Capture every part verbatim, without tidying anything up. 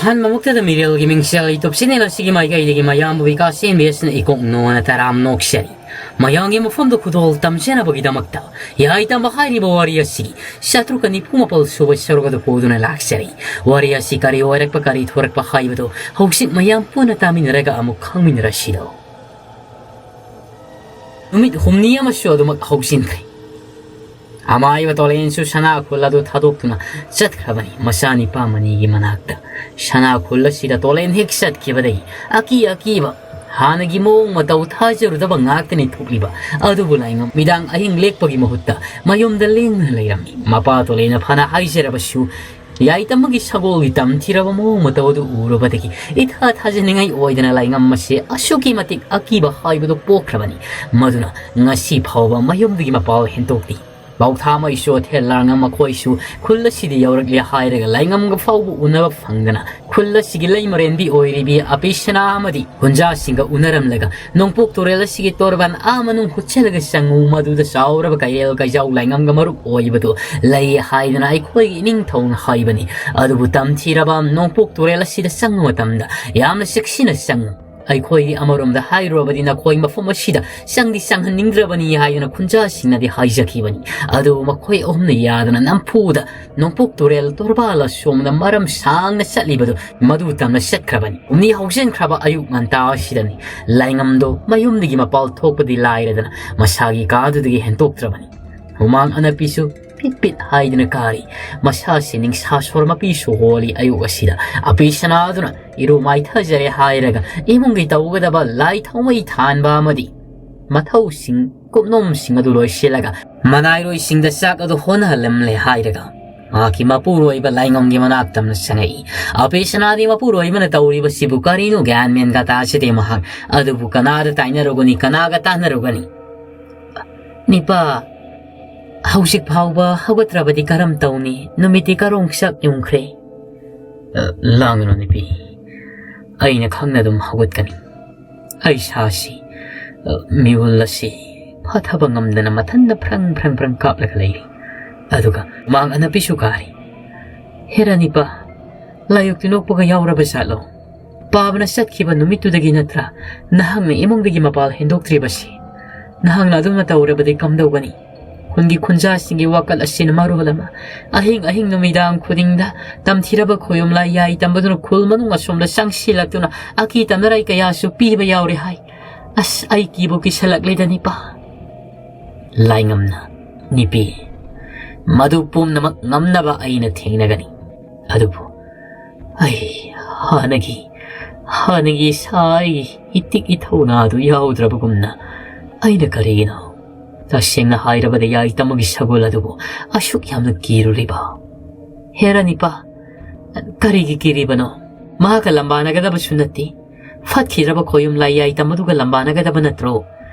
ꯑꯍꯥꯟꯕꯃꯛꯇꯗ ꯃꯤꯔꯦꯜꯒꯤ ꯃꯤꯡꯁꯦꯜ YouTube channel ꯑꯁꯤꯒꯤ ꯃꯥꯏꯀꯩꯗꯒꯤ ꯃꯌꯥꯝꯕꯨ ꯕꯤꯀꯥꯁ ꯑꯦꯝ ꯕꯤ ꯑꯦꯁꯅ ꯏꯀꯣꯛ ꯅꯣꯅ ꯇꯔꯥꯝꯅ ꯑꯣꯛꯆꯔꯤ꯫ ꯃꯌꯥꯝꯒꯤ ꯃꯐꯝꯗ ꯈꯨꯗꯣꯜ ꯇꯝꯖꯅꯕꯒꯤꯗꯃꯛꯇ ꯌꯥꯏꯇꯝꯕ ꯍꯥꯏꯔꯤꯕ ꯋꯥꯔꯤ ꯑꯁꯤꯒꯤ ꯆꯥꯇ꯭ꯔꯨꯛꯀ ꯅꯤꯐꯨ ꯃꯥꯄꯜ ꯁꯨꯕ ꯁꯔꯨꯛ ꯑꯗꯨ ꯄꯨꯗꯨꯅ ꯂꯥꯛꯆꯔꯤ꯫ ꯋꯥꯔꯤ ꯑꯁꯤ ꯀꯔꯤ ꯑꯣꯏꯔꯛꯄ, ꯀꯔꯤ ꯊꯣꯔꯛꯄ ꯍꯥꯏꯕꯗꯨ ꯍꯧꯖꯤꯛ ꯃꯌꯥꯝ ꯄꯨꯟꯅ ꯇꯥꯃꯤꯟꯅꯔꯒ ꯑꯃꯨꯛ ꯈꯪꯃꯤꯟꯅꯔꯁꯤꯗꯣ꯫ ꯅꯨꯃꯤꯠ ꯍꯨꯝꯅꯤ ꯑꯃꯁꯨ ꯑꯗꯨꯃꯛ ꯍꯧꯖꯤꯟꯈ꯭ꯔꯦ꯫ ꯑꯃꯥꯏꯕ ꯇꯣꯂꯦꯟꯁꯨ ꯁꯅꯥ ꯈꯨꯜ ꯑꯗꯨ ꯊꯥꯗꯣꯛꯇꯨꯅ ꯆꯠꯈ꯭ꯔꯕꯅꯤ ꯃꯆꯥꯅꯤꯄꯥ ꯃꯅꯤꯒꯤ ꯃꯅꯥꯛꯇ꯫ ꯁꯅꯥ ꯈꯨꯜ ꯑꯁꯤꯗ ꯇꯣꯂꯦꯟ ꯍꯦꯛ ꯆꯠꯈꯤꯕꯗꯒꯤ ꯑꯀꯤ ꯑꯀꯤꯕ, ꯍꯥꯟꯅꯒꯤ ꯃꯑꯣꯡ ꯃꯇꯧ ꯊꯥꯖꯔꯨꯗꯕ ꯉꯥꯛꯇꯅꯤ ꯊꯣꯛꯂꯤꯕ꯫ ꯑꯗꯨꯕꯨ ꯂꯥꯏꯉꯝ ꯃꯤꯗꯥꯡ ꯑꯍꯤꯡ ꯂꯦꯛꯄꯒꯤ ꯃꯍꯨꯠꯇ ꯃꯌꯨꯝꯗ ꯂꯦꯡꯗꯨꯅ ꯂꯩꯔꯝꯃꯤ꯫ ꯃꯄꯥ ꯇꯣꯂꯦꯟꯅ ꯐꯅ ꯍꯥꯏꯖꯔꯕꯁꯨ, ꯌꯥꯏꯇꯝꯕꯒꯤ ꯁꯒꯣꯜꯒꯤ ꯇꯝꯊꯤꯔꯕ ꯃꯑꯣꯡ ꯃꯇꯧ ꯑꯗꯨ ꯎꯔꯨꯕꯗꯒꯤ ꯏꯊꯥ ꯊꯥꯖꯅꯤꯡꯉꯥꯏ ꯑꯣꯏꯗꯅ ꯂꯥꯏꯉꯝ ꯑꯁꯤ ꯑꯁꯨꯛꯀꯤ ꯃꯇꯤꯛ ꯑꯀꯤꯕ ꯍꯥꯏꯕꯗꯨ ꯄꯣꯛꯈ꯭ꯔꯕꯅꯤ꯫ ꯃꯗꯨꯅ ꯉꯁꯤ ꯐꯥꯎꯕ ꯃꯌꯨꯝꯗꯒꯤ ꯃꯄꯥꯜ ꯍꯦꯟꯗꯣꯛꯇꯦ꯫ ꯄꯥꯎꯊꯥꯃꯩꯁꯨ ꯑꯊꯦꯜ ꯂꯥꯡꯉꯝ ꯃꯈꯣꯏꯁꯨ ꯈꯨꯜ ꯑꯁꯤꯗ ꯌꯧꯔꯛꯂꯦ ꯍꯥꯏꯔꯒ ꯂꯥꯏꯉꯝꯒ ꯐꯥꯎꯕ ꯎꯅꯕ ꯐꯪꯗꯅ ꯈꯨꯜ ꯑꯁꯤꯒꯤ ꯂꯩꯃꯔꯦꯟꯕꯤ ꯑꯣꯏꯔꯤꯕꯤ ꯑꯄꯤꯁꯅꯥ ꯑꯃꯗꯤ ꯈꯨꯟꯖꯥꯁꯤꯡꯒ ꯎꯅꯔꯝꯂꯒ ꯅꯣꯡꯄꯣꯛ ꯇꯨꯔꯦꯜ ꯑꯁꯤꯒꯤ ꯇꯣꯔꯕꯥꯟ ꯑꯥ ꯃꯅꯨꯡ ꯍꯨꯠꯆꯜꯂꯒ ꯆꯪꯉꯨ, ꯃꯗꯨꯗ ꯆꯥꯎꯔꯕ ꯀꯩꯔꯦꯜ ꯀꯩꯖꯥꯎ ꯂꯥꯏꯉꯝꯒ ꯃꯔꯨꯞ ꯑꯣꯏꯕꯗꯨ ꯂꯩ ꯍꯥꯏꯗꯨꯅ ꯑꯩꯈꯣꯏꯒꯤ ꯏꯅꯤꯡꯊꯧꯅ ꯍꯥꯏꯕꯅꯤ꯫ ꯑꯗꯨꯕꯨ ꯇꯝꯊꯤꯔꯕ ꯅꯣꯡꯄꯣꯛ ꯇꯨꯔꯦꯜ ꯑꯁꯤꯗ ꯆꯪꯕ ꯃꯇꯝꯗ ꯌꯥꯝꯅ ꯆꯦꯛꯁꯤꯟꯅ ꯆꯪꯉꯨ꯫ ꯑꯩꯈꯣꯏꯗꯤ ꯑꯃꯔꯣꯝꯗ ꯍꯥꯏꯔꯨꯔꯕꯗꯤ ꯅꯈꯣꯏ ꯃꯐꯝ ꯑꯁꯤꯗ ꯆꯪꯗꯤ ꯆꯪꯍꯟꯅꯤꯡꯗ꯭ꯔꯕꯅꯤ ꯍꯥꯏꯗꯨꯅ ꯈꯨꯟꯖꯥꯁꯤꯡꯅꯗꯤ ꯍꯥꯏꯖꯈꯤꯕꯅꯤ꯫ ꯑꯗꯨꯕꯨ ꯃꯈꯣꯏ ꯑꯍꯨꯝꯅ ꯌꯥꯗꯅ ꯅꯝꯐꯨꯗ ꯅꯣꯡꯄꯣꯛ ꯇꯨꯔꯦꯜ ꯇꯣꯔꯕꯥꯜ ꯑꯁꯣꯝꯗ ꯃꯔꯝ ꯁꯥꯡꯅ ꯆꯠꯂꯤꯕꯗꯨ ꯃꯗꯨ ꯇꯝꯅ ꯆꯠꯈ꯭ꯔꯕꯅꯤ꯫ ꯍꯨꯝꯅꯤ ꯍꯧꯖꯤꯟꯈ꯭ꯔꯕ ꯑꯌꯨꯛ ꯉꯟꯇꯥ ꯑꯁꯤꯗꯅꯤ ꯂꯥꯏꯉꯝꯗꯣ ꯃꯌꯨꯝꯗꯒꯤ ꯃꯄꯥꯜ ꯊꯣꯛꯄꯗꯤ ꯂꯥꯏꯔꯗꯅ ꯃꯁꯥꯒꯤ ꯀꯥꯗꯨꯗꯒꯤ ꯍꯦꯟꯇꯣꯛꯇ꯭ꯔꯕꯅꯤ꯫ ꯍꯨꯃꯥꯡ ꯑꯅꯞꯄꯤꯁꯨ ꯄꯤꯠ ꯄꯤꯠ ꯍꯥꯏꯗꯨꯅ ꯀꯥꯔꯤ꯫ ꯃꯁꯥꯁꯤ ꯅꯤꯡꯁꯥ ꯁꯣꯔ ꯃꯄꯤꯁꯨ ꯍꯣꯜꯂꯤ꯫ ꯑꯌꯨꯛ ꯑꯁꯤꯗ ꯑꯄꯤ ꯁꯅꯥꯗꯨꯅ ꯏꯔꯨ ꯃꯥꯏꯊꯖꯔꯦ ꯍꯥꯏꯔꯒ ꯏꯃꯨꯡꯒꯤ ꯇꯧꯒꯗꯕ ꯂꯥꯏ ꯊꯥꯎꯃꯩ ꯊꯥꯟꯕ ꯑꯃꯗꯤ ꯃꯊꯧꯁꯤꯡ ꯀꯨꯞꯅꯣꯝꯁꯤꯡ ꯑꯗꯨ ꯂꯣꯏꯁꯤꯜꯂꯒ ꯃꯅꯥꯏꯔꯣꯏꯁꯤꯡꯗ ꯆꯥꯛ ꯑꯗꯨ ꯍꯣꯠꯅꯍꯜꯂꯝꯂꯦ ꯍꯥꯏꯔꯒ ꯃꯍꯥꯛꯀꯤ ꯃꯄꯨꯔꯣꯏꯕ ꯂꯥꯏꯉꯝꯒꯤ ꯃꯅꯥꯛꯇ ꯑꯃꯅ ꯆꯪꯉꯛꯏ꯫ ꯑꯄꯤ ꯁꯅꯥꯗꯤ ꯃꯄꯨꯔꯣꯏꯕꯅ ꯇꯧꯔꯤꯕꯁꯤꯕꯨ ꯀꯔꯤꯅꯣ ꯒ꯭ꯌꯥꯟ ꯃꯦꯟꯒ ꯇꯥꯖꯗꯦ ꯃꯍꯥꯛ꯫ ꯑꯗꯨꯕꯨ ꯀꯅꯥꯗ ꯇꯥꯏꯅꯔꯨꯒꯅꯤ, ꯀꯅꯥꯒ ꯇꯥꯟꯅꯔꯨꯒꯅꯤ? ꯅꯤꯄꯥ, ꯍꯧꯖꯤꯛ ꯐꯥꯎꯕ ꯍꯧꯒꯠꯇ꯭ꯔꯕꯗꯤ ꯀꯔꯝ ꯇꯧꯅꯤ? ꯅꯨꯃꯤꯠꯇꯤ ꯀꯔꯣꯡ ꯆꯥꯛ ꯌꯨꯡꯈ꯭ꯔꯦ꯫ ꯑ, ꯂꯥꯡꯒꯅꯨ ꯅꯨꯄꯤ, ꯑꯩꯅ ꯈꯪꯅ ꯑꯗꯨꯝ ꯍꯧꯒꯠꯀꯅꯤ꯫ ꯑꯩ ꯁꯥꯁꯤ, ꯑ, ꯃꯤꯍꯨꯜ ꯑꯁꯤ ꯐꯥꯊꯕ ꯉꯝꯗꯅ ꯃꯊꯟꯗ ꯐ꯭ꯔꯪ ꯐ꯭ꯔꯪ ꯐ꯭ꯔꯪ ꯀꯥꯞꯂꯒ ꯂꯩꯔꯤ꯫ ꯑꯗꯨꯒ ꯍꯨꯃꯥꯡ ꯑꯅꯞꯄꯤꯁꯨ ꯀꯥꯔꯤ꯫ ꯍꯦꯔꯥ ꯅꯤꯄꯥ, ꯂꯥꯏꯌꯣꯛꯇꯤ ꯅꯣꯛꯄꯒ ꯌꯥꯎꯔꯕ ꯖꯥꯠꯂꯣ? ꯄꯥꯕꯅ ꯆꯠꯈꯤꯕ ꯅꯨꯃꯤꯠꯇꯨꯗꯒꯤ ꯅꯠꯇ꯭ꯔꯥ ꯅꯍꯥꯛꯅ ꯏꯃꯨꯡꯗꯒꯤ ꯃꯄꯥꯜ ꯍꯦꯟꯗꯣꯛꯇ꯭ꯔꯤꯕꯁꯤ? ꯅꯍꯥꯛꯅ ꯑꯗꯨꯝꯅ ꯇꯧꯔꯕꯗꯤ ꯀꯝꯗꯧꯒꯅꯤ? ꯈꯨꯟꯒꯤ ꯈꯨꯟꯖꯥꯁꯤꯡꯒꯤ ꯋꯥꯀꯠ ꯑꯁꯤꯅ ꯃꯔꯣꯜ ꯑꯃ, ꯑꯍꯤꯡ ꯑꯍꯤꯡ ꯅꯨꯃꯤꯗꯥꯡ ꯈꯨꯗꯤꯡꯗ ꯇꯝꯊꯤꯔꯕ ꯈꯣꯌꯨꯝ ꯂꯥꯏ ꯌꯥꯏ ꯇꯝꯕꯗꯨꯅ ꯈꯨꯜ ꯃꯅꯨꯡ ꯑꯁꯣꯝꯗ ꯆꯪꯁꯤꯜꯂꯛꯇꯨꯅ ꯑꯀꯤ ꯇꯝꯅꯔꯥꯏ ꯀꯌꯥꯁꯨ ꯄꯤꯕ ꯌꯥꯎꯔꯦ ꯍꯥꯏ꯫ ꯑꯁ, ꯑꯩ ꯀꯤꯕꯨ ꯀꯤꯁꯜꯂꯛꯂꯦꯗ, ꯅꯤꯄꯥ꯫ ꯂꯥꯏꯉꯝꯅ, ꯅꯤꯄꯤ, ꯃꯗꯨ ꯄꯨꯝꯅꯃꯛ ꯉꯝꯅꯕ ꯑꯩꯅ ꯊꯦꯡꯅꯒꯅꯤ꯫ ꯑꯗꯨꯕꯨ ꯑꯩ ꯍꯥꯟꯅꯒꯤ, ꯍꯥꯟꯅꯒꯤ ꯏꯁꯥ ꯑꯩꯒꯤ ꯏꯇꯤꯛ ꯏꯊꯧꯅꯥ ꯑꯗꯨ ꯌꯥꯎꯗ꯭ꯔꯕꯒꯨꯝꯅ ꯑꯩꯅ ꯀꯔꯤꯒꯤꯅꯣ? ꯇꯁꯦꯡꯅ ꯍꯥꯏꯔꯕꯗ ꯌꯥꯏꯇꯃꯒꯤ ꯁꯒꯣꯜ ꯑꯗꯨꯕꯨ ꯑꯁꯨꯛ ꯌꯥꯝꯅ ꯀꯤꯔꯨꯔꯤꯕ? ꯍꯦꯔꯥ ꯅꯤꯄꯥ, ꯀꯔꯤꯒꯤ ꯀꯤꯔꯤꯕꯅꯣ? ꯃꯍꯥꯛꯀ ꯂꯝꯕꯥꯅꯒꯗꯕꯁꯨ ꯅꯠꯇꯦ꯫ ꯐꯠꯈꯤꯗ꯭ꯔꯕ ꯈꯣꯌꯨꯝ ꯂꯥꯏ ꯌꯥꯏꯇꯝ ꯑꯗꯨꯒ ꯂꯝꯕꯥꯅꯒꯗꯕ ꯅꯠꯇ꯭ꯔꯣ?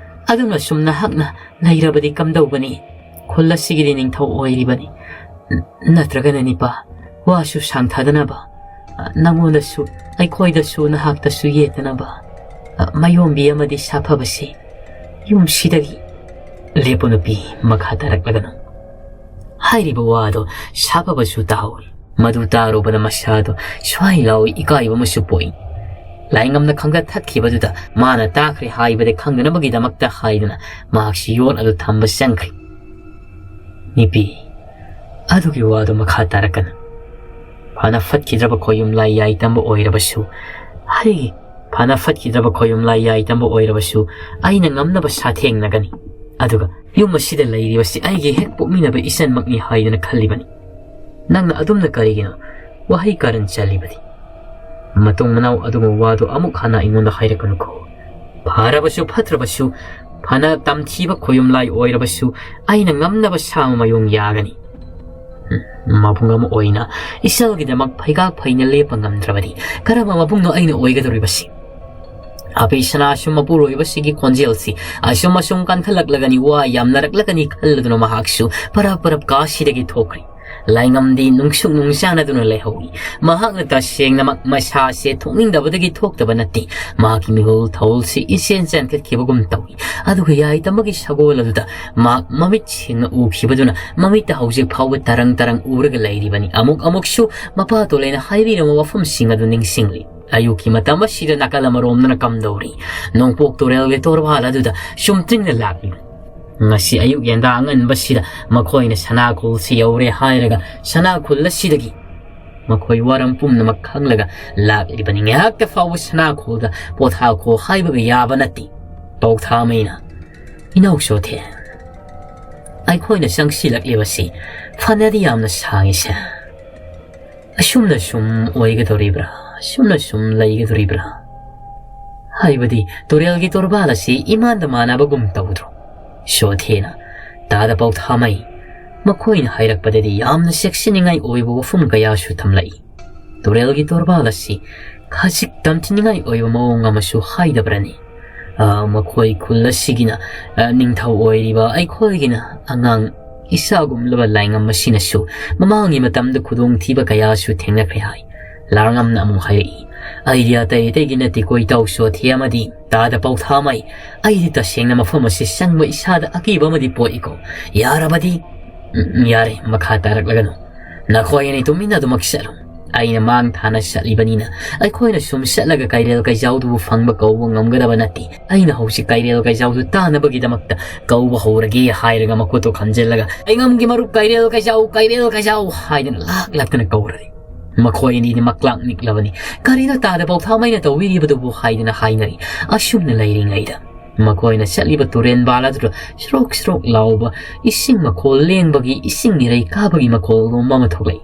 ꯑꯗꯨꯅ ꯁꯨꯝ ꯅꯍꯥꯛꯅ ꯂꯩꯔꯕꯗꯤ ꯀꯝꯗꯧꯒꯅꯤ? ꯈꯨꯜ ꯑꯁꯤꯒꯤꯗꯤ ꯅꯤꯡꯊꯧ ꯑꯣꯏꯔꯤꯕꯅꯤ꯫ ꯅ-, ꯅꯠꯇ꯭ꯔꯒꯅ ꯅꯤꯄꯥ, ꯋꯥꯁꯨ ꯁꯥꯡꯊꯗꯅꯕ, ꯅꯉꯣꯟꯗꯁꯨ, ꯑꯩꯈꯣꯏꯗꯁꯨ, ꯅꯍꯥꯛꯇꯁꯨ ꯌꯦꯠꯇꯅꯕ, ꯃꯌꯣꯝꯕꯤ ꯑꯃꯗꯤ ꯁꯥꯐꯕꯁꯤ ꯌꯨꯝꯁꯤꯗꯒꯤ ꯂꯦꯞꯄꯨ ꯅꯨꯄꯤ, ꯃꯈꯥ ꯇꯥꯔꯛꯂꯒꯅꯨ꯫ ꯍꯥꯏꯔꯤꯕ ꯋꯥꯗꯣ ꯁꯥꯐꯕꯁꯨ ꯇꯥꯍꯧꯏ꯫ ꯃꯗꯨ ꯇꯥꯔꯨꯕꯗ ꯃꯁꯥꯗꯣ ꯁ꯭ꯋꯥꯏ ꯂꯥꯎꯏ, ꯏꯀꯥꯏꯕ ꯑꯃꯁꯨ ꯄꯣꯛꯏ꯫ ꯂꯥꯏꯉꯝꯅ ꯈꯪꯒꯠ ꯊꯠꯈꯤꯕꯗꯨꯗ ꯃꯥꯅ ꯇꯥꯈ꯭ꯔꯦ ꯍꯥꯏꯕꯗꯤ ꯈꯪꯗꯅꯕꯒꯤꯗꯃꯛꯇ ꯍꯥꯏꯗꯨꯅ ꯃꯍꯥꯛꯁꯤ ꯌꯣꯠ ꯑꯗꯨ ꯊꯝꯕ ꯆꯪꯈ꯭ꯔꯦ꯫ ꯅꯨꯄꯤ, ꯑꯗꯨꯒꯤ ꯋꯥꯗꯨ ꯃꯈꯥ ꯇꯥꯔꯛꯀꯅꯨ꯫ ꯐꯅ ꯐꯠꯈꯤꯗ꯭ꯔꯕ ꯈꯣꯌꯨꯝ ꯂꯥꯏ ꯌꯥꯏ ꯇꯝꯕ ꯑꯣꯏꯔꯕꯁꯨ, ꯑꯩ ꯐꯅ ꯐꯠꯈꯤꯗ꯭ꯔꯕ ꯈꯣꯌꯨꯝ ꯂꯥꯏ ꯌꯥꯏ ꯇꯝꯕ ꯑꯣꯏꯔꯕꯁꯨ, ꯑꯩꯅ ꯉꯝꯅꯕ ꯁꯥꯊꯦꯡꯅꯒꯅꯤ꯫ ꯑꯗꯨꯒ ꯌꯨꯝ ꯑꯁꯤꯗ ꯂꯩꯔꯤꯕꯁꯤ ꯑꯩꯒꯤ ꯍꯦꯛ ꯄꯣꯛꯃꯤꯟꯅꯕ ꯏꯆꯟꯃꯛꯅꯤ ꯍꯥꯏꯗꯅ ꯈꯜꯂꯤꯕꯅꯤ꯫ ꯅꯪꯅ ꯑꯗꯨꯝꯅ ꯀꯔꯤꯒꯤꯅꯣ ꯋꯥꯍꯩ ꯀꯥꯔꯟ ꯆꯜꯂꯤꯕꯗꯤ? ꯃꯇꯨꯡ ꯃꯅꯥꯎ ꯑꯗꯨꯒꯨꯝꯕ ꯋꯥꯗꯨ ꯑꯃꯨꯛ ꯍꯟꯅ ꯑꯩꯉꯣꯟꯗ ꯍꯥꯏꯔꯛꯀꯅꯨꯀꯣ꯫ ꯐꯔꯕꯁꯨ ꯐꯠꯇ꯭ꯔꯕꯁꯨ, ꯐꯅ ꯇꯝꯊꯤꯕ ꯈꯣꯌꯨꯝ ꯂꯥꯏ ꯑꯣꯏꯔꯕꯁꯨ, ꯑꯩꯅ ꯉꯝꯅꯕ ꯁꯥꯃ ꯃꯌꯣꯡ ꯌꯥꯒꯅꯤ꯫ ꯎꯝ, ꯃꯕꯨꯡ ꯑꯃ ꯑꯣꯏꯅ ꯏꯆꯜꯒꯤꯗꯃꯛ ꯐꯩꯒꯥꯛ ꯐꯩꯅ ꯂꯦꯞꯄ ꯉꯝꯗ꯭ꯔꯕꯗꯤ ꯀꯔꯝꯕ ꯃꯕꯨꯡꯅꯣ ꯑꯩꯅ ꯑꯣꯏꯒꯗꯧꯔꯤꯕꯁꯤ? ꯑꯕꯦ ꯁꯅꯥꯁꯨ ꯃꯄꯨꯔꯣꯏꯕꯁꯤꯒꯤ ꯈꯣꯟꯖꯦꯜꯁꯤ ꯑꯁꯨꯝ ꯑꯁꯨꯝ ꯀꯟꯈꯠꯂꯛꯂꯒꯅꯤ, ꯋꯥ ꯌꯥꯝꯅꯔꯛꯂꯒꯅꯤ ꯈꯜꯂꯗꯨꯅ ꯃꯍꯥꯛꯁꯨ ꯄꯔꯞ ꯄꯔꯞ ꯀꯥꯁꯤꯗꯒꯤ ꯊꯣꯛꯈ꯭ꯔꯦ꯫ ꯂꯥꯏꯉꯝꯗꯤ ꯅꯨꯡꯁꯨꯛ ꯅꯨꯡꯆꯥꯟꯅꯗꯨꯅ ꯂꯩꯍꯧꯏ꯫ ꯃꯍꯥꯛꯅ ꯇꯁꯦꯡꯅꯃꯛ ꯃꯁꯥꯁꯦ ꯊꯣꯛꯅꯤꯡꯗꯕꯗꯒꯤ ꯊꯣꯛꯇꯕ ꯅꯠꯇꯦ꯫ ꯃꯍꯥꯛꯀꯤ ꯃꯤꯍꯨꯜ ꯊꯧꯜꯁꯤ ꯏꯆꯦꯟ ꯆꯦꯟꯈꯠꯈꯤꯕꯒꯨꯝ ꯇꯧꯏ꯫ ꯑꯗꯨꯒ ꯌꯥꯏꯇꯃꯒꯤ ꯁꯒꯣꯜ ꯑꯗꯨꯗ ꯃꯍꯥꯛ ꯃꯃꯤꯠ ꯁꯦꯡꯅ ꯎꯈꯤꯕꯗꯨꯅ ꯃꯃꯤꯠꯇ ꯍꯧꯖꯤꯛ ꯐꯥꯎꯕ ꯇꯔꯪ ꯇꯔꯪ ꯎꯔꯒ ꯂꯩꯔꯤꯕꯅꯤ꯫ ꯑꯃꯨꯛ ꯑꯃꯨꯛꯁꯨ ꯃꯄꯥ ꯇꯣꯂꯩꯅ ꯍꯥꯏꯕꯤꯔꯝꯕ ꯋꯥꯐꯝꯁꯤꯡ ꯑꯗꯨ ꯅꯤꯡꯁꯤꯡꯂꯤ꯫ ꯑꯌꯨꯛꯀꯤ ꯃꯇꯝ ꯑꯁꯤꯗ ꯅꯥꯀꯜ ꯑꯃꯔꯣꯝꯗꯅ ꯀꯝꯗꯧꯔꯤ? ꯅꯣꯡꯄꯣꯛ ꯇꯨꯔꯦꯜꯒꯤ ꯇꯣꯔꯕꯥꯟ ꯑꯗꯨꯗ ꯆꯨꯝꯇ꯭ꯔꯤꯡꯅ ꯂꯥꯛꯂꯤ꯫ ꯉꯁꯤ ꯑꯌꯨꯛ ꯌꯦꯟꯗꯥ ꯑꯉꯟꯕꯁꯤꯗ ꯃꯈꯣꯏꯅ ꯁꯅꯥꯈꯣꯜꯁꯤ ꯌꯧꯔꯦ ꯍꯥꯏꯔꯒ ꯁꯅꯥꯈꯣꯜ ꯑꯁꯤꯗꯒꯤ ꯃꯈꯣꯏ ꯋꯥꯔꯝ ꯄꯨꯝꯅꯃꯛ ꯈꯪꯂꯒ ꯂꯥꯛꯂꯤꯕꯅꯤ꯫ ꯉꯥꯏꯍꯥꯛꯇ ꯐꯥꯎꯕ ꯁꯅꯥꯈꯣꯜꯗ ꯄꯣꯊꯥꯈꯣ ꯍꯥꯏꯕꯒ ꯌꯥꯕ ꯅꯠꯇꯦ꯫ ꯄꯧꯊꯥꯃꯩꯅ ꯏꯅꯥꯎ ꯆꯣꯊꯦ, ꯑꯩꯈꯣꯏꯅ ꯆꯪꯁꯤꯜꯂꯛꯂꯤꯕꯁꯤ ꯐꯅꯗꯤ ꯌꯥꯝꯅ ꯁꯥꯡꯉꯤꯁꯦ꯫ ꯑꯁꯨꯝꯅ ꯁꯨꯝ ꯑꯣꯏꯒꯗꯧꯔꯤꯕ꯭ꯔꯥ? ꯑꯁꯨꯝꯅ ꯁꯨꯝ ꯂꯩꯒꯗꯧꯔꯤꯕ꯭ꯔꯥ? ꯍꯥꯏꯕꯗꯤ ꯇꯨꯔꯦꯜꯒꯤ ꯇꯣꯔꯕꯥꯜ ꯑꯁꯤ ꯏꯃꯥꯟꯗ ꯃꯥꯟꯅꯕꯒꯨꯝ ꯇꯧꯗ꯭ꯔꯣ? ꯆꯣꯊꯦꯅ ꯇꯥꯗ ꯄꯧꯊꯥꯃꯩ, ꯃꯈꯣꯏꯅ ꯍꯥꯏꯔꯛꯄꯗꯗꯤ ꯌꯥꯝꯅ ꯆꯦꯛꯁꯤꯟꯅꯤꯡꯉꯥꯏ ꯑꯣꯏꯕ ꯋꯥꯐꯝ ꯀꯌꯥꯁꯨ ꯊꯝꯂꯛꯏ꯫ ꯇꯨꯔꯦꯜꯒꯤ ꯇꯣꯔꯕꯥꯜ ꯑꯁꯤ ꯈꯖꯤꯛ ꯇꯝꯊꯤꯅꯤꯡꯉꯥꯏ ꯑꯣꯏꯕ ꯃꯑꯣꯡ ꯑꯃꯁꯨ ꯍꯥꯏꯗꯕ꯭ꯔꯅꯤ? ꯑ, ꯃꯈꯣꯏ ꯈꯨꯜ ꯑꯁꯤꯒꯤꯅ, ꯑ, ꯅꯤꯡꯊꯧ ꯑꯣꯏꯔꯤꯕ ꯑꯩꯈꯣꯏꯒꯤꯅ ꯑꯉꯥꯡ ꯏꯆꯥꯒꯨꯝꯂꯕ ꯂꯥꯏꯉꯝ ꯑꯁꯤꯅꯁꯨ ꯃꯃꯥꯡꯒꯤ ꯃꯇꯝꯗ ꯈꯨꯗꯣꯡꯊꯤꯕ ꯀꯌꯥꯁꯨ ꯊꯦꯡꯅꯈ꯭ꯔꯦ ꯍꯥꯏ꯫ ꯂꯥꯡꯉꯝꯅ ꯑꯃꯨꯛ ꯍꯥꯏꯔꯛꯏ, ꯑꯩꯗꯤ ꯑꯇꯩ ꯑꯇꯩꯒꯤ ꯅꯠꯇꯦꯀꯣ ꯏꯇꯥꯎ ꯆꯣꯊꯦ ꯑꯃꯗꯤ ꯇꯥꯗ ꯄꯧꯊꯥꯃꯩ꯫ ꯑꯩꯗꯤ ꯇꯁꯦꯡꯅ ꯃꯐꯝ ꯑꯁꯤ ꯆꯪꯕ ꯏꯁꯥꯗ ꯑꯀꯤꯕ ꯑꯃꯗꯤ ꯄꯣꯛꯏꯀꯣ꯫ ꯌꯥꯔꯕꯗꯤ, ꯎꯝ, ꯌꯥꯔꯦ, ꯃꯈꯥ ꯇꯥꯔꯛꯂꯒꯅꯨ꯫ ꯅꯈꯣꯏ ꯑꯅꯤ ꯇꯨꯃꯤꯟꯅ ꯑꯗꯨꯃꯛ ꯆꯠꯂꯨ꯫ ꯑꯩꯅ ꯃꯥꯡ ꯊꯥꯅ ꯆꯠꯂꯤꯕꯅꯤꯅ ꯑꯩꯈꯣꯏꯅ ꯁꯨꯝ ꯆꯠꯂꯒ ꯀꯩꯔꯦꯜ ꯀꯩꯖꯥꯎꯗꯨꯕꯨ ꯐꯪꯕ ꯀꯧꯕ ꯉꯝꯒꯗꯕ ꯅꯠꯇꯦ꯫ ꯑꯩꯅ ꯍꯧꯖꯤꯛ ꯀꯩꯔꯦꯜ ꯀꯩꯖꯥꯎꯗꯨ ꯇꯥꯅꯕꯒꯤꯗꯃꯛꯇ ꯀꯧꯕ ꯍꯧꯔꯒꯦ ꯍꯥꯏꯔꯒ ꯃꯈꯨꯠꯇꯨ ꯈꯝꯖꯤꯜꯂꯒ, "ꯑꯩꯉꯝꯒꯤ ꯃꯔꯨꯞ ꯀꯩꯔꯦꯜ ꯀꯩꯖꯥꯎ, ꯀꯩꯔꯦꯜ ꯀꯩꯖꯥꯎ" ꯍꯥꯏꯗꯅ ꯂꯥꯛ ꯂꯥꯛꯇꯅ ꯀꯧꯔꯦ꯫ ꯃꯈꯣꯏ ꯑꯅꯤꯗꯤ ꯃꯛꯂꯥꯛ ꯅꯤꯛꯂꯕꯅꯤ꯫ ꯀꯔꯤꯅꯣ ꯇꯥꯗ ꯄꯧꯊꯥꯃꯩꯅ ꯇꯧꯕꯤꯔꯤꯕꯗꯨꯕꯨ ꯍꯥꯏꯗꯅ ꯍꯥꯏꯅꯔꯤ꯫ ꯑꯁꯨꯝꯅ ꯂꯩꯔꯤꯉꯩꯗ ꯃꯈꯣꯏꯅ ꯆꯠꯂꯤꯕ ꯇꯨꯔꯦꯟ ꯕꯥꯜ ꯑꯗꯨꯗ ꯁ꯭ꯔꯣꯛ ꯁ꯭ꯔꯣꯛ ꯂꯥꯎꯕ ꯏꯁꯤꯡ ꯃꯈꯣꯜ ꯂꯦꯡꯕꯒꯤ, ꯏꯁꯤꯡ ꯏꯔꯩ ꯀꯥꯕꯒꯤ ꯃꯈꯣꯜ ꯂꯣꯝꯕ ꯑꯃ ꯊꯣꯛꯂꯛꯏ꯫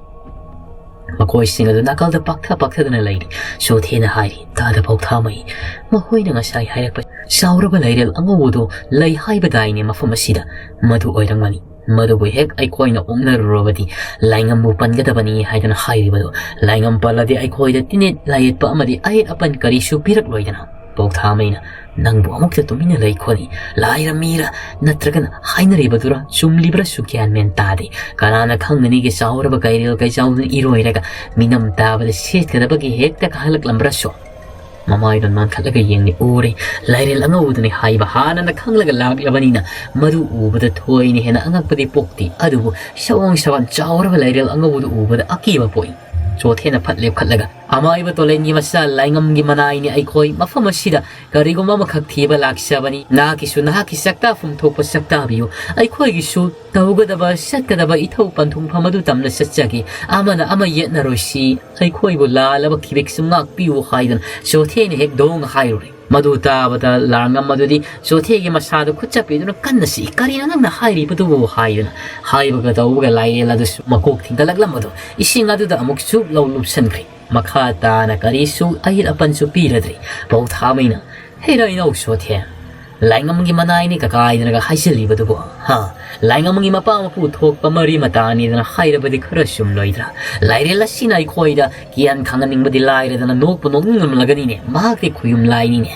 ꯃꯈꯣꯏꯁꯤꯡ ꯑꯗꯨ ꯅꯥꯀꯜꯗ ꯄꯥꯛꯊ ꯄꯥꯛꯊꯗꯨꯅ ꯂꯩꯔꯤ꯫ ꯆꯣꯊꯦꯅ ꯍꯥꯏꯔꯤ, "ꯇꯥꯗ ꯄꯧꯊꯥꯃꯩ, ꯃꯈꯣꯏꯅ ꯉꯁꯥꯏ ꯍꯥꯏꯔꯛꯄ ꯆꯥꯎꯔꯕ ꯂꯩꯔꯦꯜ ꯑꯉꯧꯕꯗꯨ ꯂꯩ ꯍꯥꯏꯕꯗꯥꯏꯅꯦ ꯃꯐꯝ ꯑꯁꯤꯗ? ꯃꯗꯨ ꯑꯣꯏꯔꯝꯒꯅꯤ꯫ ꯃꯗꯨꯕꯨ ꯍꯦꯛ ꯑꯩꯈꯣꯏꯅ ꯑꯣꯛꯅꯔꯨꯔꯕꯗꯤ ꯂꯥꯏꯉꯝꯕꯨ ꯄꯟꯒꯗꯕꯅꯤ ꯍꯥꯏꯗꯅ ꯍꯥꯏꯔꯤꯕꯗꯣ꯫ ꯂꯥꯏꯉꯝ ꯄꯜꯂꯗꯤ ꯑꯩꯈꯣꯏꯗ ꯇꯤꯟꯅꯦꯠ ꯂꯥꯏꯌꯦꯠꯄ ꯑꯃꯗꯤ ꯑꯌꯦꯠ ꯑꯄꯟ ꯀꯔꯤꯁꯨ ꯄꯤꯔꯛꯂꯣꯏꯗꯅ?" ꯄꯥꯎꯊꯥꯃꯩꯅ, "ꯅꯪꯕꯨ ꯑꯃꯨꯛꯇ ꯇꯨꯃꯤꯟꯅ ꯂꯩꯈꯣꯅꯤ꯫ ꯂꯥꯏꯔ ꯃꯤꯔ ꯅꯠꯇ꯭ꯔꯒꯅ ꯍꯥꯏꯅꯔꯤꯕꯗꯨꯔ ꯆꯨꯝꯂꯤꯕ꯭ꯔꯁꯨ ꯒ꯭ꯌꯥꯟ ꯃꯦꯟ ꯇꯥꯗꯦ꯫ ꯀꯅꯥꯅ ꯈꯪꯒꯅꯤꯒꯦ, ꯆꯥꯎꯔꯕ ꯀꯩꯔꯦꯜ ꯀꯩꯖꯥꯎꯗꯨꯅ ꯏꯔꯣꯏꯔꯒ ꯃꯤꯅꯝ ꯇꯥꯕꯗ ꯁꯦꯠꯀꯗꯕꯒꯤ ꯍꯦꯛꯇ ꯀꯥꯍꯜꯂꯛꯂꯝꯕ꯭ꯔꯁꯨ?" ꯃꯃꯥꯏꯗꯣ ꯅꯥꯟꯈꯠꯂꯒ ꯌꯦꯡꯂꯤ꯫ ꯎꯔꯦ, ꯂꯥꯏꯔꯦꯜ ꯑꯉꯧꯕꯗꯨꯅꯤ ꯍꯥꯏꯕ ꯍꯥꯟꯅꯅ ꯈꯪꯂꯒ ꯂꯥꯛꯂꯕꯅꯤꯅ, ꯃꯗꯨ ꯎꯕꯗ ꯊꯣꯏꯅ ꯍꯦꯟꯅ ꯑꯉꯛꯄꯗꯤ ꯄꯣꯛꯇꯦ꯫ ꯑꯗꯨꯕꯨ ꯁꯑꯣꯡ ꯁꯋꯥꯟ ꯆꯥꯎꯔꯕ ꯂꯥꯏꯔꯦꯜ ꯑꯉꯧꯕꯗꯨ ꯎꯕꯗ ꯑꯀꯤꯕ ꯄꯣꯛꯏ꯫ ꯆꯣꯊꯦꯅ ꯐꯠ ꯂꯦꯞꯈꯠꯂꯒ, "ꯑꯃꯥꯏꯕ ꯇꯣꯂꯦꯟꯒꯤ ꯃꯆꯥ, ꯂꯥꯏꯉꯝꯒꯤ ꯃꯅꯥꯏꯅꯤ ꯑꯩꯈꯣꯏ꯫ ꯃꯐꯝ ꯑꯁꯤꯗ ꯀꯔꯤꯒꯨꯝꯕ ꯑꯃꯈꯛ ꯊꯤꯕ ꯂꯥꯛꯆꯕꯅꯤ꯫ ꯅꯍꯥꯛꯀꯤꯁꯨ ꯅꯍꯥꯛꯀꯤ ꯆꯥꯛꯇꯥꯐꯝ ꯊꯣꯛꯄ ꯆꯥꯛꯇꯥꯕꯤꯌꯨ꯫ ꯑꯩꯈꯣꯏꯒꯤꯁꯨ ꯇꯧꯒꯗꯕ, ꯆꯠꯀꯗꯕ ꯏꯊꯧ ꯄꯟꯊꯨꯡꯐꯝ ꯑꯗꯨ ꯇꯝꯅ ꯆꯠꯆꯒꯦ꯫ ꯑꯃꯅ ꯑꯃ ꯌꯦꯠꯅꯔꯣꯏꯁꯤ꯫ ꯑꯩꯈꯣꯏꯕꯨ ꯂꯥꯜꯂꯕ ꯈꯤꯕꯦꯛꯁꯨ ꯉꯥꯛꯄꯤꯌꯨ" ꯍꯥꯏꯗꯨꯅ ꯆꯣꯊꯦꯅ ꯍꯦꯛ ꯗꯣꯡ ꯍꯥꯏꯔꯨꯔꯦ꯫ ꯃꯗꯨ ꯇꯥꯕꯗ ꯂꯥꯡꯉꯝ ꯑꯗꯨꯗꯤ ꯆꯣꯊꯦꯒꯤ ꯃꯁꯥꯗꯨ ꯈꯨꯠ ꯆꯞꯄꯤꯗꯨꯅ ꯀꯟꯅ ꯆꯤꯛꯏ꯫ "ꯀꯔꯤꯅꯣ ꯅꯪꯅ ꯍꯥꯏꯔꯤꯕꯗꯨꯕꯨ?" ꯍꯥꯏꯗꯨꯅ ꯍꯥꯏꯕꯒ ꯇꯧꯕꯒ ꯂꯥꯏꯔꯦꯜ ꯑꯗꯨꯁꯨ ꯃꯀꯣꯛ ꯊꯤꯡꯒꯠꯂꯛꯂꯝꯕꯗꯨ ꯏꯁꯤꯡ ꯑꯗꯨꯗ ꯑꯃꯨꯛ ꯆꯨꯞ ꯂꯧ ꯂꯨꯞꯁꯤꯟꯈ꯭ꯔꯦ꯫ ꯃꯈꯥ ꯇꯥꯅ ꯀꯔꯤꯁꯨ ꯑꯍꯤꯠ ꯑꯄꯟꯁꯨ ꯄꯤꯔꯗ꯭ꯔꯦ꯫ ꯄꯥꯎꯊꯥꯃꯩꯅ, "ꯍꯦꯔꯥ ꯏꯅꯥꯎ ꯆꯣꯊꯦ, ꯂꯥꯏꯉꯝꯒꯤ ꯃꯅꯥꯏꯅꯤ ꯀꯀꯥꯏꯗꯅꯒ ꯍꯥꯏꯖꯤꯜꯂꯤꯕꯗꯨꯕꯨ, ꯍꯥ? ꯂꯥꯏꯉꯝꯒꯤ ꯃꯄꯥ ꯃꯄꯨ ꯊꯣꯛꯄ ꯃꯔꯤ ꯃꯇꯥꯅꯤꯗꯅ ꯍꯥꯏꯔꯕꯗꯤ ꯈꯔ ꯆꯨꯝꯂꯣꯏꯗ꯭ꯔꯥ? ꯂꯥꯏꯔꯦꯜ ꯑꯁꯤꯅ ꯑꯩꯈꯣꯏꯗ ꯀꯤꯌꯥꯟ ꯈꯪꯍꯟꯅꯤꯡꯕꯗꯤ ꯂꯥꯏꯔꯗꯅ ꯅꯣꯛꯄꯨ ꯅꯣꯛꯅꯤꯡꯂꯝꯂꯒꯅꯤꯅꯦ꯫ ꯃꯍꯥꯛꯇꯤ ꯈꯨꯌꯨꯝ ꯂꯥꯏꯅꯤꯅꯦ"꯫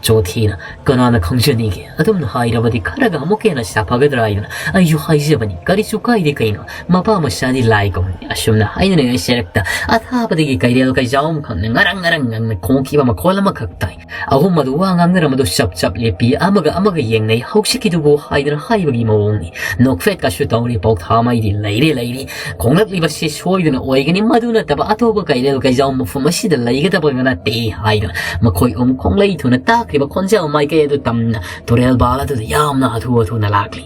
ꯆꯣꯊꯤꯅ, "ꯀꯅꯥꯅ ꯈꯪꯖꯅꯤꯒꯦ? ꯑꯗꯨꯝꯅ ꯍꯥꯏꯔꯕꯗꯤ ꯈꯔꯒ ꯑꯃꯨꯛꯀ ꯍꯦꯟꯅ ꯁꯥꯐꯒꯗ꯭ꯔꯥ ꯍꯥꯏꯗꯅ ꯑꯩꯁꯨ ꯍꯥꯏꯖꯕꯅꯤ꯫ ꯀꯔꯤꯁꯨ ꯀꯥꯏꯗꯦ ꯀꯩꯅꯣ, ꯃꯄꯥ ꯃꯆꯥꯗꯤ ꯂꯥꯏꯒꯨꯝꯕꯅꯤ"꯫ ꯑꯁꯨꯝꯅ ꯍꯥꯏꯅꯔꯤꯉꯩ ꯁꯦꯔꯛꯇ ꯑꯊꯥꯕꯗꯒꯤ ꯀꯩꯔꯦꯜ ꯀꯩꯖꯥꯎ ꯑꯃꯈꯛꯅ ꯉꯔꯪ ꯉꯔꯪ ꯉꯪꯅ ꯈꯣꯡꯈꯤꯕ ꯃꯈꯣꯜ ꯑꯃꯈꯛ ꯇꯥꯏ꯫ ꯑꯍꯨꯝ ꯑꯗꯨ ꯋꯥ ꯉꯥꯡꯅꯔꯝꯕꯗꯨ ꯆꯞ ꯆꯞ ꯂꯦꯞꯄꯤ, ꯑꯃꯒ ꯑꯃꯒ ꯌꯦꯡꯅꯩ꯫ "ꯍꯧꯖꯤꯛꯀꯤꯗꯨꯕꯨ?" ꯍꯥꯏꯗꯅ ꯍꯥꯏꯕꯒꯤ ꯃꯑꯣꯡꯅꯤ꯫ ꯅꯣꯛꯐꯦꯠꯀꯁꯨ ꯇꯧꯔꯤ꯫ ꯄꯥꯎꯊꯥꯃꯩꯗꯤ ꯂꯩꯔꯦ, ꯂꯩꯔꯤ꯫ ꯈꯣꯡꯂꯛꯂꯤꯕꯁꯤ ꯁꯣꯏꯗꯅ ꯑꯣꯏꯒꯅꯤ, ꯃꯗꯨ ꯅꯠꯇꯕ ꯑꯇꯣꯞꯄ ꯀꯩꯔꯦꯜ ꯀꯩꯖꯥꯎ ꯃꯐꯝ ꯑꯁꯤꯗ ꯂꯩꯒꯗꯕ ꯅꯠꯇꯦ ꯍꯥꯏꯗꯨꯅ ꯃꯈꯣꯏ ꯑꯍꯨꯝ ꯈꯣꯡꯂꯩ ꯊꯨꯅ ꯇꯥꯛꯈ꯭ꯔꯤꯕ ꯈꯣꯟꯖꯦꯜ ꯃꯥꯏꯀꯩ ꯑꯗꯨ ꯇꯝꯅ ꯇꯨꯔꯦꯜ ꯄꯥꯜ ꯑꯗꯨꯗ ꯌꯥꯝꯅ ꯍꯥꯊꯨ ꯍꯥꯊꯨꯅ ꯂꯥꯛꯂꯤ꯫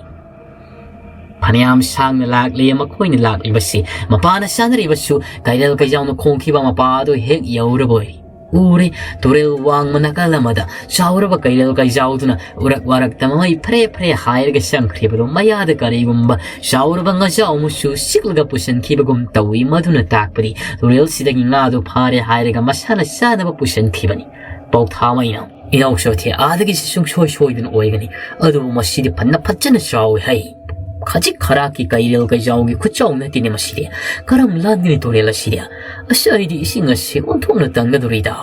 ꯐꯅꯌꯥꯝ ꯁꯥꯡꯅ ꯂꯥꯛꯂꯤ꯫ ꯃꯈꯣꯏꯅ ꯂꯥꯛꯂꯤꯕꯁꯤ ꯃꯄꯥꯅ ꯆꯥꯅꯔꯤꯕꯁꯨ ꯀꯩꯔꯦꯜ ꯀꯩꯖꯥꯎꯅ ꯈꯣꯡꯈꯤꯕ ꯃꯄꯥ ꯑꯗꯨ ꯍꯦꯛ ꯌꯧꯔꯕ ꯑꯣꯏꯔꯤ꯫ ꯎꯔꯦ, ꯇꯨꯔꯦꯜ ꯋꯥꯡꯃ ꯅꯥꯀꯜ ꯑꯃꯗ ꯆꯥꯎꯔꯕ ꯀꯩꯔꯦꯜ ꯀꯩꯖꯥꯎꯗꯨꯅ ꯎꯔꯛ ꯋꯥꯔꯛꯇ ꯃꯃꯩ ꯐ꯭ꯔꯦ ꯐ꯭ꯔꯦ ꯍꯥꯏꯔꯒ ꯆꯪꯈ꯭ꯔꯤꯕꯗꯨ ꯃꯌꯥꯗ ꯀꯔꯤꯒꯨꯝꯕ ꯆꯥꯎꯔꯕ ꯉꯥꯖꯥꯎ ꯑꯃꯁꯨ ꯁꯤꯛꯂꯒ ꯄꯨꯁꯤꯟꯈꯤꯕꯒꯨꯝ ꯇꯧꯏ꯫ ꯃꯗꯨꯅ ꯇꯥꯛꯄꯗꯤ ꯇꯨꯔꯦꯜꯁꯤꯗꯒꯤ ꯉꯥꯗꯨ ꯐꯥꯔꯦ ꯍꯥꯏꯔꯒ ꯃꯁꯥꯅ ꯆꯥꯅꯕ ꯄꯨꯁꯤꯟꯈꯤꯕꯅꯤ꯫ ꯄꯥꯎꯊꯥꯃꯩꯅ, "ꯏꯅꯥꯎ ꯆꯣꯊꯦ, ꯑꯥꯗꯒꯤꯁꯦ ꯁꯨꯡꯁꯣꯏ ꯁꯣꯏꯗꯅ ꯑꯣꯏꯒꯅꯤ꯫ ꯑꯗꯨꯕꯨ ꯃꯁꯤꯗꯤ ꯐꯅ ꯐꯖꯅ ꯆꯥꯎꯏ ꯍꯩ꯫ ꯈꯖꯤꯛ ꯈꯔꯥꯛꯀꯤ ꯀꯩꯔꯦꯜ ꯀꯩꯖꯥꯎꯒꯤ ꯈꯨꯆꯥꯎ ꯅꯠꯇꯦꯅꯦ ꯃꯁꯤꯗꯤ꯫ ꯀꯔꯝ ꯂꯥꯟꯒꯅꯤ ꯇꯨꯔꯦꯜ ꯑꯁꯤꯗꯤ? ꯑꯁ, ꯑꯩꯗꯤ ꯏꯁꯤꯡ ꯑꯁꯤ ꯑꯣꯟꯊꯣꯛꯅ ꯇꯟꯒꯗꯧꯔꯤꯗ"꯫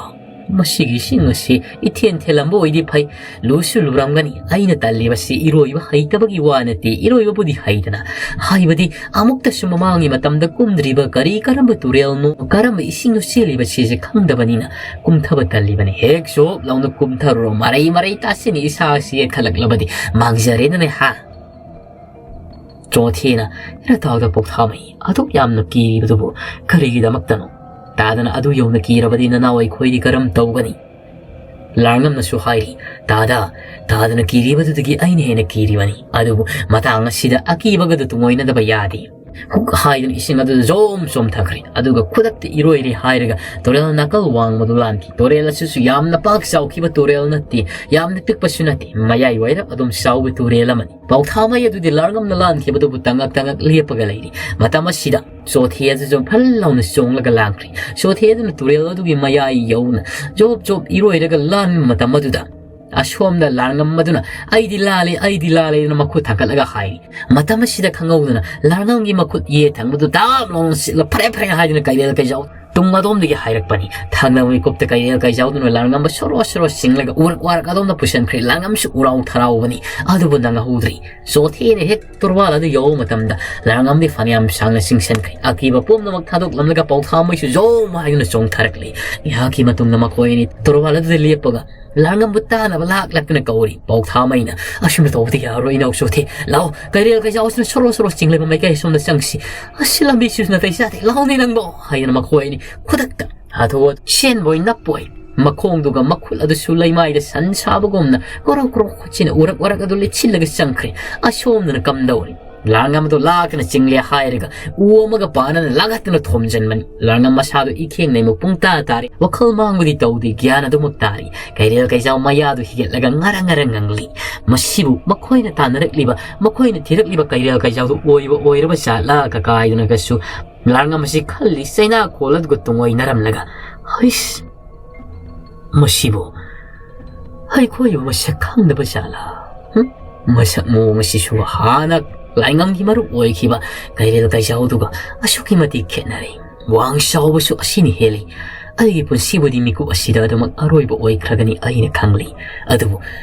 ꯃꯁꯤꯒꯤ ꯏꯁꯤꯡ ꯑꯁꯤ ꯏꯊꯦꯟ ꯊꯦꯜꯂꯝꯕ ꯑꯣꯏꯗꯤ ꯐꯩ, ꯂꯨꯁꯨ ꯂꯨꯔꯝꯒꯅꯤ꯫ ꯑꯩꯅ ꯇꯜꯂꯤꯕꯁꯤ ꯏꯔꯣꯏꯕ ꯍꯩꯇꯕꯒꯤ ꯋꯥ ꯅꯠꯇꯦ, ꯏꯔꯣꯏꯕꯕꯨꯗꯤ ꯍꯩꯗꯅ, ꯍꯥꯏꯕꯗꯤ ꯑꯃꯨꯛꯇꯁꯨ ꯃꯃꯥꯡꯒꯤ ꯃꯇꯝꯗ ꯀꯨꯝꯗ꯭ꯔꯤꯕ ꯀꯔꯤ ꯀꯔꯝꯕ ꯇꯨꯔꯦꯜꯅꯣ, ꯀꯔꯝꯕ ꯏꯁꯤꯡꯅꯣ ꯆꯦꯜꯂꯤꯕꯁꯤꯁꯦ ꯈꯪꯗꯕꯅꯤꯅ ꯀꯨꯝꯊꯕ ꯇꯜꯂꯤꯕꯅꯤ꯫ ꯍꯦꯛ ꯆꯣꯞ ꯂꯥꯎꯅ ꯀꯨꯝꯊꯔꯨꯔꯣ, ꯃꯔꯩ ꯃꯔꯩ ꯇꯥꯁꯤꯅꯤ, ꯏꯁꯥꯁꯤ ꯌꯦꯛꯊꯠꯂꯛꯂꯕꯗꯤ ꯃꯥꯡꯖꯔꯦꯗꯅꯦ ꯍꯥ꯫ ꯆꯣꯊꯦꯅ ꯔꯇꯥꯜꯗ ꯄꯣꯛꯊꯥꯃꯩ ꯑꯗꯨꯛ ꯌꯥꯝꯅ ꯀꯤꯔꯤꯕꯗꯨꯕꯨ ꯀꯔꯤꯒꯤꯗꯃꯛꯇꯅꯣ? ꯇꯥꯗꯅ ꯑꯗꯨ ꯌꯧꯅ ꯀꯤꯔꯕꯗꯤ ꯅꯅꯥꯎ ꯑꯩꯈꯣꯏꯗꯤ ꯀꯔꯝ ꯇꯧꯒꯅꯤ? ꯂꯥꯡꯉꯝꯅꯁꯨ ꯍꯥꯏꯔꯤ, ꯇꯥꯗ, ꯇꯥꯗꯅ ꯀꯤꯔꯤꯕꯗꯨꯗꯒꯤ ꯑꯩꯅ ꯍꯦꯟꯅ ꯀꯤꯔꯤꯕꯅꯤ꯫ ꯑꯗꯨꯕꯨ ꯃꯇꯥꯡ ꯑꯁꯤꯗ ꯑꯀꯤꯕꯒꯗꯨ ꯇꯨꯡꯑꯣꯏꯅꯗꯕ ꯌꯥꯗꯦ꯫ ꯍꯨꯛ ꯍꯥꯏꯗꯨꯅ ꯏꯁꯤꯡ ꯑꯗꯨꯗ ꯖꯣꯝ ꯆꯣꯝꯊꯈ꯭ꯔꯦ꯫ ꯑꯗꯨꯒ ꯈꯨꯗꯛꯇ ꯏꯔꯣꯏꯔꯦ ꯍꯥꯏꯔꯒ ꯇꯨꯔꯦꯜ ꯅꯥꯀꯜ ꯋꯥꯡꯃꯗꯨ ꯂꯥꯟꯈꯤ꯫ ꯇꯨꯔꯦꯜ ꯑꯁꯤꯁꯨ ꯌꯥꯝꯅ ꯄꯥꯛ ꯆꯥꯎꯈꯤꯕ ꯇꯨꯔꯦꯜ ꯅꯠꯇꯦ, ꯌꯥꯝꯅ ꯄꯤꯛꯄꯁꯨ ꯅꯠꯇꯦ, ꯃꯌꯥꯏ ꯋꯥꯏꯔꯞ ꯑꯗꯨꯝ ꯆꯥꯎꯕ ꯇꯨꯔꯦꯜ ꯑꯃꯅꯤ꯫ ꯄꯥꯎꯊꯥꯃꯩ ꯑꯗꯨꯗꯤ ꯂꯥꯔꯉꯝꯅ ꯂꯥꯟꯈꯤꯕꯗꯨꯕꯨ ꯇꯉꯛ ꯇꯉꯛ ꯂꯦꯞꯄꯒ ꯂꯩꯔꯤ꯫ ꯃꯇꯝ ꯑꯁꯤꯗ ꯆꯣꯊꯦ ꯑꯗꯨꯁꯨ ꯐꯜ ꯂꯥꯎꯅ ꯆꯣꯡꯂꯒ ꯂꯥꯟꯈ꯭ꯔꯦ꯫ ꯆꯣꯊꯦ ꯑꯗꯨꯅ ꯇꯨꯔꯦꯜ ꯑꯗꯨꯒꯤ ꯃꯌꯥꯏ ꯌꯧꯅ ꯖꯣꯞ ꯖꯣꯞ ꯏꯔꯣꯏꯔꯒ ꯂꯥꯟꯕ ꯃꯇꯝ ꯑꯗꯨꯗ ꯑꯁꯣꯝꯗ ꯂꯥꯔꯉꯝ ꯑꯗꯨꯅ "ꯑꯩꯗꯤ ꯂꯥꯜꯂꯦ, ꯑꯩꯗꯤ ꯂꯥꯜꯂꯦ" ꯍꯥꯏꯗꯨꯅ ꯃꯈꯨꯠ ꯊꯥꯡꯒꯠꯂꯒ ꯍꯥꯏꯔꯤ꯫ ꯃꯇꯝ ꯑꯁꯤꯗ ꯈꯪꯍꯧꯗꯅ ꯂꯥꯔꯉꯝꯒꯤ ꯃꯈꯨꯠ ꯌꯦꯠ ꯊꯪꯕꯗꯨ ꯗꯥꯞ ꯂꯥꯎꯅ ꯁꯤꯠꯂ "ꯐꯔꯦ ꯐꯔꯦ" ꯍꯥꯏꯗꯨꯅ ꯀꯩꯔꯦꯜ ꯀꯩꯖꯥꯎ ꯇꯨꯡ ꯑꯗꯣꯝꯗꯒꯤ ꯍꯥꯏꯔꯛꯄꯅꯤ꯫ ꯊꯪꯅꯕ ꯃꯤꯀꯨꯞꯇ ꯀꯩꯔꯦꯜ ꯀꯩꯖꯥꯎꯗꯨꯅ ꯂꯥꯔꯉꯝꯕ ꯁꯣꯔꯣ ꯁꯣꯔꯣ ꯆꯤꯡꯂꯒ ꯎꯔꯛ ꯋꯥꯔꯛ ꯑꯗꯣꯝꯗ ꯄꯨꯁꯤꯟꯈ꯭ꯔꯦ꯫ ꯂꯥꯔꯉꯝꯁꯨ ꯎꯔꯥꯎ ꯊꯔꯥꯎꯕꯅꯤ꯫ ꯑꯗꯨꯕꯨ ꯅꯪꯍꯧꯗ꯭ꯔꯤ꯫ ꯆꯣꯊꯦꯅ ꯍꯦꯛ ꯇꯣꯔꯕꯥꯜ ꯑꯗꯨ ꯌꯧꯕ ꯃꯇꯝꯗ ꯂꯥꯔꯉꯝꯗꯤ ꯐꯅꯌꯥꯝ ꯁꯥꯡꯅ ꯆꯤꯡꯁꯤꯟꯈ꯭ꯔꯦ꯫ ꯑꯀꯤꯕ ꯄꯨꯝꯅꯃꯛ ꯊꯥꯗꯣꯛꯂꯝꯂꯒ ꯄꯥꯎꯊꯥꯃꯩꯁꯨ ꯖꯣꯝ ꯍꯥꯏꯗꯨꯅ ꯆꯣꯡꯊꯔꯛꯂꯤ꯫ ꯉꯥꯏꯍꯥꯛꯀꯤ ꯃꯇꯨꯡꯗ ꯃꯈꯣꯏ ꯑꯅꯤ ꯇꯣꯔꯕꯥꯜ ꯑꯗꯨꯗ ꯂꯦꯞꯄꯒ ꯂꯥꯔꯉꯝꯕꯨ ꯇꯥꯅꯕ ꯂꯥꯛ ꯂꯥꯛꯇꯨꯅ ꯀꯧꯔꯤ꯫ ꯄꯥꯎꯊꯥꯃꯩꯅ, "ꯑꯁꯨꯝꯅ ꯇꯧꯕꯗꯤ ꯌꯥꯔꯣꯏ, ꯏꯅꯥꯎ ꯆꯣꯊꯦ꯫ ꯂꯥꯛꯑꯣ, ꯀꯩꯔꯦꯜ ꯀꯩꯖꯥꯎꯁꯤꯅ ꯁꯣꯔꯣ ꯁꯣꯔꯣ ꯆꯤꯡꯂꯕ ꯃꯥꯏꯀꯩ ꯑꯁꯣꯝꯗ ꯆꯪꯁꯤ꯫ ꯑꯁꯤ ꯂꯝꯕꯤꯁꯤꯁꯨ ꯅꯥꯇꯩ ꯆꯥꯗꯦ꯫ ꯂꯥꯛꯑꯣꯅꯦ ꯅꯪꯕꯣ" ꯍꯥꯏꯗꯅ ꯃꯈꯣꯏ ꯑꯅꯤ ꯈꯨꯗꯛꯇ ꯍꯥꯊꯨ ꯆꯦꯟꯕꯣꯏ ꯅꯞꯄꯣꯏ ꯃꯈꯣꯡꯗꯨꯒ ꯃꯈꯨꯠ ꯑꯗꯨꯁꯨ ꯂꯩꯃꯥꯏꯗ ꯁꯟ ꯁꯥꯕꯒꯨꯝꯅ ꯀꯣꯔꯣꯛ ꯀꯣꯔꯣꯛ ꯈꯨꯠꯁꯤꯅ ꯎꯔꯛ ꯎꯔꯛ ꯑꯗꯨ ꯂꯤꯠꯁꯤꯜꯂꯒ ꯆꯪꯈ꯭ꯔꯦ꯫ ꯑꯁꯣꯝꯗꯅ ꯀꯝꯗꯧꯔꯤ? ꯂꯥꯔꯉꯝ ꯑꯗꯨ ꯂꯥꯛꯇꯅ ꯆꯤꯡꯂꯦ ꯍꯥꯏꯔꯒ ꯎ ꯑꯃꯒ ꯄꯥꯟꯅꯅ ꯂꯥꯡꯒꯠꯇꯨꯅ ꯊꯣꯝꯖꯤꯟꯕꯅꯤ꯫ ꯂꯥꯔꯉꯝ ꯃꯁꯥꯗꯨ ꯏꯈꯦꯡ ꯅꯩꯃꯨꯛ ꯄꯨꯡꯇꯥ ꯇꯥꯔꯦ꯫ ꯋꯥꯈꯜ ꯃꯥꯡꯕꯗꯤ ꯇꯧꯗꯦ, ꯒ꯭ꯌꯥꯟ ꯑꯗꯨꯃꯛ ꯇꯥꯔꯤ꯫ ꯀꯩꯔꯦꯜ ꯀꯩꯖꯥꯎ ꯃꯌꯥꯗꯨ ꯍꯤꯒꯠꯂꯒ ꯉꯔꯪ ꯉꯔꯪ ꯉꯪꯂꯤ꯫ ꯃꯁꯤꯕꯨ ꯃꯈꯣꯏꯅ ꯇꯥꯟꯅꯔꯛꯂꯤꯕ, ꯃꯈꯣꯏꯅ ꯊꯤꯔꯛꯂꯤꯕ ꯀꯩꯔꯦꯜ ꯀꯩꯖꯥꯎꯗꯨ ꯑꯣꯏꯕ ꯑꯣꯏꯔꯕ ꯖꯥꯠꯂꯥ ꯀꯀꯥꯏꯗꯨꯅꯒꯁꯨ ꯂꯥꯔꯉꯝ ꯑꯁꯤ ꯈꯜꯂꯤ꯫ ꯆꯩꯅꯥ ꯈꯣꯜ ꯑꯗꯨꯒ ꯇꯨꯡꯑꯣꯏꯅꯔꯝꯂꯒ, "ꯍꯩꯁ, ꯃꯁꯤꯕꯨ ꯑꯩꯈꯣꯏꯕꯨ ꯃꯁꯛ ꯈꯪꯗꯕ ꯖꯥꯠꯂꯥ? ꯍꯨꯝ? ꯃꯁꯛ ꯃꯑꯣꯡ ꯑꯁꯤꯁꯨ ꯍꯥꯟꯅ ꯂꯥꯏꯉꯝꯒꯤ ꯃꯔꯨꯞ ꯑꯣꯏꯈꯤꯕ ꯀꯩꯔꯦꯜ ꯀꯩꯖꯥꯎꯗꯨꯒ ꯑꯁꯨꯛꯀꯤ ꯃꯇꯤꯛ ꯈꯦꯠꯅꯔꯦ꯫ ꯋꯥꯡ ꯆꯥꯎꯕꯁꯨ ꯑꯁꯤꯅ ꯍꯦꯜꯂꯤ꯫ ꯑꯩꯒꯤ ꯄꯨꯟꯁꯤꯕꯨꯗꯤ ꯃꯤꯀꯨꯞ ꯑꯁꯤꯗ ꯑꯗꯨꯃꯛ ꯑꯔꯣꯏꯕ ꯑꯣꯏꯈ꯭ꯔꯒꯅꯤ ꯑꯩꯅ ꯈꯪꯂꯤ꯫ ꯑꯗꯨꯕꯨ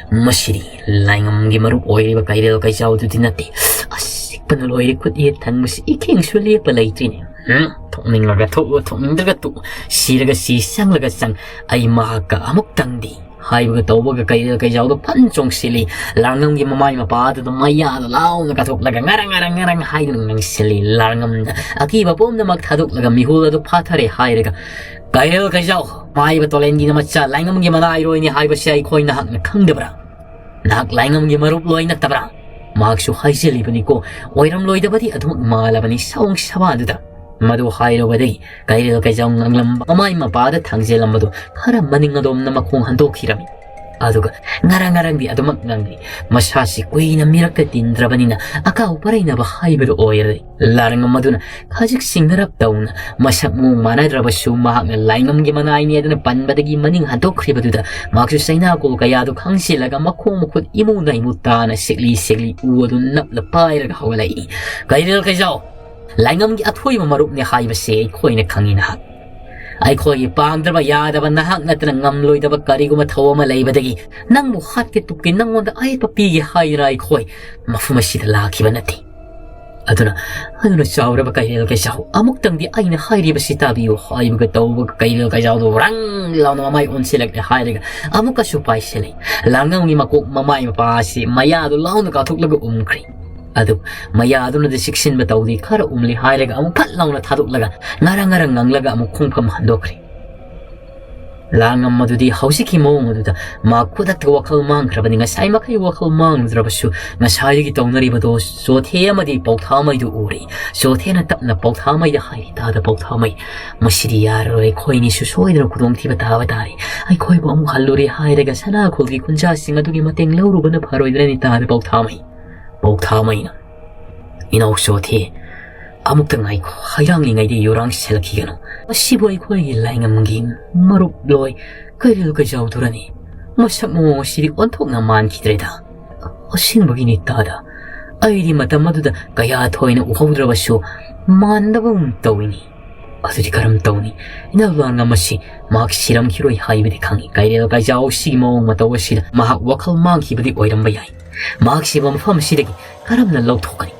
ꯃꯁꯤꯗꯤ ꯂꯥꯏꯉꯝꯒꯤ ꯃꯔꯨꯞ ꯑꯣꯏꯔꯤꯕ ꯀꯩꯔꯦꯜ ꯀꯩꯖꯥꯎꯗꯨꯗꯤ ꯅꯠꯇꯦ꯫ ꯑꯁꯤꯛꯄꯅ ꯂꯣꯏꯔꯦ, ꯈꯨꯠ ꯌꯦꯠ ꯊꯪꯕꯁꯤ ꯏꯈꯦꯡꯁꯨ ꯂꯦꯞꯄ ꯂꯩꯇ꯭ꯔꯤꯅꯦ꯫ ꯍꯝ? ꯊꯣꯛꯅꯤꯡꯂꯒ ꯊꯣꯛꯎ, ꯊꯣꯛꯅꯤꯡꯗ꯭ꯔꯒ ꯇꯣꯛꯎ, ꯁꯤꯔꯒ ꯁꯤ, ꯆꯪꯂꯒ ꯆꯪ, ꯑꯩ ꯃꯍꯥꯛꯀ ꯑꯃꯨꯛꯇꯪꯗꯤ꯫ ꯍꯥꯏꯕꯒ ꯇꯧꯕꯒ ꯀꯩꯔꯦꯜ ꯀꯩꯖꯥꯎꯗꯣ ꯐꯟ ꯆꯣꯡꯁꯤꯜꯂꯤ꯫ ꯂꯥꯡꯉꯝꯒꯤ ꯃꯃꯥꯏ ꯃꯄꯥꯗꯨꯗ ꯃꯌꯥꯗ ꯂꯥꯎꯅ ꯀꯥꯊꯣꯛꯂꯒ ꯉꯔꯪ ꯉꯔꯪ ꯉꯔꯪ ꯍꯥꯏꯗꯨꯅ ꯉꯪꯁꯤꯜꯂꯤ꯫ ꯂꯥꯡꯉꯝꯗ ꯑꯀꯤꯕ ꯄꯨꯝꯅꯃꯛ ꯊꯥꯗꯣꯛꯂꯒ ꯃꯤꯍꯨꯜ ꯑꯗꯨ ꯐꯥꯊꯔꯦ ꯍꯥꯏꯔꯒ, "ꯀꯩꯔꯦꯜ ꯀꯩꯖꯥꯎ, ꯃꯥꯏꯕ ꯇꯣꯂꯦꯟꯒꯤ ꯅꯃꯆꯥ ꯂꯥꯏꯉꯝꯒꯤ ꯃꯅꯥꯏꯔꯣꯏꯅꯤ ꯍꯥꯏꯕꯁꯤ ꯑꯩꯈꯣꯏ ꯅꯍꯥꯛꯅ ꯈꯪꯗꯕ꯭ꯔꯥ? ꯅꯍꯥꯛ ꯂꯥꯏꯉꯝꯒꯤ ꯃꯔꯨꯞ ꯂꯣꯏ ꯅꯠꯇꯕ꯭ꯔꯥ?" ꯃꯍꯥꯛꯁꯨ ꯍꯥꯏꯖꯤꯜꯂꯤꯕꯅꯤꯀꯣ, ꯑꯣꯏꯔꯝꯂꯣꯏꯗꯕꯗꯤ ꯑꯗꯨꯃꯛ ꯃꯥꯜꯂꯕꯅꯤ ꯁꯑꯣꯡ ꯁꯕꯥꯗꯨꯗ꯫ ꯃꯗꯨ ꯍꯥꯏꯔꯨꯕꯗꯒꯤ ꯀꯩꯔꯦꯜ ꯀꯩꯖꯥꯎ ꯉꯥꯡꯂꯝꯕ ꯃꯃꯥꯏ ꯃꯄꯥꯗ ꯊꯥꯡꯖꯦꯜꯂꯝꯕꯗꯨ ꯈꯔ ꯃꯅꯤꯡ ꯑꯗꯣꯝꯅ ꯃꯈꯣꯡ ꯍꯟꯗꯣꯛꯈꯤꯔꯝꯃꯤ꯫ ꯑꯗꯨꯒ ꯉꯔꯪ ꯉꯔꯪꯗꯤ ꯑꯗꯨꯃꯛ ꯉꯥꯡꯂꯤ꯫ ꯃꯁꯥꯁꯤ ꯀꯨꯏꯅ ꯃꯤꯔꯛꯇ ꯇꯤꯟꯗ꯭ꯔꯕꯅꯤꯅ ꯑꯀꯥꯎ ꯄꯔꯩꯅꯕ ꯍꯥꯏꯕꯗꯨ ꯑꯣꯏꯔꯦ꯫ ꯂꯥꯔꯪ ꯑꯗꯨꯅ ꯈꯖꯤꯛ ꯁꯤꯡꯅꯔꯞ ꯇꯧꯅ, ꯃꯁꯛ ꯃꯑꯣꯡ ꯃꯥꯟꯅꯗ꯭ꯔꯕꯁꯨ ꯃꯍꯥꯛꯅ ꯂꯥꯏꯉꯝꯒꯤ ꯃꯅꯥꯏꯅꯤ ꯑꯗꯨꯅ ꯄꯟꯕꯗꯒꯤ ꯃꯅꯤꯡ ꯍꯟꯗꯣꯛꯈ꯭ꯔꯤꯕꯗꯨꯗ ꯃꯍꯥꯛꯁꯨ ꯆꯩꯅꯥꯀꯣꯜ ꯀꯌꯥꯗꯨ ꯈꯪꯁꯤꯜꯂꯒ ꯃꯈꯣꯡ ꯃꯈꯨꯠ ꯏꯃꯨ ꯅꯩꯃꯨ ꯇꯥꯅ ꯁꯤꯛꯂꯤ ꯁꯤꯛꯂꯤ ꯎ ꯑꯗꯨ ꯅꯞꯂ ꯄꯥꯏꯔꯒ ꯍꯧꯒꯠꯂꯛꯏ꯫ "ꯀꯩꯔꯦꯜ ꯀꯩꯖꯥꯎ, ꯂꯥꯏꯉꯝꯒꯤ ꯑꯊꯣꯏꯕ ꯃꯔꯨꯞꯅꯦ ꯍꯥꯏꯕꯁꯦ ꯑꯩꯈꯣꯏꯅ ꯈꯪꯉꯤ ꯅꯍꯥꯛ꯫ ꯑꯩꯈꯣꯏꯒꯤ ꯄꯥꯝꯗ꯭ꯔꯕ ꯌꯥꯗꯕ ꯅꯍꯥꯛ ꯅꯠꯇꯅ ꯉꯝꯂꯣꯏꯗꯕ ꯀꯔꯤꯒꯨꯝꯕ ꯊꯧ ꯑꯃ ꯂꯩꯕꯗꯒꯤ ꯅꯪꯕꯨ ꯍꯥꯠꯀꯦ ꯇꯨꯞꯀꯦ, ꯅꯪꯉꯣꯟꯗ ꯑꯌꯦꯠꯄ ꯄꯤꯒꯦ ꯍꯥꯏꯗꯨꯅ ꯑꯩꯈꯣꯏ ꯃꯐꯝ ꯑꯁꯤꯗ ꯂꯥꯛꯈꯤꯕ ꯅꯠꯇꯦ꯫ ꯑꯗꯨꯅ, ꯑꯗꯨꯅ ꯆꯥꯎꯔꯕ ꯀꯩꯔꯦꯜ ꯀꯩꯖꯥꯎ, ꯑꯃꯨꯛꯇꯪꯗꯤ ꯑꯩꯅ ꯍꯥꯏꯔꯤꯕꯁꯤ ꯇꯥꯕꯤꯌꯨ" ꯍꯥꯏꯕꯒ ꯇꯧꯕꯒ ꯀꯩꯔꯦꯜ ꯀꯩꯖꯥꯎꯗꯣ ꯔꯪ ꯂꯥꯎꯅ ꯃꯃꯥꯏ ꯑꯣꯟꯁꯤꯜꯂꯛꯂꯦ ꯍꯥꯏꯔꯒ ꯑꯃꯨꯛꯀꯁꯨ ꯄꯥꯏꯁꯤꯜꯂꯤ꯫ ꯂꯥꯡꯉꯝꯒꯤ ꯃꯀꯣꯛ ꯃꯃꯥꯏ ꯃꯄꯥ ꯑꯁꯤ ꯃꯌꯥꯗꯨ ꯂꯥꯎꯅ ꯀꯥꯊꯣꯛꯂꯒ ꯎꯝꯈ꯭ꯔꯤ꯫ ꯑꯗꯨ ꯃꯌꯥꯗꯨꯅꯗꯤ ꯆꯦꯛꯁꯤꯟꯕ ꯇꯧꯗꯦ, ꯈꯔ ꯎꯝꯂꯤ ꯍꯥꯏꯔꯒ ꯑꯃꯨꯛ ꯐꯠ ꯂꯥꯎꯅ ꯊꯥꯗꯣꯛꯂꯒ ꯉꯔꯪ ꯉꯔꯪ ꯉꯪꯂꯒ ꯑꯃꯨꯛ ꯈꯣꯡꯐꯝ ꯍꯟꯗꯣꯛꯈ꯭ꯔꯤ꯫ ꯂꯥꯡꯉꯝ ꯑꯗꯨꯗꯤ ꯍꯧꯖꯤꯛꯀꯤ ꯃꯑꯣꯡ ꯑꯗꯨꯗ ꯃꯥ ꯈꯨꯗꯛꯇ ꯋꯥꯈꯜ ꯃꯥꯡꯈ꯭ꯔꯕꯅꯤ꯫ ꯉꯁꯥꯏ ꯃꯈꯩ ꯋꯥꯈꯜ ꯃꯥꯡꯂꯨꯗ꯭ꯔꯕꯁꯨ ꯉꯁꯥꯏꯗꯒꯤ ꯇꯧꯅꯔꯤꯕꯗꯣ ꯆꯣꯊꯦ ꯑꯃꯗꯤ ꯄꯧꯊꯥꯃꯩꯗꯨ ꯎꯔꯦ꯫ ꯆꯣꯊꯦꯅ ꯇꯞꯅ ꯄꯧꯊꯥꯃꯩꯗ ꯍꯥꯏꯔꯤ, "ꯇꯥꯗ ꯄꯧꯊꯥꯃꯩ, ꯃꯁꯤꯗꯤ ꯌꯥꯔꯔꯣꯏ, ꯑꯩꯈꯣꯏꯅꯤꯁꯨ ꯁꯣꯏꯗꯅ ꯈꯨꯗꯣꯡꯊꯤꯕ ꯇꯥꯕ ꯇꯥꯔꯦ꯫ ꯑꯩꯈꯣꯏꯕꯨ ꯑꯃꯨꯛ ꯍꯜꯂꯨꯔꯦ ꯍꯥꯏꯔꯒ ꯁꯅꯥꯈꯣꯜꯒꯤ ꯈꯨꯟꯖꯥꯁꯤꯡ ꯑꯗꯨꯒꯤ ꯃꯇꯦꯡ ꯂꯧꯔꯨꯕꯅ ꯐꯔꯣꯏꯗ꯭ꯔꯅꯤ ꯇꯥꯗ ꯄꯧꯊꯥꯃꯩ?" ꯄꯧꯊꯥꯃꯩꯅ, "ꯏꯅꯥꯎ ꯆꯣꯊꯦ, ꯑꯃꯨꯛꯇ ꯉꯥꯏꯈꯣ, ꯍꯩꯔꯥꯡꯂꯤꯉꯩꯗ ꯌꯨꯔꯥꯡ ꯁꯦꯜꯂꯛꯈꯤꯒꯅꯨ꯫ ꯃꯁꯤꯕꯨ ꯑꯩꯈꯣꯏꯒꯤ ꯂꯥꯏꯉꯝꯒꯤ ꯃꯔꯨꯞ ꯂꯣꯏ ꯀꯩꯔꯦꯜ ꯀꯩꯖꯥꯎꯗꯨꯔꯅꯤ? ꯃꯁꯛ ꯃꯑꯣꯡ ꯑꯁꯤꯗꯤ ꯑꯣꯟꯊꯣꯛꯅ ꯃꯥꯟꯈꯤꯗ꯭ꯔꯦꯗ꯫ ꯑꯁꯦꯡꯕꯒꯤꯅꯤ ꯇꯥꯗ, ꯑꯩꯗꯤ ꯃꯇꯝ ꯑꯗꯨꯗ ꯀꯌꯥ ꯊꯣꯏꯅ ꯎꯍꯧꯗ꯭ꯔꯕꯁꯨ ꯃꯥꯟꯗꯕꯒꯨꯝ ꯇꯧꯏꯅꯤ꯫ "ꯑꯗꯨꯗꯤ ꯀꯔꯝ ꯇꯧꯅꯤ? ꯏꯅꯥꯎ ꯂꯥꯡꯉꯝ ꯑꯁꯤ ꯃꯍꯥꯛ ꯁꯤꯔꯝꯈꯤꯔꯣꯏ ꯍꯥꯏꯕꯗꯤ ꯈꯪꯏ꯫ ꯀꯩꯔꯦꯜ ꯀꯩꯖꯥꯎꯁꯤꯒꯤ ꯃꯑꯣꯡ ꯃꯇꯧ ꯑꯁꯤꯗ ꯃꯍꯥꯛ ꯋꯥꯈꯜ ꯃꯥꯡꯈꯤꯕꯗꯤ ꯑꯣꯏꯔꯝꯕ ꯌꯥꯏ꯫ ꯃꯍꯥꯛ ꯁꯤꯕ ꯃꯐꯝ ꯑꯁꯤꯗꯒꯤ ꯀꯔꯝꯅ ꯂꯧꯊꯣꯛꯀꯅꯤ?"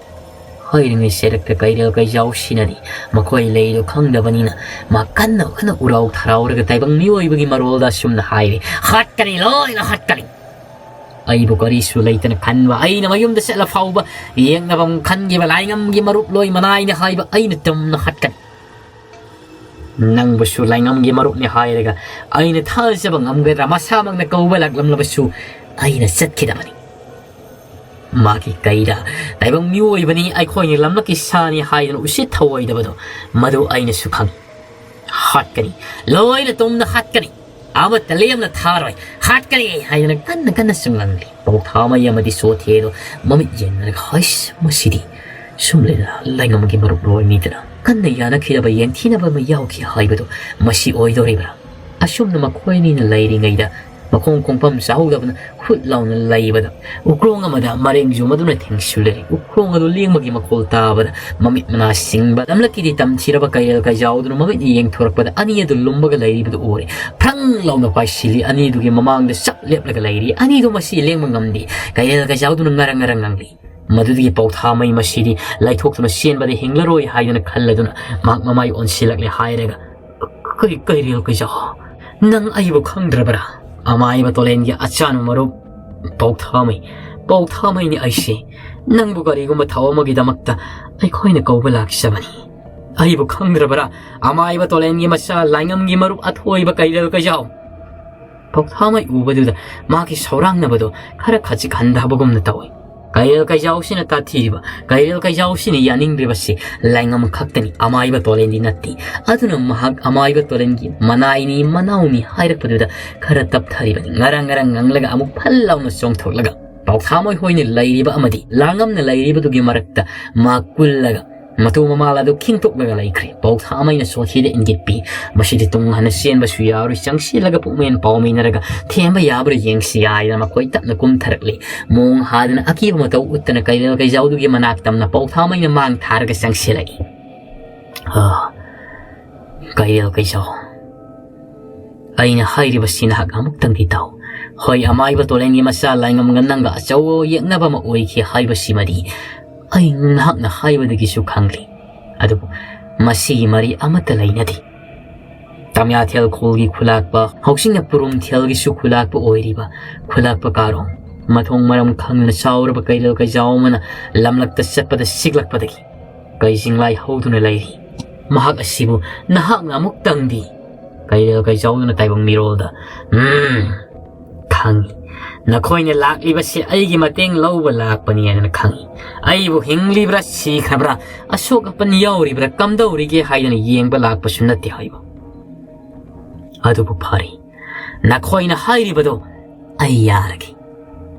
ꯍꯥꯏꯔꯤꯉꯩ ꯁꯦꯔꯛꯇ ꯀꯩꯔꯦꯜ ꯀꯩꯖꯥꯎꯁꯤꯅꯗꯤ ꯃꯈꯣꯏ ꯂꯩꯗꯨ ꯈꯪꯗꯕꯅꯤꯅ ꯃꯥ ꯀꯟꯅ ꯀꯟꯅ ꯎꯔꯥꯎ ꯊꯔꯥꯎꯔꯒ ꯇꯥꯏꯕꯪ ꯃꯤꯑꯣꯏꯕꯒꯤ ꯃꯔꯣꯜꯗ ꯑꯁꯨꯝꯅ ꯍꯥꯏꯔꯤ, "ꯍꯥꯠꯀꯅꯤ, ꯂꯣꯏꯅ ꯍꯥꯠꯀꯅꯤ꯫ ꯑꯩꯕꯨ ꯀꯔꯤꯁꯨ ꯂꯩꯇꯅ ꯈꯟꯕ, ꯑꯩꯅ ꯃꯌꯨꯝꯗ ꯆꯠꯂ ꯐꯥꯎꯕ ꯌꯦꯡꯅꯐꯝ ꯈꯟꯈꯤꯕ ꯂꯥꯏꯉꯝꯒꯤ ꯃꯔꯨꯞ ꯂꯣꯏ ꯃꯅꯥꯏꯅꯤ ꯍꯥꯏꯕ ꯑꯩꯅ ꯆꯨꯝꯅ ꯍꯥꯠꯀꯅꯤ꯫ ꯅꯪꯕꯨꯁꯨ ꯂꯥꯏꯉꯝꯒꯤ ꯃꯔꯨꯞꯅꯤ ꯍꯥꯏꯔꯒ ꯑꯩꯅ ꯊꯥꯖꯕ ꯉꯝꯒꯗ꯭ꯔꯥ? ꯃꯁꯥꯃꯛꯅ ꯀꯧꯕ ꯂꯥꯛꯂꯝꯂꯕꯁꯨ ꯑꯩꯅ ꯆꯠꯈꯤꯗꯕꯅꯤ꯫ ꯃꯥꯒꯤ ꯀꯩꯗ ꯇꯥꯏꯕꯪ ꯃꯤꯑꯣꯏꯕꯅꯤ, ꯑꯩꯈꯣꯏꯅ ꯂꯝꯂꯛꯀꯤ ꯁꯥꯅꯤ ꯍꯥꯏꯗꯨꯅ ꯎꯁꯤꯠ ꯊꯑꯣꯏꯗꯕꯗꯣ ꯃꯗꯨ ꯑꯩꯅꯁꯨ ꯈꯪꯏ꯫ ꯍꯥꯠꯀꯅꯤ, ꯂꯣꯏꯅ ꯇꯨꯝꯅ ꯍꯥꯠꯀꯅꯤ, ꯑꯃꯠꯇ ꯂꯦꯝꯅ ꯊꯥꯔꯣꯏ, ꯍꯥꯠꯀꯅꯤ" ꯍꯥꯏꯗꯨꯅ ꯀꯟꯅ ꯀꯟꯅ ꯆꯨꯡꯂꯪꯂꯤ꯫ ꯄꯧꯊꯥꯃꯩ ꯑꯃꯗꯤ ꯆꯣꯊꯦꯗꯣ ꯃꯃꯤꯠ ꯌꯦꯡꯂꯒ, "ꯍꯩꯁ, ꯃꯁꯤꯗꯤ ꯁꯨꯝ ꯂꯩꯅ ꯂꯥꯏꯉꯝꯒꯤ ꯃꯔꯨꯞ ꯂꯣꯏꯅꯤꯗꯅ ꯀꯟꯅ ꯌꯥꯅꯈꯤꯗꯕ ꯌꯦꯡꯊꯤꯅꯕ ꯑꯃ ꯌꯥꯎꯈꯤ ꯍꯥꯏꯕꯗꯣ ꯃꯁꯤ ꯑꯣꯏꯗꯣꯔꯤꯕ꯭ꯔꯥ?" ꯑꯁꯨꯝꯅ ꯃꯈꯣꯏ ꯑꯅꯤꯅ ꯂꯩꯔꯤꯉꯩꯗ ꯃꯈꯣꯡ ꯈꯣꯡꯐꯝ ꯆꯥꯍꯧꯗꯕꯅ ꯍꯨꯠ ꯂꯥꯎꯅ ꯂꯩꯕꯗ ꯎꯀ꯭ꯔꯣꯡ ꯑꯃꯗ ꯃꯔꯦꯡ ꯖꯨꯝ ꯑꯗꯨꯅ ꯊꯦꯡꯁꯤꯜꯂꯔꯤ꯫ ꯎꯀ꯭ꯔꯣꯡ ꯑꯗꯨ ꯂꯦꯡꯕꯒꯤ ꯃꯈꯣꯜ ꯇꯥꯕꯗ ꯃꯃꯤꯠ ꯃꯅꯥ ꯁꯤꯡꯕ ꯂꯝꯂꯛꯀꯤꯗꯤ ꯇꯝꯊꯤꯔꯕ ꯀꯩꯔꯦꯜ ꯀꯩꯖꯥꯎꯗꯨꯅ ꯃꯃꯤꯠ ꯌꯦꯡꯊꯣꯔꯛꯄꯗ ꯑꯅꯤ ꯑꯗꯨ ꯂꯨꯝꯕꯒ ꯂꯩꯔꯤꯕꯗꯨ ꯎꯔꯦ꯫ ꯐ꯭ꯔꯪ ꯂꯥꯎꯅ ꯄꯥꯏꯁꯤꯜꯂꯤ꯫ ꯑꯅꯤꯗꯨꯒꯤ ꯃꯃꯥꯡꯗ ꯆꯞ ꯂꯦꯞꯂꯒ ꯂꯩꯔꯤ꯫ ꯑꯅꯤꯗꯨ ꯃꯁꯤ ꯂꯦꯡꯕ ꯉꯝꯗꯦ꯫ ꯀꯩꯔꯦꯜ ꯀꯩꯖꯥꯎꯗꯨꯅ ꯉꯔꯪ ꯉꯔꯪ ꯉꯪꯂꯤ꯫ ꯃꯗꯨꯗꯒꯤ ꯄꯧꯊꯥꯃꯩ ꯃꯁꯤꯗꯤ ꯂꯥꯏꯊꯣꯛꯇꯨꯅ ꯆꯦꯟꯕꯗ ꯍꯤꯡꯂꯔꯣꯏ ꯍꯥꯏꯗꯨꯅ ꯈꯜꯂꯗꯨꯅ ꯃꯍꯥꯛ ꯃꯃꯥꯏ ꯑꯣꯟꯁꯤꯜꯂꯛꯂꯦ ꯍꯥꯏꯔꯒ, "ꯀꯩ-, ꯀꯩꯔꯦꯜ ꯀꯩꯖꯥꯎ, ꯅꯪ ꯑꯩꯕꯨ ꯈꯪꯗ꯭ꯔꯕꯔꯥ? ꯑꯃꯥꯏꯕ ꯇꯣꯂꯦꯟꯒꯤ ꯑꯆꯥꯟꯕ ꯃꯔꯨꯞ ꯄꯧꯊꯥꯃꯩ, ꯄꯧꯊꯥꯃꯩꯅꯤ ꯑꯩꯁꯦ꯫ ꯅꯪꯕꯨ ꯀꯔꯤꯒꯨꯝꯕ ꯊꯧ ꯑꯃꯒꯤꯗꯃꯛꯇ ꯑꯩꯈꯣꯏꯅ ꯀꯧꯕ ꯂꯥꯛꯆꯕꯅꯤ꯫ ꯑꯩꯕꯨ ꯈꯪꯗ꯭ꯔꯕꯔꯥ? ꯑꯃꯥꯏꯕ ꯇꯣꯂꯦꯟꯒꯤ ꯃꯆꯥ ꯂꯥꯏꯉꯝꯒꯤ ꯃꯔꯨꯞ ꯑꯊꯣꯏꯕ ꯀꯩꯔꯦꯜ ꯀꯩꯖꯥꯎ꯫" ꯄꯧꯊꯥꯃꯩ ꯎꯕꯗꯨꯗ ꯃꯥꯒꯤ ꯁꯧꯔꯥꯡꯅꯕꯗꯣ ꯈꯔ ꯈꯖꯤꯛ ꯍꯟꯊꯕꯒꯨꯝꯅ ꯇꯧꯏ꯫ ꯀꯩꯔꯦꯜ ꯀꯩꯖꯥꯎꯁꯤꯅ ꯇꯥꯊꯤꯔꯤꯕ, ꯀꯩꯔꯦꯜ ꯀꯩꯖꯥꯎꯁꯤꯅ ꯌꯥꯅꯤꯡꯗ꯭ꯔꯤꯕꯁꯤ ꯂꯥꯏꯉꯝ ꯈꯛꯇꯅꯤ, ꯑꯃꯥꯏꯕ ꯇꯣꯂꯦꯟꯗꯤ ꯅꯠꯇꯦ꯫ ꯑꯗꯨꯅ ꯃꯍꯥꯛ ꯑꯃꯥꯏꯕ ꯇꯣꯂꯦꯟꯒꯤ ꯃꯅꯥꯏꯅꯤ, ꯃꯅꯥꯎꯅꯤ ꯍꯥꯏꯔꯛꯄꯗꯨꯗ ꯈꯔ ꯇꯞꯊꯔꯤꯕꯅꯤ꯫ ꯉꯔꯪ ꯉꯔꯪ ꯉꯪꯂꯒ ꯑꯃꯨꯛ ꯐꯜ ꯂꯥꯎꯅ ꯆꯣꯡꯊꯣꯛꯂꯒ ꯄꯧꯊꯥꯃꯩ ꯍꯣꯏꯅ ꯂꯩꯔꯤꯕ ꯑꯃꯗꯤ ꯂꯥꯡꯉꯝꯅ ꯂꯩꯔꯤꯕꯗꯨꯒꯤ ꯃꯔꯛꯇ ꯃꯥ ꯀꯨꯜꯂꯒ ꯃꯇꯨ ꯃꯃꯥꯜ ꯑꯗꯨ ꯈꯤꯡꯇꯣꯛꯂꯒ ꯂꯩꯈ꯭ꯔꯦ꯫ ꯄꯧꯊꯥꯃꯩꯅ ꯁꯣꯊꯤꯗ ꯏꯪꯒꯤꯠ ꯄꯤ꯫ ꯃꯁꯤꯗꯤ ꯇꯨꯡ ꯍꯟꯅ ꯆꯦꯟꯕꯁꯨ ꯌꯥꯔꯣꯏ, ꯆꯪꯁꯤꯜꯂꯒ ꯄꯨꯛꯃꯦꯟ ꯄꯥꯎꯃꯤꯟꯅꯔꯒ ꯊꯦꯝꯕ ꯌꯥꯕ꯭ꯔꯥ ꯌꯦꯡꯁꯤ ꯍꯥꯏꯗꯅ ꯃꯈꯣꯏ ꯇꯞꯅ ꯀꯨꯝꯊꯔꯛꯂꯤ꯫ ꯃꯣꯡ ꯍꯥꯗꯅ ꯑꯀꯤꯕ ꯃꯇꯧ ꯎꯠꯇꯅ ꯀꯩꯔꯦꯜ ꯀꯩꯖꯥꯎꯗꯨꯒꯤ ꯃꯅꯥꯛ ꯇꯝꯅ ꯄꯧꯊꯥꯃꯩꯅ ꯃꯥꯡ ꯊꯥꯔꯒ ꯆꯪꯁꯤꯜꯂꯛꯏ꯫ "ꯑꯥ, ꯀꯩꯔꯦꯜ ꯀꯩꯖꯥꯎ, ꯑꯩꯅ ꯍꯥꯏꯔꯤꯕꯁꯤ ꯅꯍꯥꯛ ꯑꯃꯨꯛꯇꯪꯗꯤ ꯇꯥꯎ꯫ ꯍꯣꯏ, ꯑꯃꯥꯏꯕ ꯇꯣꯂꯦꯟꯒꯤ ꯃꯆꯥ ꯂꯥꯏꯉꯝꯒ ꯅꯪꯒ ꯑꯆꯧꯕ ꯌꯦꯛꯅꯕ ꯑꯃ ꯑꯣꯏꯈꯤ ꯍꯥꯏꯕꯁꯤꯃꯗꯤ ꯑꯩ ꯅꯍꯥꯛꯅ ꯍꯥꯏꯕꯗꯒꯤꯁꯨ ꯈꯪꯂꯤ꯫ ꯑꯗꯨꯕꯨ ꯃꯁꯤꯒꯤ ꯃꯔꯤ ꯑꯃꯠꯇ ꯂꯩꯅꯗꯦ꯫ ꯇꯝꯌꯥꯊꯦꯜ ꯈꯨꯜꯒꯤ ꯈꯨꯂꯥꯛꯄ, ꯍꯧꯖꯤꯛꯅ ꯄꯨꯔꯨꯝꯊꯦꯜꯒꯤꯁꯨ ꯈꯨꯂꯥꯛꯄ ꯑꯣꯏꯔꯤꯕ ꯈꯨꯂꯥꯛꯄ ꯀꯥꯔꯣꯡ, ꯃꯊꯣꯡ ꯃꯔꯝ ꯈꯪꯗꯅ ꯆꯥꯎꯔꯕ ꯀꯩꯔꯦꯜ ꯀꯩꯖꯥꯎ ꯑꯃꯅ ꯂꯝꯂꯛꯇ ꯆꯠꯄꯗ ꯁꯤꯛꯂꯛꯄꯗꯒꯤ ꯀꯩꯖꯤꯡꯂꯥꯏ ꯍꯧꯗꯨꯅ ꯂꯩꯔꯤ꯫ ꯃꯍꯥꯛ ꯑꯁꯤꯕꯨ ꯅꯍꯥꯛꯅ ꯑꯃꯨꯛꯇꯪꯗꯤ ꯀꯩꯔꯦꯜ ꯀꯩꯖꯥꯎꯗꯨꯅ ꯇꯥꯏꯕꯪ ꯃꯤꯔꯣꯜꯗ, "ꯎꯝ, ꯈꯪꯏ꯫ ꯅꯈꯣꯏꯅ ꯂꯥꯛꯂꯤꯕꯁꯤ ꯑꯩꯒꯤ ꯃꯇꯦꯡ ꯂꯧꯕ ꯂꯥꯛꯄꯅꯤ ꯍꯥꯏꯗꯅ ꯈꯪꯏ꯫ ꯑꯩꯕꯨ ꯍꯤꯡꯂꯤꯕ꯭ꯔꯥ ꯁꯤꯈ꯭ꯔꯕ꯭ꯔꯥ, ꯑꯁꯣꯛ ꯑꯄꯟ ꯌꯥꯎꯔꯤꯕ꯭ꯔꯥ ꯀꯝꯗꯧꯔꯤꯒꯦ ꯍꯥꯏꯗꯅ ꯌꯦꯡꯕ ꯂꯥꯛꯄꯁꯨ ꯅꯠꯇꯦ" ꯍꯥꯏꯕ꯫ ꯑꯗꯨꯕꯨ ꯐꯔꯦ, ꯅꯈꯣꯏꯅ ꯍꯥꯏꯔꯤꯕꯗꯣ ꯑꯩ ꯌꯥꯔꯒꯦ꯫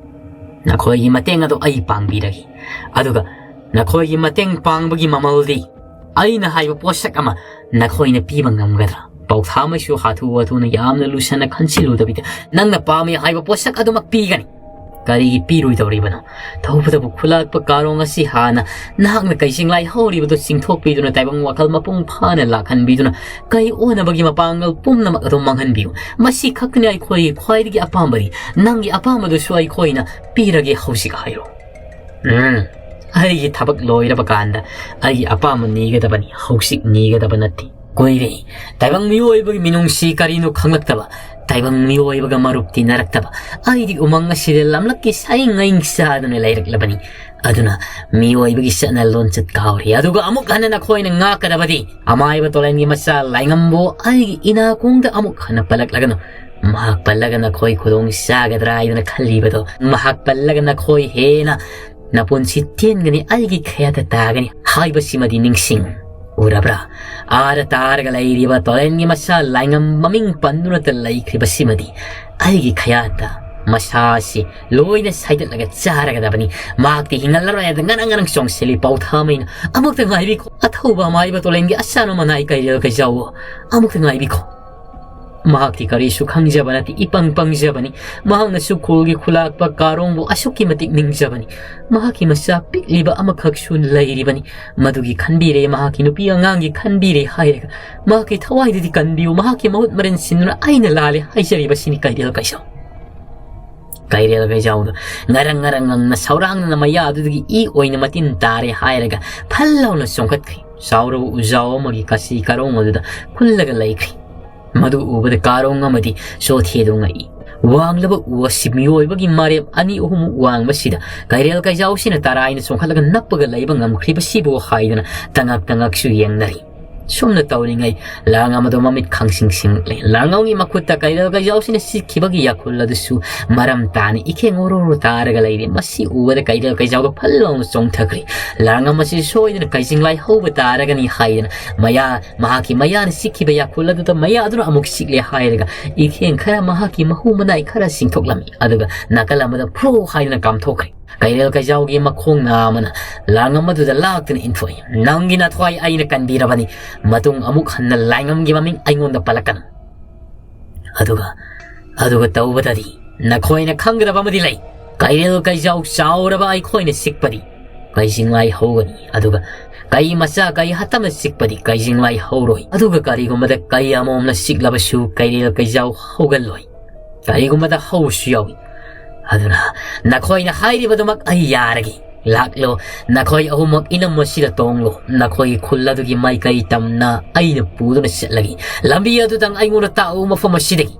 ꯅꯈꯣꯏꯒꯤ ꯃꯇꯦꯡ ꯑꯗꯣ ꯑꯩ ꯄꯥꯡꯕꯤꯔꯒꯦ꯫ ꯑꯗꯨꯒ ꯅꯈꯣꯏꯒꯤ ꯃꯇꯦꯡ ꯄꯥꯡꯕꯒꯤ ꯃꯃꯜꯗꯤ ꯑꯩꯅ ꯍꯥꯏꯕ ꯄꯣꯠꯁꯛ ꯑꯃ ꯅꯈꯣꯏꯅ ꯄꯤꯕ ꯉꯝꯒꯗ꯭ꯔꯥ? ꯄꯥꯎꯊꯥꯃꯩꯁꯨ ꯍꯥꯊꯨ ꯍꯥꯊꯨꯅ ꯌꯥꯝꯅ ꯂꯨꯁꯟꯅ ꯈꯟꯖꯤꯜꯂꯨꯗꯕꯤꯗ ꯅꯪꯅ ꯄꯥꯝꯃꯤ ꯍꯥꯏꯕ ꯄꯣꯠꯁꯛ ꯑꯗꯨꯃꯛ ꯄꯤꯒꯅꯤ꯫ ꯀꯔꯤꯒꯤ ꯄꯤꯔꯣꯏꯗꯧꯔꯤꯕꯅꯣ? ꯇꯧꯕꯇꯕꯨ ꯈꯨꯂꯥꯛꯄ ꯀꯥꯔꯣꯡ ꯑꯁꯤ ꯍꯥꯟꯅ ꯅꯍꯥꯛꯅ ꯀꯩꯁꯤꯡꯂꯥꯏ ꯍꯧꯔꯤꯕꯗꯨ ꯆꯤꯡꯊꯣꯛꯄꯤꯗꯨꯅ ꯇꯥꯏꯕꯪ ꯋꯥꯈꯜ ꯃꯄꯨꯡ ꯐꯥꯅ ꯂꯥꯛꯍꯟꯕꯤꯗꯨꯅ ꯀꯩ ꯑꯣꯟꯅꯕꯒꯤ ꯃꯄꯥꯡꯒꯜ ꯄꯨꯝꯅꯃꯛ ꯑꯗꯨ ꯃꯥꯡꯍꯟꯕꯤꯌꯨ꯫ ꯃꯁꯤ ꯈꯛꯇꯅꯤ ꯑꯩꯈꯣꯏꯒꯤ ꯈ꯭ꯋꯥꯏꯗꯒꯤ ꯑꯄꯥꯝꯕꯗꯤ꯫ ꯅꯪꯒꯤ ꯑꯄꯥꯝꯕꯗꯨꯁꯨ ꯑꯩꯈꯣꯏꯅ ꯄꯤꯔꯒꯦ ꯍꯧꯖꯤꯛ ꯍꯥꯏꯔꯣ꯫ ꯎꯝ, ꯑꯩꯒꯤ ꯊꯕꯛ ꯂꯣꯏꯔꯕ ꯀꯥꯟꯗ ꯑꯩꯒꯤ ꯑꯄꯥꯝꯕ ꯅꯤꯒꯗꯕꯅꯤ, ꯍꯧꯖꯤꯛ ꯅꯤꯒꯗꯕ ꯅꯠꯇꯦ꯫ ꯀꯨꯏꯔꯦ ꯇꯥꯏꯕꯪ ꯃꯤꯑꯣꯏꯕꯒꯤ ꯃꯤꯅꯨꯡꯁꯤ ꯀꯔꯤꯅꯣ ꯈꯪꯂꯛꯇꯕ, ꯇꯥꯏꯕꯪ ꯃꯤꯑꯣꯏꯕꯒ ꯃꯔꯨꯞ ꯇꯤꯟꯅꯔꯛꯇꯕ꯫ ꯑꯩꯗꯤ ꯎꯃꯪ ꯑꯁꯤꯗ ꯂꯝꯂꯛꯀꯤ ꯁꯥꯏꯉꯩ ꯆꯥꯗꯨꯅ ꯂꯩꯔꯛꯂꯕꯅꯤ꯫ ꯑꯗꯨꯅ ꯃꯤꯑꯣꯏꯕꯒꯤ ꯆꯠꯅ ꯂꯣꯟꯆꯠ ꯀꯥꯎꯔꯦ꯫ ꯑꯗꯨꯒ ꯑꯃꯨꯛ ꯍꯟꯅ ꯅꯈꯣꯏꯅ ꯉꯥꯛꯀꯗꯕꯗꯤ ꯑꯃꯥꯏꯕ ꯇꯣꯂꯦꯟꯒꯤ ꯃꯆꯥ ꯂꯥꯏꯉꯝꯕꯨ ꯑꯩꯒꯤ ꯏꯅꯥꯀꯣꯡꯗ ꯑꯃꯨꯛ ꯍꯟꯅ ꯄꯜꯂꯛꯂꯒꯅꯨ꯫ ꯃꯍꯥꯛ ꯄꯜꯂꯒ ꯅꯈꯣꯏ ꯈꯨꯗꯣꯡ ꯆꯥꯒꯗ꯭ꯔꯥ ꯍꯥꯏꯗꯅ ꯈꯜꯂꯤꯕꯗꯣ, ꯃꯍꯥꯛ ꯄꯜꯂꯒ ꯅꯈꯣꯏ ꯍꯦꯟꯅ ꯅꯄꯨꯟꯁꯤ ꯇꯦꯟꯒꯅꯤ, ꯑꯩꯒꯤ ꯈꯌꯥꯠꯇ ꯇꯥꯒꯅꯤ ꯍꯥꯏꯕꯁꯤꯃꯗꯤ ꯅꯤꯡꯁꯤꯡ꯫ ꯎꯔꯕ꯭ꯔꯥ? ꯑꯥꯗ ꯇꯥꯔꯒ ꯂꯩꯔꯤꯕ ꯇꯣꯂꯦꯟꯒꯤ ꯃꯆꯥ ꯂꯥꯏꯉꯝ ꯃꯃꯤꯡ ꯄꯟꯗꯨꯅꯇ ꯂꯩꯈ꯭ꯔꯤꯕꯁꯤꯃꯗꯤ ꯑꯩꯒꯤ ꯈꯌꯥꯠꯇ ꯃꯁꯥꯁꯤ ꯂꯣꯏꯅ ꯁꯥꯏꯗꯠꯂꯒ ꯆꯥꯔꯒꯗꯕꯅꯤ꯫ ꯃꯍꯥꯛꯇꯤ ꯍꯤꯡꯍꯜꯂꯔꯣꯏ ꯍꯥꯏꯗꯅ ꯉꯔꯪ ꯉꯔꯪ ꯆꯣꯡꯁꯤꯜꯂꯤ꯫ ꯄꯥꯎꯊꯥꯃꯩꯅ, "ꯑꯃꯨꯛꯇ ꯉꯥꯏꯕꯤꯈꯣ, ꯑꯊꯧꯕ ꯑꯃꯥꯏꯕ ꯇꯣꯂꯦꯟꯒꯤ ꯑꯆꯥꯟꯕ ꯃꯅꯥꯏ ꯀꯩꯔꯦꯜ ꯀꯩꯖꯥꯎꯋꯣ, ꯑꯃꯨꯛꯇ ꯉꯥꯏꯕꯤꯈꯣ"꯫ ꯃꯍꯥꯛꯇꯤ ꯀꯔꯤꯁꯨ ꯈꯪꯖꯕ ꯅꯠꯇꯦ, ꯏꯄꯪ ꯄꯪꯖꯕꯅꯤ꯫ ꯃꯍꯥꯛꯅꯁꯨ ꯈꯨꯜꯒꯤ ꯈꯨꯂꯥꯛꯄ ꯀꯥꯔꯣꯡꯕꯨ ꯑꯁꯨꯛꯀꯤ ꯃꯇꯤꯛ ꯅꯤꯡꯖꯕꯅꯤ꯫ ꯃꯍꯥꯛꯀꯤ ꯃꯆꯥ ꯄꯤꯛꯂꯤꯕ ꯑꯃꯈꯛꯁꯨ ꯂꯩꯔꯤꯕꯅꯤ꯫ ꯃꯗꯨꯒꯤ ꯈꯟꯕꯤꯔꯦ, ꯃꯍꯥꯛꯀꯤ ꯅꯨꯄꯤ ꯑꯉꯥꯡꯒꯤ ꯈꯟꯕꯤꯔꯦ ꯍꯥꯏꯔꯒ ꯃꯍꯥꯛꯀꯤ ꯊꯋꯥꯏꯗꯨꯗꯤ ꯀꯟꯕꯤꯌꯨ, ꯃꯍꯥꯛꯀꯤ ꯃꯍꯨꯠ ꯃꯔꯦꯟ ꯁꯤꯟꯗꯨꯅ ꯑꯩꯅ ꯂꯥꯜꯂꯦ ꯍꯥꯏꯖꯔꯤꯕꯁꯤꯅꯤ ꯀꯩꯔꯦꯜ ꯀꯩꯖꯥꯎ꯫ ꯀꯩꯔꯦꯜ ꯀꯩꯖꯥꯎꯗ ꯉꯔꯪ ꯉꯔꯪ ꯉꯪꯅ ꯁꯧꯔꯥꯡꯅꯅ ꯃꯌꯥ ꯑꯗꯨꯗꯒꯤ ꯏ ꯑꯣꯏꯅ ꯃꯇꯤꯟ ꯇꯥꯔꯦ ꯍꯥꯏꯔꯒ ꯐꯜ ꯂꯥꯎꯅ ꯆꯣꯡꯈꯠꯈ꯭ꯔꯦ꯫ ꯆꯥꯎꯔꯕ ꯎꯖꯥꯎ ꯑꯃꯒꯤ ꯀꯥꯆꯤ ꯀꯔꯣꯡ ꯑꯗꯨꯗ ꯈꯨꯜꯂꯒ ꯂꯩꯈ꯭ꯔꯦ꯫ ꯃꯗꯨ ꯎꯕꯗ ꯀꯥꯔꯣꯡ ꯑꯃꯗꯤ ꯆꯣꯊꯦꯗꯨ ꯉꯛꯏ꯫ ꯋꯥꯡꯂꯕ ꯎ ꯑꯁꯤ ꯃꯤꯑꯣꯏꯕꯒꯤ ꯃꯔꯦꯞ ꯑꯅꯤ ꯑꯍꯨꯝꯃꯨꯛ ꯋꯥꯡꯕꯁꯤꯗ ꯀꯩꯔꯦꯜ ꯀꯩꯖꯥꯎꯁꯤꯅ ꯇꯔꯥꯏꯅ ꯆꯣꯡꯈꯠꯂꯒ ꯅꯞꯄꯒ ꯂꯩꯕ ꯉꯝꯈ꯭ꯔꯤꯕꯁꯤꯕꯨ ꯍꯥꯏꯗꯨꯅ ꯇꯉꯛ ꯇꯉꯛꯁꯨ ꯌꯦꯡꯅꯔꯤ꯫ ꯁꯨꯝꯅ ꯇꯧꯔꯤꯉꯩ ꯂꯥꯡꯉꯝ ꯑꯗꯨ ꯃꯃꯤꯠ ꯈꯪꯁꯤꯡ ꯁꯤꯡꯂꯦ꯫ ꯂꯥꯡꯉꯝꯒꯤ ꯃꯈꯨꯠꯇ ꯀꯩꯔꯦꯜ ꯀꯩꯖꯥꯎꯁꯤꯅ ꯁꯤꯛꯈꯤꯕꯒꯤ ꯌꯥꯈꯨꯜ ꯑꯗꯨꯁꯨ ꯃꯔꯝ ꯇꯥꯅ ꯏꯈꯦꯡ ꯑꯣꯔꯣ ꯑꯣꯔꯣ ꯇꯥꯔꯒ ꯂꯩꯔꯦ꯫ ꯃꯁꯤ ꯎꯕꯗ ꯀꯩꯔꯦꯜ ꯀꯩꯖꯥꯎꯗ ꯐꯜ ꯂꯥꯎꯅ ꯆꯣꯡꯊꯈ꯭ꯔꯦ꯫ ꯂꯥꯡꯉꯝ ꯑꯁꯤ ꯁꯣꯏꯗꯅ ꯀꯩꯖꯤꯡꯂꯥꯏ ꯍꯧꯕ ꯇꯥꯔꯒꯅꯤ ꯍꯥꯏꯗꯅ ꯃꯌꯥ ꯃꯍꯥꯛꯀꯤ ꯃꯌꯥꯅ ꯁꯤꯛꯈꯤꯕ ꯌꯥꯈꯨꯜ ꯑꯗꯨꯗ ꯃꯌꯥ ꯑꯗꯨꯅ ꯑꯃꯨꯛ ꯁꯤꯛꯂꯦ ꯍꯥꯏꯔꯒ ꯏꯈꯦꯡ ꯈꯔ ꯃꯍꯥꯛꯀꯤ ꯃꯍꯨ ꯃꯅꯥꯏ ꯈꯔ ꯆꯤꯡꯊꯣꯛꯂꯝꯃꯤ꯫ ꯑꯗꯨꯒ ꯅꯥꯀꯜ ꯑꯃꯗ ꯐ꯭ꯔꯨ ꯍꯥꯏꯗꯨꯅ ꯀꯥꯝꯊꯣꯛꯈ꯭ꯔꯦ꯫ ꯀꯩꯔꯦꯜ ꯀꯩꯖꯥꯎꯒꯤ ꯃꯈꯣꯡ ꯅꯥꯝꯃꯅ ꯂꯥꯡꯉꯝ ꯑꯗꯨꯗ ꯂꯥꯛꯇꯨꯅ ꯏꯟꯊꯣꯛꯏ꯫ "ꯅꯪꯒꯤ ꯅꯊ꯭ꯋꯥꯏ ꯑꯩꯅ ꯀꯟꯕꯤꯔꯕꯅꯤ꯫ ꯃꯇꯨꯡ ꯑꯃꯨꯛ ꯍꯟꯅ ꯂꯥꯡꯉꯝꯒꯤ ꯃꯃꯤꯡ ꯑꯩꯉꯣꯟꯗ ꯄꯜꯂꯛꯀꯅꯨ꯫ ꯑꯗꯨꯒ, ꯑꯗꯨꯒ ꯇꯧꯕꯗꯗꯤ ꯅꯈꯣꯏꯅ ꯈꯪꯒꯗꯕ ꯑꯃꯗꯤ ꯂꯩ꯫ ꯀꯩꯔꯦꯜ ꯀꯩꯖꯥꯎ ꯆꯥꯎꯔꯕ ꯑꯩꯈꯣꯏꯅ ꯆꯤꯛꯄꯗꯤ ꯀꯩꯖꯤꯡꯂꯥꯏ ꯍꯧꯒꯅꯤ, ꯑꯗꯨꯒ ꯀꯩ ꯃꯆꯥ ꯀꯩ ꯍꯠꯇꯝꯅ ꯆꯤꯛꯄꯗꯤ ꯀꯩꯖꯤꯡꯂꯥꯏ ꯍꯧꯔꯣꯏ꯫ ꯑꯗꯨꯒ ꯀꯔꯤꯒꯨꯝꯕꯗ ꯀꯩ ꯑꯃꯣꯝꯅ ꯆꯤꯛꯂꯕꯁꯨ ꯀꯩꯔꯦꯜ ꯀꯩꯖꯥꯎ ꯍꯧꯒꯜꯂꯣꯏ꯫ ꯀꯔꯤꯒꯨꯝꯕꯗ ꯍꯧꯕꯁꯨ ꯌꯥꯎꯏ꯫ ꯑꯗꯨꯅ ꯅꯈꯣꯏꯅ ꯍꯥꯏꯔꯤꯕꯗꯨꯃꯛ ꯑꯩ ꯌꯥꯔꯒꯦ꯫ ꯂꯥꯛꯂꯣ, ꯅꯈꯣꯏ ꯑꯍꯨꯝꯃꯛ ꯏꯅꯝ ꯑꯁꯤꯗ ꯇꯣꯡꯂꯣ꯫ ꯅꯈꯣꯏꯒꯤ ꯈꯨꯜ ꯑꯗꯨꯒꯤ ꯃꯥꯏꯀꯩ ꯇꯝꯅ ꯑꯩꯅ ꯄꯨꯗꯨꯅ ꯆꯠꯂꯒꯦ꯫ ꯂꯝꯕꯤ ꯑꯗꯨꯗꯪ ꯑꯩꯉꯣꯟꯗ ꯇꯥꯛꯎ ꯃꯐꯝ ꯑꯁꯤꯗꯒꯤ꯫"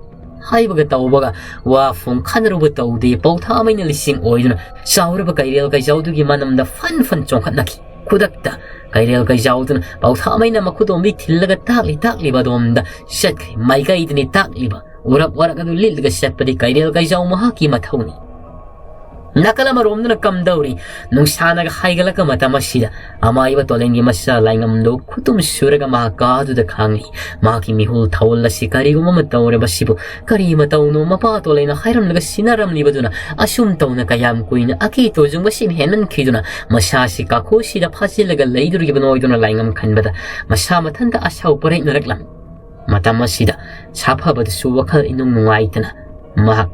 ꯍꯥꯏꯕꯒ ꯇꯧꯕꯒ ꯋꯥ ꯐꯣꯡ ꯈꯟꯅꯔꯨꯕ ꯇꯧꯗꯦ꯫ ꯄꯧꯊꯥꯃꯩꯅ ꯂꯤꯁꯤꯡ ꯑꯣꯏꯗꯨꯅ ꯆꯥꯎꯔꯕ ꯀꯩꯔꯦꯜ ꯀꯩꯖꯥꯎꯗꯨꯒꯤ ꯃꯅꯝꯗ ꯐꯟ ꯐꯟ ꯆꯣꯡꯈꯠꯅꯈꯤ꯫ ꯈꯨꯗꯛꯇ ꯀꯩꯔꯦꯜ ꯀꯩꯖꯥꯎꯗꯨꯅ ꯄꯧꯊꯥꯃꯩꯅ ꯃꯈꯨꯗꯣꯝꯕꯤ ꯊꯤꯜꯂꯒ ꯇꯥꯛꯂꯤ ꯇꯥꯛꯂꯤꯕ ꯑꯗꯣꯝꯗ ꯆꯠꯈ꯭ꯔꯦ꯫ ꯃꯥꯏꯀꯩꯗꯅꯤ ꯇꯥꯛꯂꯤꯕ꯫ ꯎꯔꯛ ꯋꯥꯔꯛ ꯑꯗꯨ ꯂꯤꯠꯂꯒ ꯆꯠꯄꯗꯤ ꯀꯩꯔꯦꯜ ꯀꯩꯖꯥꯎ ꯃꯍꯥꯛꯀꯤ ꯃꯊꯧꯅꯤ꯫ ꯅꯥꯀꯜ ꯑꯃꯔꯣꯝꯗꯅ ꯀꯝꯗꯧꯔꯤ? ꯅꯨꯡꯁꯥꯅꯒ ꯍꯥꯏꯒꯠꯂꯛꯄ ꯃꯇꯝ ꯑꯁꯤꯗ ꯑꯃꯥꯏꯕ ꯇꯣꯂꯦꯟꯒꯤ ꯃꯆꯥ ꯂꯥꯏꯉꯝꯗꯣ ꯈꯨꯇꯨꯝ ꯁꯨꯔꯒ ꯃꯍꯥꯛ ꯀꯥꯗꯨꯗ ꯈꯥꯡꯂꯤ꯫ ꯃꯍꯥꯛꯀꯤ ꯃꯤꯍꯨꯜ ꯊꯧꯜ ꯑꯁꯤ ꯀꯔꯤꯒꯨꯝꯕ ꯑꯃ ꯇꯧꯔꯕꯁꯤꯕꯨ ꯀꯔꯤ ꯃꯇꯧꯅꯣ? ꯃꯄꯥ ꯇꯣꯂꯦꯟꯅ ꯍꯥꯏꯔꯝꯂꯒ ꯁꯤꯟꯅꯔꯝꯂꯤꯕꯗꯨꯅ ꯑꯁꯨꯝ ꯇꯧꯅ ꯀꯌꯥꯝ ꯀꯨꯏꯅ ꯑꯀꯤ ꯇꯣꯖꯨꯡꯕꯁꯤꯅ ꯍꯦꯟꯃꯟꯈꯤꯗꯨꯅ ꯃꯁꯥꯁꯤ ꯀꯥꯈꯨꯁꯤꯗ ꯐꯥꯖꯤꯜꯂꯒ ꯂꯩꯗꯣꯔꯤꯕꯅꯣ ꯍꯥꯏꯗꯨꯅ ꯂꯥꯏꯉꯝ ꯈꯟꯕꯗ ꯃꯁꯥ ꯃꯊꯟꯇ ꯑꯁꯥꯎ ꯄꯔꯦꯛꯅꯔꯛꯂꯝꯃꯤ꯫ ꯃꯇꯝ ꯑꯁꯤꯗ ꯁꯥꯐꯕꯗꯨꯁꯨ ꯋꯥꯈꯜ ꯏꯅꯨꯡ ꯅꯨꯡꯉꯥꯏꯇꯅ ꯃꯍꯥꯛ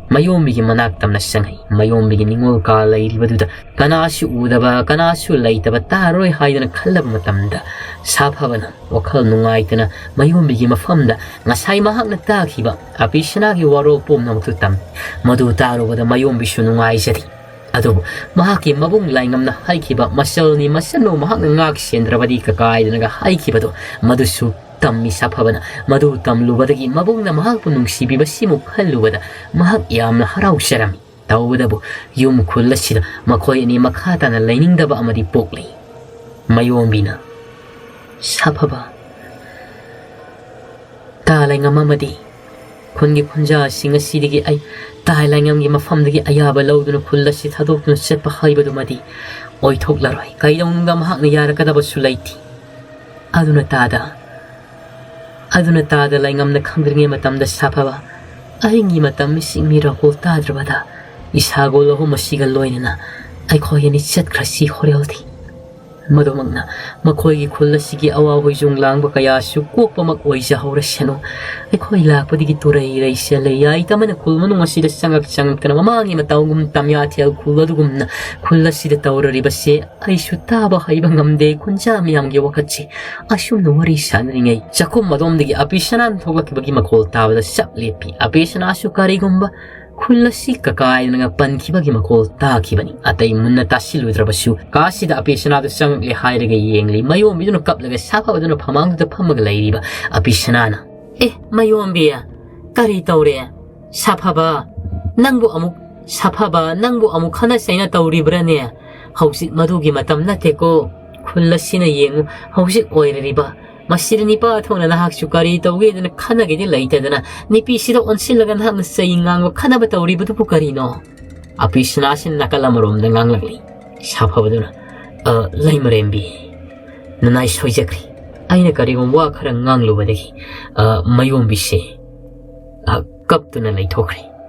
ꯃꯌꯣꯝꯕꯤꯒꯤ ꯃꯅꯥꯛ ꯇꯝꯅ ꯆꯪꯉꯛꯏ꯫ ꯃꯌꯣꯝꯕꯤꯒꯤ ꯅꯤꯡꯉꯣꯜ ꯀꯥ ꯂꯩꯔꯤꯕꯗꯨꯗ ꯀꯅꯥꯁꯨ ꯎꯗꯕ, ꯀꯅꯥꯁꯨ ꯂꯩꯇꯕ, ꯇꯥꯔꯣꯏ ꯍꯥꯏꯗꯅ ꯈꯜꯂꯕ ꯃꯇꯝꯗ, ꯁꯥꯐꯕꯅ ꯋꯥꯈꯜ ꯅꯨꯡꯉꯥꯏꯇꯅ ꯃꯌꯣꯝꯕꯤꯒꯤ ꯃꯐꯝꯗ ꯉꯁꯥꯏ ꯃꯍꯥꯛꯅ ꯇꯥꯈꯤꯕ ꯑꯄꯤꯁꯅꯥꯒꯤ ꯋꯥꯔꯣꯜ ꯄꯨꯝꯅꯃꯛꯇꯨ ꯇꯝꯃꯤ꯫ ꯃꯗꯨ ꯇꯥꯔꯨꯕꯗ ꯃꯌꯣꯝꯕꯤꯁꯨ ꯅꯨꯡꯉꯥꯏꯖꯗꯦ꯫ ꯑꯗꯨꯕꯨ ꯃꯍꯥꯛꯀꯤ ꯃꯕꯨꯡ ꯂꯥꯏꯉꯝꯅ ꯍꯥꯏꯈꯤꯕ "ꯃꯆꯜꯅꯤ ꯃꯆꯟꯅꯣ ꯃꯍꯥꯛꯅ ꯉꯥꯛ ꯁꯦꯟꯗ꯭ꯔꯕꯗꯤ ꯀꯀꯥꯏꯗꯅꯒ" ꯍꯥꯏꯈꯤꯕꯗꯣ, ꯃꯗꯨꯁꯨ ꯇꯝꯃꯤ ꯁꯥꯐꯕꯅ꯫ ꯃꯗꯨ ꯇꯝꯂꯨꯕꯗꯒꯤ ꯃꯕꯨꯡꯅ ꯃꯍꯥꯛꯄꯨ ꯅꯨꯡꯁꯤꯕꯤꯕꯁꯤꯃꯨꯛ ꯈꯜꯂꯨꯕꯗ ꯃꯍꯥꯛ ꯌꯥꯝꯅ ꯍꯔꯥꯎꯖꯔꯝꯃꯤ꯫ ꯇꯧꯕꯇꯕꯨ ꯌꯨꯝ ꯈꯨꯜ ꯑꯁꯤꯗ ꯃꯈꯣꯏ ꯑꯅꯤ ꯃꯈꯥ ꯇꯥꯅ ꯂꯩꯅꯤꯡꯗꯕ ꯑꯃꯗꯤ ꯄꯣꯛꯂꯤ꯫ ꯃꯌꯣꯝꯕꯤꯅ, "ꯁꯥꯐꯕ, ꯇꯥ ꯂꯩꯉꯝ ꯑꯃꯗꯤ ꯈꯨꯟꯒꯤ ꯈꯨꯟꯖꯥꯁꯤꯡ ꯑꯁꯤꯗꯒꯤ ꯑꯩ, ꯇꯥ ꯂꯩꯉꯝꯒꯤ ꯃꯐꯝꯗꯒꯤ ꯑꯌꯥꯕ ꯂꯧꯗꯨꯅ ꯈꯨꯜ ꯑꯁꯤ ꯊꯥꯗꯣꯛꯇꯨꯅ ꯆꯠꯄ ꯍꯥꯏꯕꯗꯨꯃꯗꯤ ꯑꯣꯏꯊꯣꯛꯂꯔꯣꯏ꯫ ꯀꯩꯗꯧꯅꯨꯡꯗ ꯃꯍꯥꯛꯅ ꯌꯥꯔꯛꯀꯗꯕꯁꯨ ꯂꯩꯇꯦ꯫ ꯑꯗꯨꯅ ꯇꯥꯗ, ꯑꯗꯨꯅ ꯇꯥꯗ ꯂꯩꯉꯝꯅ ꯈꯪꯗ꯭ꯔꯤꯉꯩ ꯃꯇꯝꯗ ꯁꯥꯐꯕ, ꯑꯍꯤꯡꯒꯤ ꯃꯇꯝ ꯏꯁꯤꯡ ꯃꯤꯔꯥꯀꯣꯜ ꯇꯥꯗ꯭ꯔꯕꯗ ꯏꯁꯥꯒꯣꯜ ꯑꯍꯨꯝ ꯑꯁꯤꯒ ꯂꯣꯏꯅꯅ ꯑꯩꯈꯣꯏ ꯑꯅꯤ ꯆꯠꯈ꯭ꯔꯁꯤ ꯍꯣꯔꯦꯜꯗꯤ꯫ ꯃꯗꯨꯃꯛꯅ ꯃꯈꯣꯏꯒꯤ ꯈꯨꯜ ꯑꯁꯤꯒꯤ ꯑꯋꯥ ꯍꯣꯏꯖꯣꯡ ꯂꯥꯡꯕ ꯀꯌꯥꯁꯨ ꯀꯣꯛꯄꯃꯛ ꯑꯣꯏꯖꯍꯧꯔꯁꯅꯨ꯫ ꯑꯩꯈꯣꯏ ꯂꯥꯛꯄꯗꯒꯤ ꯇꯨꯔꯩ ꯔꯩꯁꯦꯜꯂꯦ ꯌꯥꯏꯇꯃꯅ ꯈꯨꯜ ꯃꯅꯨꯡ ꯑꯁꯤꯗ ꯆꯪꯉꯛ ꯆꯪꯉꯛꯇꯅ ꯃꯃꯥꯡꯒꯤ ꯃꯇꯧꯒꯨꯝ ꯇꯝꯌꯥꯊꯦꯜ ꯈꯨꯜ ꯑꯗꯨꯒꯨꯝꯅ ꯈꯨꯜ ꯑꯁꯤꯗ ꯇꯧꯔꯔꯤꯕꯁꯦ ꯑꯩꯁꯨ ꯇꯥꯕ ꯍꯩꯕ ꯉꯝꯗꯦ꯫ ꯈꯨꯟꯖꯥ ꯃꯤꯌꯥꯝꯒꯤ ꯋꯥꯈꯠꯁꯤ ꯑꯁꯨꯝꯅ ꯋꯥꯔꯤ ꯁꯥꯟꯅꯔꯤꯉꯩ ꯆꯥꯛꯈꯨꯝ ꯑꯗꯣꯝꯗꯒꯤ ꯑꯄꯤꯁꯅꯥꯅ ꯊꯣꯛꯂꯛꯈꯤꯕꯒꯤ ꯃꯈꯣꯜ ꯇꯥꯕꯗ ꯆꯞ ꯂꯦꯞꯄꯤ꯫ ꯑꯄꯤꯁꯅꯥꯁꯨ ꯀꯔꯤꯒꯨꯝꯕ ꯈꯨꯜ ꯑꯁꯤ ꯀꯀꯥꯏꯗꯅꯒ ꯄꯟꯈꯤꯕꯒꯤ ꯃꯈꯣꯜ ꯇꯥꯈꯤꯕꯅꯤ꯫ ꯑꯇꯩ ꯃꯨꯟꯅ ꯇꯥꯁꯤꯜꯂꯨꯗ꯭ꯔꯕꯁꯨ ꯀꯥꯁꯤꯗ ꯑꯄꯤꯁꯅꯥꯗꯨ ꯆꯪꯉꯛꯂꯦ ꯍꯥꯏꯔꯒ ꯌꯦꯡꯂꯤ꯫ ꯃꯌꯣꯝꯕꯤꯗꯨꯅ ꯀꯞꯂꯒ ꯁꯥꯐꯕꯗꯨꯅ ꯐꯃꯥꯡꯗꯨꯗ ꯐꯝꯃꯒ ꯂꯩꯔꯤꯕ꯫ ꯑꯄꯤꯁꯅꯥꯅ, "ꯑꯦ ꯃꯌꯣꯝꯕꯤ, ꯀꯔꯤ ꯇꯧꯔꯦ? ꯁꯥꯐꯕ, ꯅꯪꯕꯨ ꯑꯃꯨꯛ, ꯁꯥꯐꯕ, ꯅꯪꯕꯨ ꯑꯃꯨꯛ ꯈꯠꯅ ꯆꯩꯅ ꯇꯧꯔꯤꯕ꯭ꯔꯥꯅꯦ? ꯍꯧꯖꯤꯛ ꯃꯗꯨꯒꯤ ꯃꯇꯝ ꯅꯠꯇꯦꯀꯣ꯫ ꯈꯨꯜ ꯑꯁꯤꯅ ꯌꯦꯡꯉꯨ, ꯍꯧꯖꯤꯛ ꯑꯣꯏꯔꯤꯕ꯫ ꯃꯁꯤꯗ ꯅꯤꯄꯥ ꯊꯣꯛꯅ ꯅꯍꯥꯛꯁꯨ ꯀꯔꯤ ꯇꯧꯒꯦꯗꯅ ꯈꯟꯅꯒꯦꯗꯤ ꯂꯩꯇꯗꯅ ꯅꯨꯄꯤꯁꯤꯗ ꯑꯣꯟꯁꯤꯜꯂꯒ ꯅꯍꯥꯛꯅ ꯆꯩ ꯉꯥꯡꯕ ꯈꯟꯅꯕ ꯇꯧꯔꯤꯕꯗꯨꯕꯨ ꯀꯔꯤꯅꯣ?" ꯑꯄꯤꯁꯅꯥꯁꯤ ꯅꯥꯀꯜ ꯑꯃꯔꯣꯝꯗ ꯉꯥꯡꯂꯛꯂꯤ꯫ ꯁꯥꯐꯕꯗꯨꯅ, "ꯑ, ꯂꯩꯃꯔꯦꯝꯕꯤ, ꯅꯅꯥꯏ ꯁꯣꯏꯖꯈ꯭ꯔꯦ꯫ ꯑꯩꯅ ꯀꯔꯤꯒꯨꯝꯕ ꯋꯥ ꯈꯔ ꯉꯥꯡꯂꯨꯕꯗꯒꯤ, ꯑ, ꯃꯌꯣꯝꯕꯤꯁꯦ, ꯑ, ꯀꯞꯇꯨꯅ ꯂꯩꯊꯣꯛꯈ꯭ꯔꯦ꯫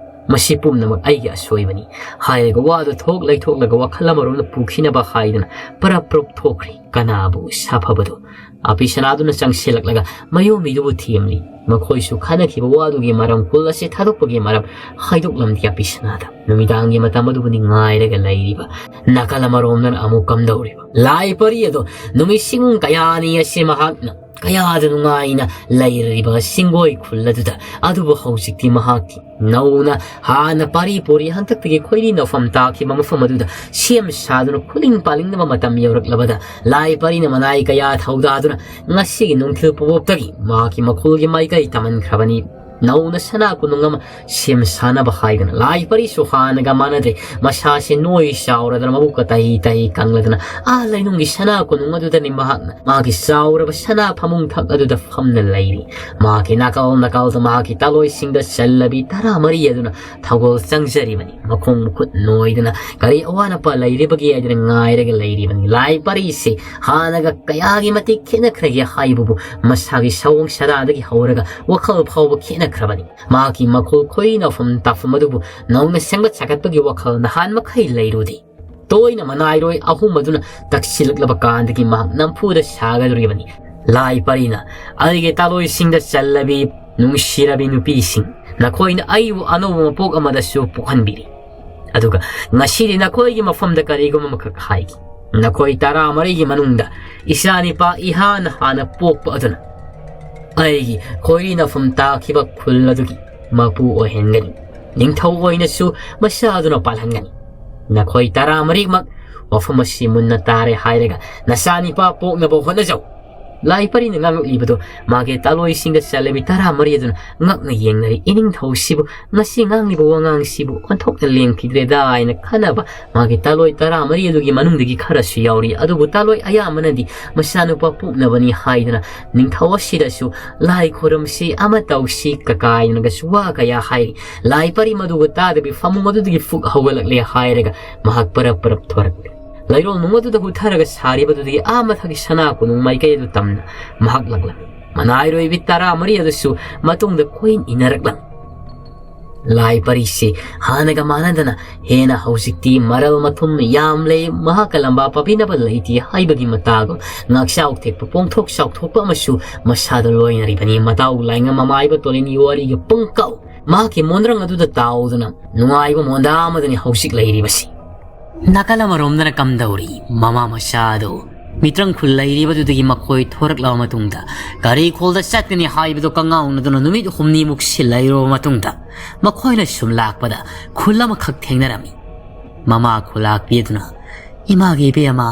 "ꯃꯁꯤ ꯄꯨꯝꯅꯃꯛ ꯑꯩꯒꯤ ꯑꯁꯣꯏꯕꯅꯤ" ꯍꯥꯏꯔꯒ ꯋꯥꯗꯨ ꯊꯣꯛ ꯂꯩꯊꯣꯛꯂꯒ ꯋꯥꯈꯜ ꯑꯃꯔꯣꯝꯗ ꯄꯨꯈꯤꯅꯕ ꯍꯥꯏꯗꯨꯅ ꯄꯔꯞ ꯄꯔꯞ ꯊꯣꯛꯈ꯭ꯔꯤ꯫ ꯀꯅꯥꯕꯨ ꯁꯥꯐꯕꯗꯣ ꯑꯄꯤꯁꯅꯥꯗꯨꯅ ꯆꯪꯁꯤꯜꯂꯛꯂꯒ ꯃꯌꯣꯝꯕꯤꯗꯨꯕꯨ ꯊꯦꯝꯂꯤ꯫ ꯃꯈꯣꯏꯁꯨ ꯈꯟꯅꯈꯤꯕ ꯋꯥꯗꯨꯒꯤ ꯃꯔꯝ, ꯈꯨꯜ ꯑꯁꯤ ꯊꯥꯗꯣꯛꯄꯒꯤ ꯃꯔꯝ ꯍꯥꯏꯗꯣꯛꯂꯝꯗꯦ ꯑꯄꯤꯁꯅꯥꯗ꯫ ꯅꯨꯃꯤꯗꯥꯡꯒꯤ ꯃꯇꯝ ꯑꯗꯨꯕꯨꯅꯤ ꯉꯥꯏꯔꯒ ꯂꯩꯔꯤꯕ꯫ ꯅꯥꯀꯜ ꯑꯃꯔꯣꯝꯗꯅ ꯑꯃꯨꯛ ꯀꯝꯗꯧꯔꯤꯕ꯫ ꯂꯥꯏ ꯄꯔꯤ ꯑꯗꯣ ꯅꯨꯃꯤꯠꯁꯤꯡ ꯀꯌꯥꯅꯤ ꯑꯁꯤ ꯃꯍꯥꯛꯅ ꯀꯌꯥꯗ ꯅꯨꯡꯉꯥꯏꯅ ꯂꯩꯔꯤꯕ ꯁꯤꯡꯒꯣꯏ ꯈꯨꯜ ꯑꯗꯨꯗ, ꯑꯗꯨꯕꯨ ꯍꯧꯖꯤꯛꯇꯤ ꯃꯍꯥꯛꯀꯤ ꯅꯧꯅ ꯍꯥꯟꯅ ꯄꯥꯔꯤ ꯄꯨꯔꯤ ꯍꯟꯗꯛꯇꯒꯤ ꯈꯣꯏꯔꯤ ꯅꯧꯐꯝ ꯇꯥꯈꯤꯕ ꯃꯐꯝ ꯑꯗꯨꯗ ꯁꯦꯝ ꯁꯥꯗꯨꯅ ꯈꯨꯂꯤꯡ ꯄꯥꯂꯤꯡꯅꯕ ꯃꯇꯝ ꯌꯧꯔꯛꯂꯕꯗ, ꯂꯥꯏ ꯄꯔꯤꯅ ꯃꯅꯥꯏ ꯀꯌꯥ ꯊꯧꯗꯥꯗꯨꯅ ꯉꯁꯤꯒꯤ ꯅꯨꯡꯊꯤꯜ ꯄꯨꯕꯣꯞꯇꯒꯤ ꯃꯍꯥꯛꯀꯤ ꯃꯈꯨꯜꯒꯤ ꯃꯥꯏꯀꯩ ꯇꯝꯍꯟꯈ꯭ꯔꯕꯅꯤ꯫ ꯅꯧꯅ ꯁꯅꯥ ꯀꯣꯅꯨꯡ ꯑꯃ ꯁꯦꯝ ꯁꯥꯅꯕ ꯍꯥꯏꯗꯨꯅ꯫ ꯂꯥꯏ ꯄꯔꯤꯁꯨ ꯍꯥꯟꯅꯒ ꯃꯥꯟꯅꯗ꯭ꯔꯦ꯫ ꯃꯁꯥꯁꯦ ꯅꯣꯏ ꯆꯥꯎꯔꯗꯅ ꯃꯕꯨꯛꯀ ꯇꯍꯤ ꯇꯍꯤ ꯀꯪꯂꯗꯅ ꯑꯥ ꯂꯩꯅꯨꯡꯒꯤ ꯁꯅꯥ ꯀꯣꯅꯨꯡ ꯑꯗꯨꯗꯅꯤ ꯃꯍꯥꯛꯅ ꯃꯥꯒꯤ ꯆꯥꯎꯔꯕ ꯁꯅꯥ ꯐꯃꯨꯡ ꯊꯛ ꯑꯗꯨꯗ ꯐꯝꯅ ꯂꯩꯔꯤ꯫ ꯃꯍꯥꯛꯀꯤ ꯅꯥꯀꯜ ꯅꯥꯀꯜꯗ ꯃꯍꯥꯛꯀꯤ ꯇꯥꯂꯣꯏꯁꯤꯡꯗ ꯆꯜꯂꯕꯤ ꯇꯔꯥꯃꯔꯤ ꯑꯗꯨꯅ ꯊꯧꯒꯜ ꯆꯪꯖꯔꯤꯕꯅꯤ꯫ ꯃꯈꯣꯡ ꯃꯈꯨꯠ ꯅꯣꯏꯗꯅ ꯀꯔꯤ ꯑꯋꯥ ꯑꯅꯥꯄꯥ ꯂꯩꯔꯤꯕꯒꯦ ꯍꯥꯏꯗꯅ ꯉꯥꯏꯔꯒ ꯂꯩꯔꯤꯕꯅꯤ꯫ ꯂꯥꯏ ꯄꯔꯤꯁꯤ ꯍꯥꯟꯅꯒ ꯀꯌꯥꯒꯤ ꯃꯇꯤꯛ ꯈꯦꯠꯅꯈ꯭ꯔꯒꯦ ꯍꯥꯏꯕꯕꯨ ꯃꯁꯥꯒꯤ ꯁꯑꯣꯡ ꯁꯥꯗꯥꯗꯒꯤ ꯍꯧꯔꯒ ꯋꯥꯈꯜ ꯐꯥꯎꯕ ꯈꯦꯠꯅꯈ꯭ꯔꯕꯅꯤ꯫ ꯃꯍꯥꯛꯀꯤ ꯃꯈꯨꯜ ꯈꯣꯏꯅꯐꯝ ꯇꯥꯐꯝ ꯑꯗꯨꯕꯨ ꯅꯧꯅ ꯁꯦꯝꯒꯠ ꯁꯥꯒꯠꯄꯒꯤ ꯋꯥꯈꯜ ꯅꯍꯥꯟ ꯃꯈꯩ ꯂꯩꯔꯨꯗꯦ꯫ ꯇꯣꯏꯅ ꯃꯅꯥꯏꯔꯣꯏ ꯑꯍꯨꯝ ꯑꯗꯨꯅ ꯇꯛꯁꯤꯜꯂꯛꯂꯕ ꯀꯥꯟꯗꯒꯤ ꯃꯍꯥꯛ ꯅꯝꯐꯨꯗ ꯁꯥꯒꯗꯧꯔꯤꯕꯅꯤ꯫ ꯂꯥꯏ ꯄꯔꯤꯅ ꯑꯩꯒꯤ ꯇꯥꯂꯣꯏꯁꯤꯡꯗ ꯆꯜꯂꯕꯤ ꯅꯨꯡꯁꯤꯔꯕꯤ ꯅꯨꯄꯤꯁꯤꯡ, ꯅꯈꯣꯏꯅ ꯑꯩꯕꯨ ꯑꯅꯧꯕ ꯃꯄꯣꯛ ꯑꯃꯗꯁꯨ ꯄꯣꯛꯍꯟꯕꯤꯔꯤ꯫ ꯑꯗꯨꯒ ꯉꯁꯤꯗꯤ ꯅꯈꯣꯏꯒꯤ ꯃꯐꯝꯗ ꯀꯔꯤꯒꯨꯝꯕ ꯑꯃꯈꯛ ꯍꯥꯏꯒꯦ꯫ ꯅꯈꯣꯏ ꯇꯔꯥꯃꯔꯤꯒꯤ ꯃꯅꯨꯡꯗ ꯏꯆꯥꯅꯤꯄꯥ ꯏꯍꯥꯟ ꯍꯥꯟꯅ ꯄꯣꯛꯄ ꯑꯗꯨꯅ ꯑꯩꯒꯤ ꯈꯣꯏꯔꯤ ꯅꯐꯝ ꯇꯥꯈꯤꯕ ꯈꯨꯜ ꯑꯗꯨꯒꯤ ꯃꯄꯨ ꯑꯣꯏꯍꯟꯒꯅꯤ꯫ ꯅꯤꯡꯊꯧ ꯑꯣꯏꯅꯁꯨ ꯃꯆꯥꯗꯨꯅ ꯄꯥꯜꯍꯟꯒꯅꯤ꯫ ꯅꯈꯣꯏ ꯇꯔꯥꯃꯔꯤꯃꯛ ꯋꯥꯐꯝ ꯑꯁꯤ ꯃꯨꯟꯅ ꯇꯥꯔꯦ ꯍꯥꯏꯔꯒ ꯅꯆꯥꯅꯤꯄꯥ ꯄꯣꯛꯅꯕ ꯍꯣꯠꯅꯖꯧ꯫ ꯂꯥꯏ ꯄꯔꯤꯅ ꯉꯥꯡꯂꯛꯂꯤꯕꯗꯣ ꯃꯥꯒꯤ ꯇꯥꯂꯣꯏꯁꯤꯡꯗ ꯆꯠꯂꯕꯤ ꯇꯔꯥꯃꯔꯤ ꯑꯗꯨꯅ ꯉꯛꯅ ꯌꯦꯡꯅꯔꯤ꯫ ꯏꯅꯤꯡꯊꯧꯁꯤꯕꯨ ꯉꯁꯤ ꯉꯥꯡꯂꯤꯕ ꯋꯥꯉꯥꯡꯁꯤꯕꯨ ꯑꯣꯟꯊꯣꯛꯅ ꯂꯦꯡꯈꯤꯗ꯭ꯔꯦꯗ ꯍꯥꯏꯅ ꯈꯟꯅꯕ ꯃꯥꯒꯤ ꯇꯥꯂꯣꯏ ꯇꯔꯥꯃꯔꯤ ꯑꯗꯨꯒꯤ ꯃꯅꯨꯡꯗꯒꯤ ꯈꯔꯁꯨ ꯌꯥꯎꯔꯤ꯫ ꯑꯗꯨꯕꯨ ꯇꯥꯂꯣꯏ ꯑꯌꯥꯝꯕꯅꯗꯤ ꯃꯆꯥꯅꯨꯄꯥ ꯄꯣꯛꯅꯕꯅꯤ ꯍꯥꯏꯗꯅ ꯅꯤꯡꯊꯧ ꯑꯁꯤꯗꯁꯨ ꯂꯥꯏ ꯈꯣꯏꯔꯝꯁꯤ ꯑꯃ ꯇꯧꯁꯤ ꯀꯀꯥꯏꯅꯒꯁꯨ ꯋꯥ ꯀꯌꯥ ꯍꯥꯏꯔꯤ꯫ ꯂꯥꯏ ꯄꯔꯤ ꯃꯗꯨꯒ ꯇꯥꯗꯕꯤ ꯐꯃꯨꯡ ꯑꯗꯨꯗꯒꯤ ꯐꯨꯛ ꯍꯧꯒꯠꯂꯛꯂꯦ ꯍꯥꯏꯔꯒ ꯃꯍꯥꯛ ꯄꯔꯞ ꯄꯔꯞ ꯊꯣꯔꯛꯂꯦ꯫ ꯂꯩꯔꯣꯜ ꯅꯨꯡ ꯑꯗꯨꯗ ꯍꯨꯠꯊꯔꯒ ꯁꯥꯔꯤꯕꯗꯨꯗꯒꯤ ꯑꯥ ꯃꯊꯛꯀꯤ ꯁꯅꯥ ꯀꯣꯅꯨꯡ ꯃꯥꯏꯀꯩ ꯑꯗꯨ ꯇꯝꯅ ꯃꯍꯥꯛ ꯂꯥꯛꯂꯝꯃꯤ꯫ ꯃꯅꯥꯏꯔꯣꯏꯕꯤ ꯇꯔꯥꯃꯔꯤ ꯑꯗꯨꯁꯨ ꯃꯇꯨꯡꯗ ꯀꯣꯏꯟ ꯏꯟꯅꯔꯛꯂꯝꯃꯤ꯫ ꯂꯥꯏ ꯄꯔꯤꯁꯦ ꯍꯥꯟꯅꯒ ꯃꯥꯟꯅꯗꯅ ꯍꯦꯟꯅ ꯍꯧꯖꯤꯛꯇꯤ ꯃꯔꯜ ꯃꯊꯨꯝ ꯌꯥꯝꯂꯦ, ꯃꯍꯥꯛꯀ ꯂꯝꯕꯥ ꯄꯥꯕꯤꯅꯕ ꯂꯩꯇꯦ ꯍꯥꯏꯕꯒꯤ ꯃꯇꯥꯒꯨꯝ ꯉꯥꯛꯆꯥꯎ ꯊꯦꯛꯄ, ꯄꯣꯡꯊꯣꯛ ꯆꯥꯎꯊꯣꯛꯄ ꯑꯃꯁꯨ ꯃꯁꯥꯗ ꯂꯣꯏꯅꯔꯤꯕꯅꯤ꯫ ꯃꯇꯥꯎ ꯂꯥꯏꯉꯝ ꯃꯃꯥꯏꯕ ꯇꯣꯂꯤꯟꯒꯤ ꯋꯥꯔꯤꯒ ꯄꯨꯡꯀꯥꯎ ꯃꯍꯥꯛꯀꯤ ꯃꯣꯟꯗ꯭ꯔꯪ ꯑꯗꯨꯗ ꯇꯥꯎꯗꯨꯅ ꯅꯨꯡꯉꯥꯏꯕ ꯃꯣꯟꯗꯥ ꯑꯃꯗꯅꯤ ꯍꯧꯖꯤꯛ ꯂꯩꯔꯤꯕꯁꯤ꯫ ꯅꯥꯀꯜ ꯑꯃꯔꯣꯝꯗꯅ ꯀꯝꯗꯧꯔꯤ? ꯃꯃꯥ ꯃꯆꯥꯗꯣ ꯃꯤꯇ꯭ꯔꯪ ꯈꯨꯜ ꯂꯩꯔꯤꯕꯗꯨꯗꯒꯤ ꯃꯈꯣꯏ ꯊꯣꯔꯛꯂꯕ ꯃꯇꯨꯡꯗ, ꯒꯥꯔꯤ ꯈꯣꯜꯗ ꯆꯠꯀꯅꯤ ꯍꯥꯏꯕꯗꯨ ꯀꯉꯥꯎꯅꯗꯨꯅ ꯅꯨꯃꯤꯠ ꯍꯨꯝꯅꯤꯃꯨꯛ ꯁꯤꯜ ꯂꯩꯔꯕ ꯃꯇꯨꯡꯗ, ꯃꯈꯣꯏꯅ ꯁꯨꯝ ꯂꯥꯛꯄꯗ ꯈꯨꯜ ꯑꯃꯈꯛ ꯊꯦꯡꯅꯔꯝꯃꯤ꯫ ꯃꯃꯥ ꯈꯨꯂꯥꯛꯄꯤ ꯑꯗꯨꯅ, "ꯏꯃꯥꯒꯤ ꯏꯕꯦꯝꯃ,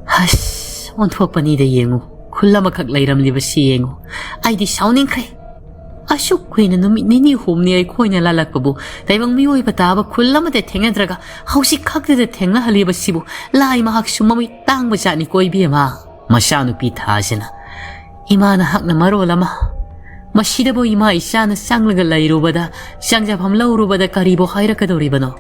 ꯍꯁ, ꯑꯣꯟꯊꯣꯛꯄꯅꯤꯗ, ꯌꯦꯡꯉꯨ, ꯈꯨꯜ ꯑꯃꯈꯛ ꯂꯩꯔꯝꯂꯤꯕꯁꯤ ꯌꯦꯡꯉꯨ꯫ ꯑꯩꯗꯤ ꯁꯥꯎꯅꯤꯡꯈ꯭ꯔꯦ꯫ ꯑꯁꯨꯛ ꯀꯨꯏꯅ, ꯅꯨꯃꯤꯠ ꯅꯤꯅꯤ ꯍꯨꯝꯅꯤ ꯑꯩꯈꯣꯏꯅ ꯂꯥꯜꯂꯛꯄꯕꯨ ꯇꯥꯏꯕꯪ ꯃꯤꯑꯣꯏꯕ ꯇꯥꯕ ꯈꯨꯜ ꯑꯃꯗ ꯊꯦꯡꯅꯗ꯭ꯔꯒ ꯍꯧꯖꯤꯛ ꯈꯛꯇꯗ ꯊꯦꯡꯅꯍꯜꯂꯤꯕꯁꯤꯕꯨ ꯂꯥꯏ ꯃꯍꯥꯛꯁꯨ ꯃꯃꯤꯠ ꯇꯥꯡꯕ ꯖꯥꯠꯅꯤꯀꯣ ꯏꯕꯦꯝꯃ?" ꯃꯆꯥꯅꯨꯄꯤ ꯊꯥꯁꯤꯅ, "ꯏꯃꯥ ꯅꯍꯥꯛꯅ ꯃꯔꯣꯜ ꯑꯃ, ꯃꯁꯤꯗꯕꯨ ꯏꯃꯥ ꯏꯆꯥꯅ ꯆꯪꯂꯒ ꯂꯩꯔꯨꯕꯗ, ꯆꯪꯖꯐꯝ ꯂꯧꯔꯨꯕꯗ ꯀꯔꯤꯕꯨ ꯍꯥꯏꯔꯛꯀꯗꯧꯔꯤꯕꯅꯣ?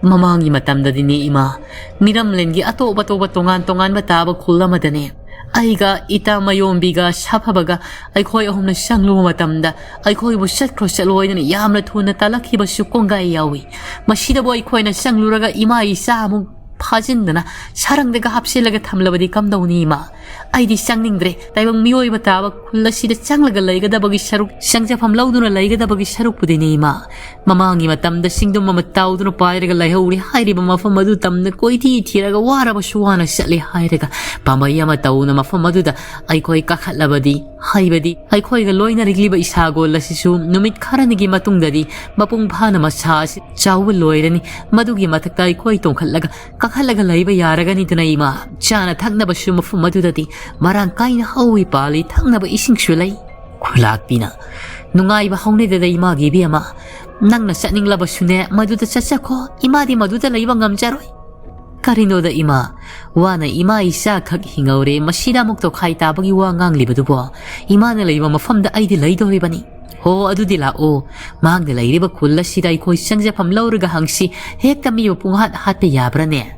ꯃꯃꯥꯡꯒꯤ ꯃꯇꯝꯗꯗꯤꯅꯦ ꯏꯃꯥ, ꯃꯤꯔꯝꯂꯦꯟꯒꯤ ꯑꯇꯣꯞ ꯑꯇꯣꯞꯄ ꯇꯣꯉꯥꯟ ꯇꯣꯉꯥꯟꯕ ꯇꯥꯕ ꯈꯨꯜ ꯑꯃꯗꯅꯦ, ꯑꯩꯒ ꯏꯇꯥ ꯃꯌꯣꯝꯕꯤꯒ ꯁꯥꯐꯕꯒ ꯑꯩꯈꯣꯏ ꯑꯍꯨꯝꯅ ꯆꯪꯂꯨꯕ ꯃꯇꯝꯗ ꯑꯩꯈꯣꯏꯕꯨ ꯆꯠꯈ꯭ꯔꯣ ꯆꯠꯂꯣ ꯍꯥꯏꯗꯅ ꯌꯥꯝꯅ ꯊꯨꯅ ꯇꯥꯜꯂꯛꯈꯤꯕꯁꯨ ꯀꯣꯡꯒꯥꯏ ꯌꯥꯎꯏ꯫ ꯃꯁꯤꯗꯕꯨ ꯑꯩꯈꯣꯏꯅ ꯆꯪꯂꯨꯔꯒ ꯏꯃꯥ ꯏꯆꯥ ꯑꯃꯨꯛ ꯐꯥꯖꯤꯟꯗꯅ ꯁꯔꯪꯗꯒ ꯍꯥꯞꯆꯤꯜꯂꯒ ꯊꯝꯂꯕꯗꯤ ꯀꯝꯗꯧꯅꯤ ꯏꯃꯥ? ꯑꯩꯗꯤ ꯆꯪꯅꯤꯡꯗ꯭ꯔꯦ꯫ ꯇꯥꯏꯕꯪ ꯃꯤꯑꯣꯏꯕ ꯇꯥꯕ ꯈꯨꯜ ꯑꯁꯤꯗ ꯆꯪꯂꯒ ꯂꯩꯒꯗꯕꯒꯤ ꯁꯔꯨꯛ, ꯆꯪꯖꯐꯝ ꯂꯧꯗꯨꯅ ꯂꯩꯒꯗꯕꯒꯤ ꯁꯔꯨꯛꯄꯨꯗꯤꯅꯦ ꯏꯃꯥ꯫ ꯃꯃꯥꯡꯒꯤ ꯃꯇꯝꯗ ꯆꯤꯡꯗꯨꯝ ꯑꯃ ꯇꯥꯎꯗꯨꯅ ꯄꯥꯏꯔꯒ ꯂꯩꯍꯧꯔꯤ ꯍꯥꯏꯔꯤꯕ ꯃꯐꯝ ꯑꯗꯨ ꯇꯝꯅ ꯀꯣꯏꯊꯤ ꯊꯤꯔꯒ ꯋꯥꯔꯕꯁꯨ ꯋꯥꯅ ꯆꯠꯂꯦ ꯍꯥꯏꯔꯒ ꯄꯥꯝꯕꯩ ꯑꯃ ꯇꯧꯅ ꯃꯐꯝ ꯑꯗꯨꯗ ꯑꯩꯈꯣꯏ ꯀꯥꯈꯠꯂꯕꯗꯤ, ꯍꯥꯏꯕꯗꯤ ꯑꯩꯈꯣꯏꯒ ꯂꯣꯏꯅꯔꯛꯂꯤꯕ ꯏꯁꯥꯒꯣꯜ ꯑꯁꯤꯁꯨ ꯅꯨꯃꯤꯠ ꯈꯔꯅꯤꯒꯤ ꯃꯇꯨꯡꯗꯗꯤ ꯃꯄꯨꯡ ꯐꯥꯅ ꯃꯁꯥ ꯑꯁꯤ ꯆꯥꯎꯕ ꯂꯣꯏꯔꯅꯤ꯫ ꯃꯗꯨꯒꯤ ꯃꯊꯛꯇ ꯑꯩꯈꯣꯏ ꯇꯣꯡꯈꯠꯂꯒ ꯀꯥꯈꯠꯂꯒ ꯂꯩꯕ ꯌꯥꯔꯒꯅꯤꯗꯅ ꯏꯃꯥ꯫ ꯆꯥꯅ ꯊꯛꯅꯕꯁꯨ ꯃꯐꯝ ꯑꯗꯨꯗꯗꯤ ꯃꯔꯥꯡ ꯀꯥꯏꯅ ꯍꯧꯏ ꯄꯥꯜꯂꯤ, ꯊꯛꯅꯕ ꯏꯁꯤꯡꯁꯨ ꯂꯩ꯫ ꯈꯨꯂꯥꯛꯄꯤꯅ, "ꯅꯨꯡꯉꯥꯏꯕ ꯍꯧꯅꯗꯦꯗ ꯏꯃꯥꯒꯤ ꯏꯕꯦꯝꯃ꯫ ꯅꯪꯅ ꯆꯠꯅꯤꯡꯂꯕꯁꯨꯅꯦ, ꯃꯗꯨꯗ ꯆꯠꯆꯈꯣ꯫ ꯏꯃꯥꯗꯤ ꯃꯗꯨꯗ ꯂꯩꯕ ꯉꯝꯖꯔꯣꯏ꯫" "ꯀꯔꯤꯅꯣꯗ ꯏꯃꯥ? ꯋꯥꯅ ꯏꯃꯥ ꯏꯆꯥ ꯈꯛ ꯍꯤꯡꯍꯧꯔꯦ, ꯃꯁꯤꯗ ꯑꯃꯨꯛ ꯇꯣꯈꯥꯏ ꯇꯥꯕꯒꯤ ꯋꯥ ꯉꯥꯡꯂꯤꯕꯗꯨꯕꯣ? ꯏꯃꯥꯅ ꯂꯩꯕ ꯃꯐꯝꯗ ꯑꯩꯗꯤ ꯂꯩꯗꯧꯔꯤꯕꯅꯤ꯫ ꯍꯣ, ꯑꯗꯨꯗꯤ ꯂꯥꯛꯑꯣ꯫ ꯃꯥꯡꯗ ꯂꯩꯔꯤꯕ ꯈꯨꯜ ꯑꯁꯤꯗ ꯑꯩꯈꯣꯏ ꯆꯪꯖꯐꯝ ꯂꯧꯔꯒ ꯍꯪꯁꯤ꯫ ꯍꯦꯛꯇ ꯃꯤꯕꯨ ꯄꯨꯡꯍꯥꯠ ꯍꯥꯠꯄ ꯌꯥꯕ꯭ꯔꯅꯦ?"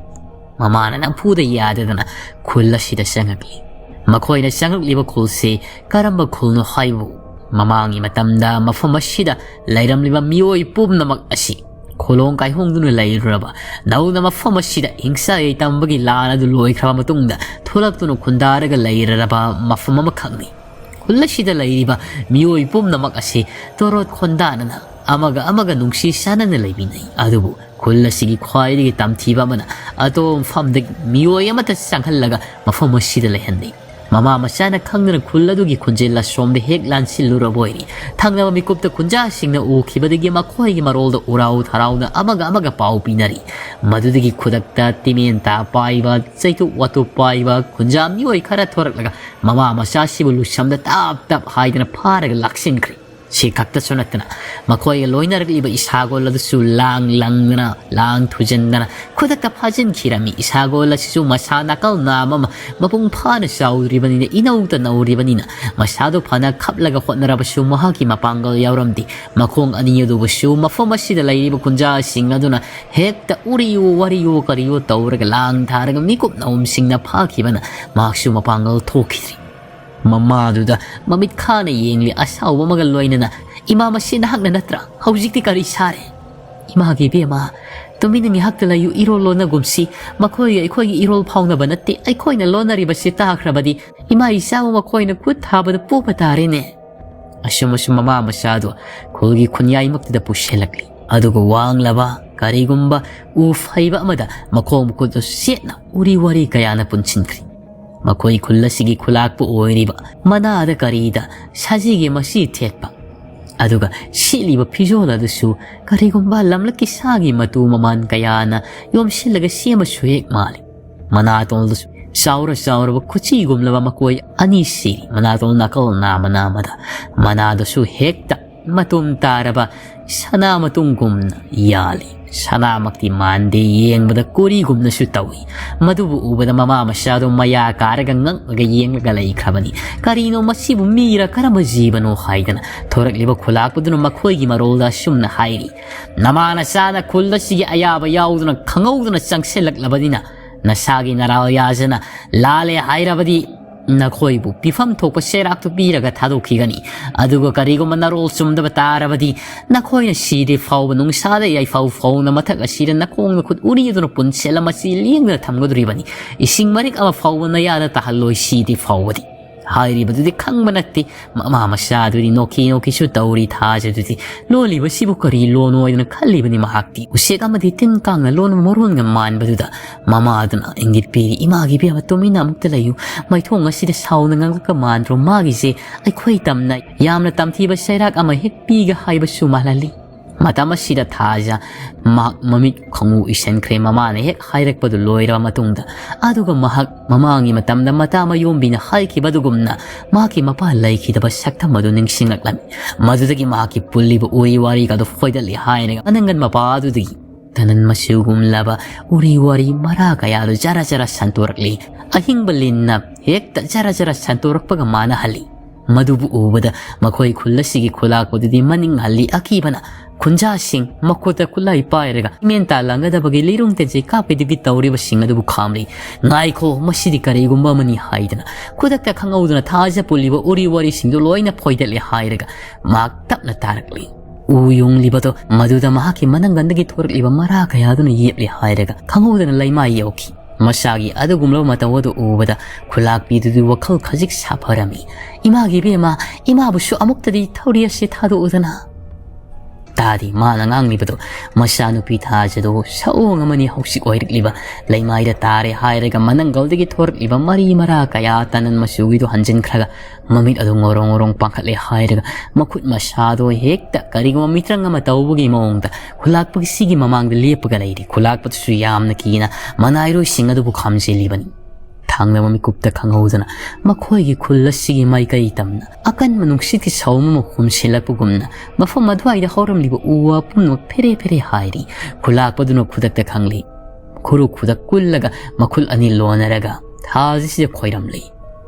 ꯃꯃꯥꯅ ꯅꯝꯐꯨꯗ ꯌꯥꯗꯗꯅ ꯈꯨꯜ ꯑꯁꯤꯗ ꯆꯪꯉꯛꯂꯤ꯫ ꯃꯈꯣꯏꯅ ꯆꯪꯂꯛꯂꯤꯕ ꯈꯨꯜꯁꯤ ꯀꯔꯝꯕ ꯈꯨꯜꯅꯣ ꯍꯥꯏꯕꯨ ꯃꯃꯥꯡꯒꯤ ꯃꯇꯝꯗ ꯃꯐꯝ ꯑꯁꯤꯗ ꯂꯩꯔꯝꯂꯤꯕ ꯃꯤꯑꯣꯏ ꯄꯨꯝꯅꯃꯛ ꯑꯁꯤ ꯈꯨꯂꯣꯡ ꯀꯥꯏꯍꯣꯡꯗꯨꯅ ꯂꯩꯔꯨꯔꯕ, ꯅꯧꯅ ꯃꯐꯝ ꯑꯁꯤꯗ ꯍꯤꯡꯁꯥ ꯌꯩꯇꯝꯕꯒꯤ ꯂꯥꯟ ꯑꯗꯨ ꯂꯣꯏꯈ꯭ꯔꯕ ꯃꯇꯨꯡꯗ ꯊꯣꯛꯂꯛꯇꯨꯅ ꯈꯨꯟꯗꯥꯔꯒ ꯂꯩꯔꯔꯕ ꯃꯐꯝ ꯑꯃꯈꯛꯅꯤ꯫ ꯈꯨꯜ ꯑꯁꯤꯗ ꯂꯩꯔꯤꯕ ꯃꯤꯑꯣꯏ ꯄꯨꯝꯅꯃꯛ ꯑꯁꯤ ꯇꯣꯔꯣꯠ ꯈꯣꯟꯗꯥꯅꯅ ꯑꯃꯒ ꯑꯃꯒ ꯅꯨꯡꯁꯤ ꯆꯥꯟꯅꯅ ꯂꯩꯃꯤꯟꯅꯩ꯫ ꯑꯗꯨꯕꯨ ꯈꯨꯜ ꯑꯁꯤꯒꯤ ꯈ꯭ꯋꯥꯏꯗꯒꯤ ꯇꯝꯊꯤꯕ ꯑꯃꯅ ꯑꯇꯣꯞꯄ ꯃꯐꯝꯗꯒꯤ ꯃꯤꯑꯣꯏ ꯑꯃꯠꯇ ꯆꯪꯍꯜꯂꯒ ꯃꯐꯝ ꯑꯁꯤꯗ ꯂꯩꯍꯟꯗꯦ꯫ ꯃꯃꯥ ꯃꯆꯥꯅ ꯈꯪꯗꯅ ꯈꯨꯜ ꯑꯗꯨꯒꯤ ꯈꯣꯟꯖꯦꯜ ꯑꯁꯣꯝꯗ ꯍꯦꯛ ꯂꯥꯟꯁꯤꯜꯂꯨꯔꯕ ꯑꯣꯏꯔꯤ꯫ ꯊꯪꯅꯕ ꯃꯤꯀꯨꯞꯇ ꯈꯨꯟꯖꯥꯁꯤꯡꯅ ꯎꯈꯤꯕꯗꯒꯤ ꯃꯈꯣꯏꯒꯤ ꯃꯔꯣꯜꯗ ꯎꯔꯥꯎ ꯊꯔꯥꯎꯅ ꯑꯃꯒ ꯑꯃꯒ ꯄꯥꯎ ꯄꯤꯅꯔꯤ꯫ ꯃꯗꯨꯗꯒꯤ ꯈꯨꯗꯛꯇ ꯇꯤꯃꯦꯟꯇꯥ ꯄꯥꯏꯕ, ꯆꯩꯇꯨꯞ ꯋꯥꯇꯨꯞ ꯄꯥꯏꯕ ꯈꯨꯟꯖꯥ ꯃꯤꯑꯣꯏ ꯈꯔ ꯊꯣꯔꯛꯂꯒ ꯃꯃꯥ ꯃꯆꯥꯁꯤꯕꯨ ꯂꯨꯁꯝꯗ ꯇꯞ ꯇꯞ ꯍꯥꯏꯗꯅ ꯐꯥꯔꯒ ꯂꯥꯛꯁꯤꯟꯈ꯭ꯔꯦ꯫ ꯁꯤ ꯈꯛꯇꯁꯨ ꯅꯠꯇꯅ ꯃꯈꯣꯏꯒ ꯂꯣꯏꯅꯔꯛꯂꯤꯕ ꯏꯁꯥꯒꯣꯜ ꯑꯗꯨꯁꯨ ꯂꯥꯡ ꯂꯪꯗꯅ, ꯂꯥꯡ ꯊꯨꯖꯟꯗꯅ ꯈꯨꯗꯛꯇ ꯐꯥꯖꯤꯟꯈꯤꯔꯝꯃꯤ꯫ ꯏꯁꯥꯒꯣꯜ ꯑꯁꯤꯁꯨ ꯃꯁꯥ ꯅꯥꯀꯜ ꯅꯥꯝ ꯑꯃ ꯃꯄꯨꯡ ꯐꯥꯅ ꯆꯥꯎꯗ꯭ꯔꯤꯕꯅꯤꯅ, ꯏꯅꯧꯇ ꯅꯧꯔꯤꯕꯅꯤꯅ ꯃꯁꯥꯗꯨ ꯐꯅ ꯈꯞꯂꯒ ꯍꯣꯠꯅꯔꯕꯁꯨ ꯃꯍꯥꯛꯀꯤ ꯃꯄꯥꯡꯒꯜ ꯌꯥꯎꯔꯝꯗꯦ꯫ ꯃꯈꯣꯡ ꯑꯅꯤ ꯑꯗꯨꯕꯨꯁꯨ ꯃꯐꯝ ꯑꯁꯤꯗ ꯂꯩꯔꯤꯕ ꯈꯨꯟꯖꯥꯁꯤꯡ ꯑꯗꯨꯅ ꯍꯦꯛꯇ ꯎꯔꯤꯌꯨ ꯋꯥꯔꯤꯌꯨ ꯀꯔꯤꯌꯨ ꯇꯧꯔꯒ ꯂꯥꯡ ꯊꯥꯔꯒ ꯃꯤꯀꯨꯞ ꯅꯥꯎꯝꯁꯤꯡꯅ ꯐꯥꯈꯤꯕꯅ ꯃꯍꯥꯛꯁꯨ ꯃꯄꯥꯡꯒꯜ ꯊꯣꯛꯈꯤꯗ꯭ꯔꯤ꯫ ꯃꯃꯥꯗꯨꯗ ꯃꯃꯤꯠ ꯈꯥꯅ ꯌꯦꯡꯂꯤ ꯑꯁꯥꯎꯕ ꯑꯃꯒ ꯂꯣꯏꯅꯅ, "ꯏꯃꯥ, ꯃꯁꯤ ꯅꯍꯥꯛꯅ ꯅꯠꯇ꯭ꯔꯥ? ꯍꯧꯖꯤꯛꯇꯤ ꯀꯔꯤ ꯁꯥꯔꯦ?" "ꯏꯃꯥꯒꯤ ꯏꯕꯦꯝꯃ, ꯇꯨꯃꯤꯟꯅ ꯉꯥꯏꯍꯥꯛꯇ ꯂꯩꯌꯨ, ꯏꯔꯣꯜ ꯂꯣꯟꯅꯒꯨꯝꯁꯤ꯫ ꯃꯈꯣꯏꯒ ꯑꯩꯈꯣꯏꯒꯤ ꯏꯔꯣꯜ ꯐꯥꯎꯅꯕ ꯅꯠꯇꯦ꯫ ꯑꯩꯈꯣꯏꯅ ꯂꯣꯟꯅꯔꯤꯕꯁꯤ ꯇꯥꯈ꯭ꯔꯕꯗꯤ ꯏꯃꯥ ꯏꯆꯥꯕꯨ ꯃꯈꯣꯏꯅ ꯈꯨꯠ ꯊꯥꯕꯗ ꯄꯣꯕ ꯇꯥꯔꯦꯅꯦ"꯫ ꯑꯁꯨꯝ ꯑꯁꯨꯝ ꯃꯃꯥ ꯃꯆꯥꯗꯨ ꯈꯨꯜꯒꯤ ꯈꯨꯟꯌꯥꯏꯃꯛꯇꯨꯗ ꯄꯨꯁꯤꯜꯂꯛꯂꯤ꯫ ꯑꯗꯨꯒ ꯋꯥꯡꯂꯕ ꯀꯔꯤꯒꯨꯝꯕ ꯎ ꯐꯩꯕ ꯑꯃꯗ ꯃꯈꯣꯡ ꯃꯈꯨꯠꯇꯨ ꯆꯦꯠꯅ ꯎꯔꯤ ꯋꯥꯔꯤ ꯀꯌꯥꯅ ꯄꯨꯟꯁꯤꯟꯈ꯭ꯔꯤ꯫ ꯃꯈꯣꯏ ꯈꯨꯜ ꯑꯁꯤꯒꯤ ꯈꯨꯂꯥꯛꯄꯨ ꯑꯣꯏꯔꯤꯕ ꯃꯅꯥꯗ ꯀꯔꯤꯗ ꯁꯖꯤꯒꯤ ꯃꯁꯤ ꯊꯦꯠꯄ, ꯑꯗꯨꯒ ꯁꯦꯠꯂꯤꯕ ꯐꯤꯖꯣꯜ ꯑꯗꯨꯁꯨ ꯀꯔꯤꯒꯨꯝꯕ ꯂꯝꯂꯛꯀꯤ ꯁꯥꯒꯤ ꯃꯇꯨ ꯃꯃꯥꯟ ꯀꯌꯥꯅ ꯌꯣꯝꯁꯤꯜꯂꯒ ꯁꯦꯝꯕꯁꯨ ꯍꯦꯛ ꯃꯥꯜꯂꯤ꯫ ꯃꯅꯥꯇꯣꯟꯗꯨꯁꯨ ꯆꯥꯎꯔ ꯆꯥꯎꯔꯕ ꯈꯨꯆꯤꯒꯨꯝꯂꯕ ꯃꯀꯣꯏ ꯑꯅꯤ ꯁꯤꯔꯤ꯫ ꯃꯅꯥꯇꯣꯟ ꯅꯥꯀꯜ ꯅꯥꯃ ꯅꯥꯃꯗ ꯃꯅꯥꯗꯨꯁꯨ ꯍꯦꯛꯇ ꯃꯇꯨꯝ ꯇꯥꯔꯕ ꯁꯅꯥ ꯃꯇꯨꯝꯒꯨꯝꯅ ꯌꯥꯜꯂꯤ꯫ ꯁꯅꯥꯃꯛꯇꯤ ꯃꯥꯟꯗꯦ, ꯌꯦꯡꯕꯗ ꯀꯣꯔꯤꯒꯨꯝꯅꯁꯨ ꯇꯧꯏ꯫ ꯃꯗꯨꯕꯨ ꯎꯕꯗ ꯃꯃꯥ ꯃꯆꯥꯗꯨ ꯃꯌꯥ ꯀꯥꯔꯒ ꯉꯛꯂꯒ ꯌꯦꯡꯂꯒ ꯂꯩꯈ꯭ꯔꯕꯅꯤ꯫ "ꯀꯔꯤꯅꯣ ꯃꯁꯤꯕꯨ, ꯃꯤꯔ ꯀꯔꯝꯕ ꯖꯤꯕꯅꯣ?" ꯍꯥꯏꯗꯅ ꯊꯣꯔꯛꯂꯤꯕ ꯈꯨꯂꯥꯛꯄꯗꯨꯅ ꯃꯈꯣꯏꯒꯤ ꯃꯔꯣꯜꯗ ꯑꯁꯨꯝꯅ ꯍꯥꯏꯔꯤ: "ꯅꯃꯥ ꯅꯆꯥꯅ ꯈꯨꯜ ꯑꯁꯤꯒꯤ ꯑꯌꯥꯕ ꯌꯥꯎꯗꯅ ꯈꯪꯍꯧꯗꯅ ꯆꯪꯁꯤꯜꯂꯛꯂꯕꯅꯤꯅ ꯅꯁꯥꯒꯤ ꯅꯔꯥꯜ ꯌꯥꯖꯅ ꯂꯥꯜꯂꯦ ꯍꯥꯏꯔꯕꯗꯤ ꯅꯈꯣꯏꯕꯨ ꯄꯤꯐꯝ ꯊꯣꯛꯄ ꯆꯩꯔꯥꯛꯇꯨ ꯄꯤꯔꯒ ꯊꯥꯗꯣꯛꯈꯤꯒꯅꯤ꯫ ꯑꯗꯨꯒ ꯀꯔꯤꯒꯨꯝꯕ ꯅꯔꯣꯜ ꯆꯨꯝꯗꯕ ꯇꯥꯔꯕꯗꯤ, ꯅꯈꯣꯏꯅ ꯁꯤꯗ꯭ꯔꯤ ꯐꯥꯎꯕ, ꯅꯨꯡꯁꯥꯗ ꯌꯥꯏꯐꯧ ꯐꯥꯎꯅ ꯃꯊꯛ ꯑꯁꯤꯗ ꯅꯈꯣꯡ ꯅꯈꯨꯠ ꯎꯔꯤ ꯑꯗꯨꯅ ꯄꯨꯟꯁꯦꯜ ꯑꯃ ꯆꯤ ꯂꯦꯡꯗꯅ ꯊꯝꯒꯗꯧꯔꯤꯕꯅꯤ꯫ ꯏꯁꯤꯡ ꯃꯔꯤꯛ ꯑꯃ ꯐꯥꯎꯕ ꯅꯌꯥꯗ ꯇꯥꯍꯜꯂꯣꯏ ꯁꯤꯗ꯭ꯔꯤ ꯐꯥꯎꯕꯗꯤ꯫ ꯍꯥꯏꯔꯤꯕꯗꯨꯗꯤ ꯈꯪꯕ ꯅꯠꯇꯦ꯫ ꯃꯃꯥ ꯃꯆꯥꯗꯨꯗꯤ ꯅꯣꯛꯈꯤ ꯅꯣꯛꯈꯤꯁꯨ ꯇꯧꯔꯤ꯫ ꯊꯥꯖꯗꯨꯗꯤ ꯂꯣꯜꯂꯤꯕꯁꯤꯕꯨ ꯀꯔꯤ ꯂꯣꯟꯅꯣ ꯍꯥꯏꯗꯨꯅ ꯈꯜꯂꯤꯕꯅꯤ ꯃꯍꯥꯛꯇꯤ꯫ ꯎꯆꯦꯛ ꯑꯃꯗꯤ ꯇꯤꯟ ꯀꯥꯡꯅ ꯂꯣꯟꯕ ꯃꯔꯣꯟꯒ ꯃꯥꯟꯕꯗꯨꯗ ꯃꯃꯥꯗꯨꯅ ꯏꯪꯒꯤꯠ ꯄꯤꯔꯤ, "ꯏꯃꯥꯒꯤ ꯏꯕꯦꯝꯃ, ꯇꯨꯃꯤꯟꯅ ꯑꯃꯨꯛꯇ ꯂꯩꯌꯨ꯫ ꯃꯩꯊꯣꯡ ꯑꯁꯤꯗ ꯁꯥꯎꯅ ꯉꯥꯡꯂꯛꯄ ꯃꯥꯟꯗ꯭ꯔꯣ? ꯃꯥꯒꯤꯁꯦ ꯑꯩꯈꯣꯏ ꯇꯝꯅ ꯌꯥꯝꯅ ꯇꯝꯊꯤꯕ ꯆꯩꯔꯥꯛ ꯑꯃ ꯍꯦꯛ ꯄꯤꯒꯦ ꯍꯥꯏꯕꯁꯨ ꯃꯥꯜꯍꯜꯂꯤ"꯫ ꯃꯇꯝ ꯑꯁꯤꯗ ꯊꯥꯖ ꯃꯍꯥꯛ ꯃꯃꯤꯠ ꯈꯣꯡꯎ ꯏꯁꯤꯟꯈ꯭ꯔꯦ꯫ ꯃꯃꯥꯅ ꯍꯦꯛ ꯍꯥꯏꯔꯛꯄꯗꯨ ꯂꯣꯏꯔꯕ ꯃꯇꯨꯡꯗ, ꯑꯗꯨꯒ ꯃꯍꯥꯛ ꯃꯃꯥꯡꯒꯤ ꯃꯇꯝꯗ ꯃꯇꯥ ꯃꯌꯣꯝꯕꯤꯅ ꯍꯥꯏꯈꯤꯕ ꯑꯗꯨꯒꯨꯝꯅ ꯃꯍꯥꯛꯀꯤ ꯃꯄꯥ ꯂꯩꯈꯤꯗꯕ ꯁꯛꯇꯝ ꯑꯗꯨ ꯅꯤꯡꯁꯤꯡꯂꯛꯂꯝꯃꯤ꯫ ꯃꯗꯨꯗꯒꯤ ꯃꯍꯥꯛꯀꯤ ꯄꯨꯜꯂꯤꯕ ꯎꯔꯤ ꯋꯥꯔꯤꯒꯗꯨ ꯐꯣꯏꯗꯠꯂꯤ ꯍꯥꯏꯔꯒ ꯃꯅꯪꯒꯟ ꯃꯄꯥ ꯑꯗꯨꯗꯒꯤ ꯇꯅꯟ ꯃꯆꯨꯒꯨꯝꯂꯕ ꯎꯔꯤ ꯋꯥꯔꯤ ꯃꯔꯥ ꯀꯌꯥꯗꯨ ꯖꯔ ꯖꯔ ꯁꯟꯇꯣꯔꯛꯂꯤ꯫ ꯑꯍꯤꯡꯕ ꯂꯤꯟꯅ ꯍꯦꯛꯇ ꯖꯔ ꯖꯔ ꯁꯟꯇꯣꯔꯛꯄꯒ ꯃꯥꯟꯅꯍꯜꯂꯤ꯫ ꯃꯗꯨꯕꯨ ꯎꯕꯗ ꯃꯈꯣꯏ ꯈꯨꯜ ꯑꯁꯤꯒꯤ ꯈꯨꯂꯥꯛꯄꯗꯨꯗꯤ ꯃꯅꯤꯡ ꯍꯜꯂꯤ꯫ ꯑꯀꯤꯕꯅ ꯈꯨꯟꯖꯥꯁꯤꯡ ꯃꯈꯨꯠꯇ ꯈꯨꯠꯂꯥꯏ ꯄꯥꯏꯔꯒ ꯏꯃꯦꯟ ꯇꯥꯜꯂꯥꯡꯒꯗꯕꯒꯤ ꯂꯤꯔꯨꯡ ꯇꯦꯟꯖꯩ ꯀꯥꯞꯄꯤꯗꯨꯒꯤ ꯇꯧꯔꯤꯕꯁꯤꯡ ꯑꯗꯨꯕꯨ ꯈꯥꯝꯂꯤ꯫ "ꯉꯥꯏꯈꯣ, ꯃꯁꯤꯗꯤ ꯀꯔꯤꯒꯨꯝꯕ ꯑꯃꯅꯤ" ꯍꯥꯏꯗꯅ ꯈꯨꯗꯛꯇ ꯈꯪꯍꯧꯗꯅ ꯊꯥꯖ ꯄꯨꯜꯂꯤꯕ ꯎꯔꯤ ꯋꯥꯔꯤꯁꯤꯡꯗꯨ ꯂꯣꯏꯅ ꯐꯣꯏꯗꯠꯂꯦ ꯍꯥꯏꯔꯒ ꯃꯍꯥꯛ ꯇꯞꯅ ꯇꯥꯔꯛꯂꯤ꯫ ꯎ ꯌꯨꯡꯂꯤꯕꯗꯣ ꯃꯗꯨꯗ ꯃꯍꯥꯛꯀꯤ ꯃꯅꯪꯒꯟꯗꯒꯤ ꯊꯣꯔꯛꯂꯤꯕ ꯃꯔꯥ ꯀꯌꯥꯗꯨꯅ ꯌꯦꯞꯂꯦ ꯍꯥꯏꯔꯒ ꯈꯪꯍꯧꯗꯅ ꯂꯩꯃꯥꯏ ꯌꯧꯈꯤ꯫ ꯃꯆꯥꯒꯤ ꯑꯗꯨꯒꯨꯝꯂꯕ ꯃꯇꯧ ꯑꯗꯨ ꯎꯕꯗ ꯈꯨꯂꯥꯛꯄꯤꯗꯨꯗꯤ ꯋꯥꯈꯜ ꯈꯖꯤꯛ ꯁꯥꯐꯔꯝꯃꯤ꯫ "ꯏꯃꯥꯒꯤ ꯏꯕꯦꯝꯃ, ꯏꯃꯥꯕꯨꯁꯨ ꯑꯃꯨꯛꯇꯗꯤ ꯊꯧꯔꯤ ꯑꯁꯤ ꯊꯥꯗꯣꯛꯎꯗꯅ"꯫ ꯇꯥꯗꯦ ꯃꯥꯅ ꯉꯥꯡꯂꯤꯕꯗꯨ꯫ ꯃꯆꯥꯅꯨꯄꯤ ꯊꯥꯖꯗꯨ ꯁꯑꯣꯡ ꯑꯃꯅꯤ ꯍꯧꯖꯤꯛ ꯑꯣꯏꯔꯛꯂꯤꯕ꯫ ꯂꯩꯃꯥꯏꯗ ꯇꯥꯔꯦ ꯍꯥꯏꯔꯒ ꯃꯅꯪꯒꯜꯗꯒꯤ ꯊꯣꯔꯛꯂꯤꯕ ꯃꯔꯤ ꯃꯔꯥ ꯀꯌꯥ ꯇꯅꯟ ꯃꯆꯨꯒꯤꯗꯨ ꯍꯟꯖꯤꯟꯈ꯭ꯔꯒ ꯃꯃꯤꯠ ꯑꯗꯨ ꯉꯧꯔꯣꯡ ꯉꯧꯔꯣꯡ ꯄꯥꯡꯈꯠꯂꯦ ꯍꯥꯏꯔꯒ ꯃꯈꯨꯠ ꯃꯁꯥꯗꯣ ꯍꯦꯛꯇ ꯀꯔꯤꯒꯨꯝꯕ ꯃꯤꯇ꯭ꯔꯪ ꯑꯃ ꯇꯧꯕꯒꯤ ꯃꯑꯣꯡꯗ ꯈꯨꯂꯥꯛꯄꯒꯤꯁꯤꯒꯤ ꯃꯃꯥꯡꯗ ꯂꯦꯞꯄꯒ ꯂꯩꯔꯤ꯫ ꯈꯨꯂꯥꯛꯄꯗꯨꯁꯨ ꯌꯥꯝꯅ ꯀꯤꯅ ꯃꯅꯥꯏꯔꯣꯏꯁꯤꯡ ꯑꯗꯨꯕꯨ ꯈꯥꯝꯖꯤꯜꯂꯤꯕꯅꯤ꯫ ꯊꯥꯡꯅꯕ ꯃꯤꯀꯨꯞꯇ ꯈꯪꯍꯧꯗꯅ ꯃꯈꯣꯏꯒꯤ ꯈꯨꯜ ꯑꯁꯤꯒꯤ ꯃꯥꯏꯀꯩ ꯇꯝꯅ ꯑꯀꯟꯕ ꯅꯨꯡꯁꯤꯠꯀꯤ ꯁꯧꯝ ꯑꯃ ꯍꯨꯝꯁꯤꯜꯂꯛꯄꯒꯨꯝꯅ ꯃꯐꯝ ꯑꯗꯨꯋꯥꯏꯗ ꯍꯧꯔꯝꯂꯤꯕ ꯎ ꯋꯥ ꯄꯨꯝꯅꯃꯛ ꯐꯦꯔꯦ ꯐꯦꯔꯦ ꯍꯥꯏꯔꯤ꯫ ꯈꯨꯂꯥꯛꯄꯗꯨꯅ ꯈꯨꯗꯛꯇ ꯈꯪꯂꯤ꯫ ꯈꯨꯔꯨ ꯈꯨꯗꯛ ꯀꯨꯜꯂꯒ ꯃꯈꯨꯜ ꯑꯅꯤ ꯂꯣꯟꯅꯔꯒ ꯊꯥꯖꯁꯤꯗ ꯈꯣꯏꯔꯝꯂꯤ꯫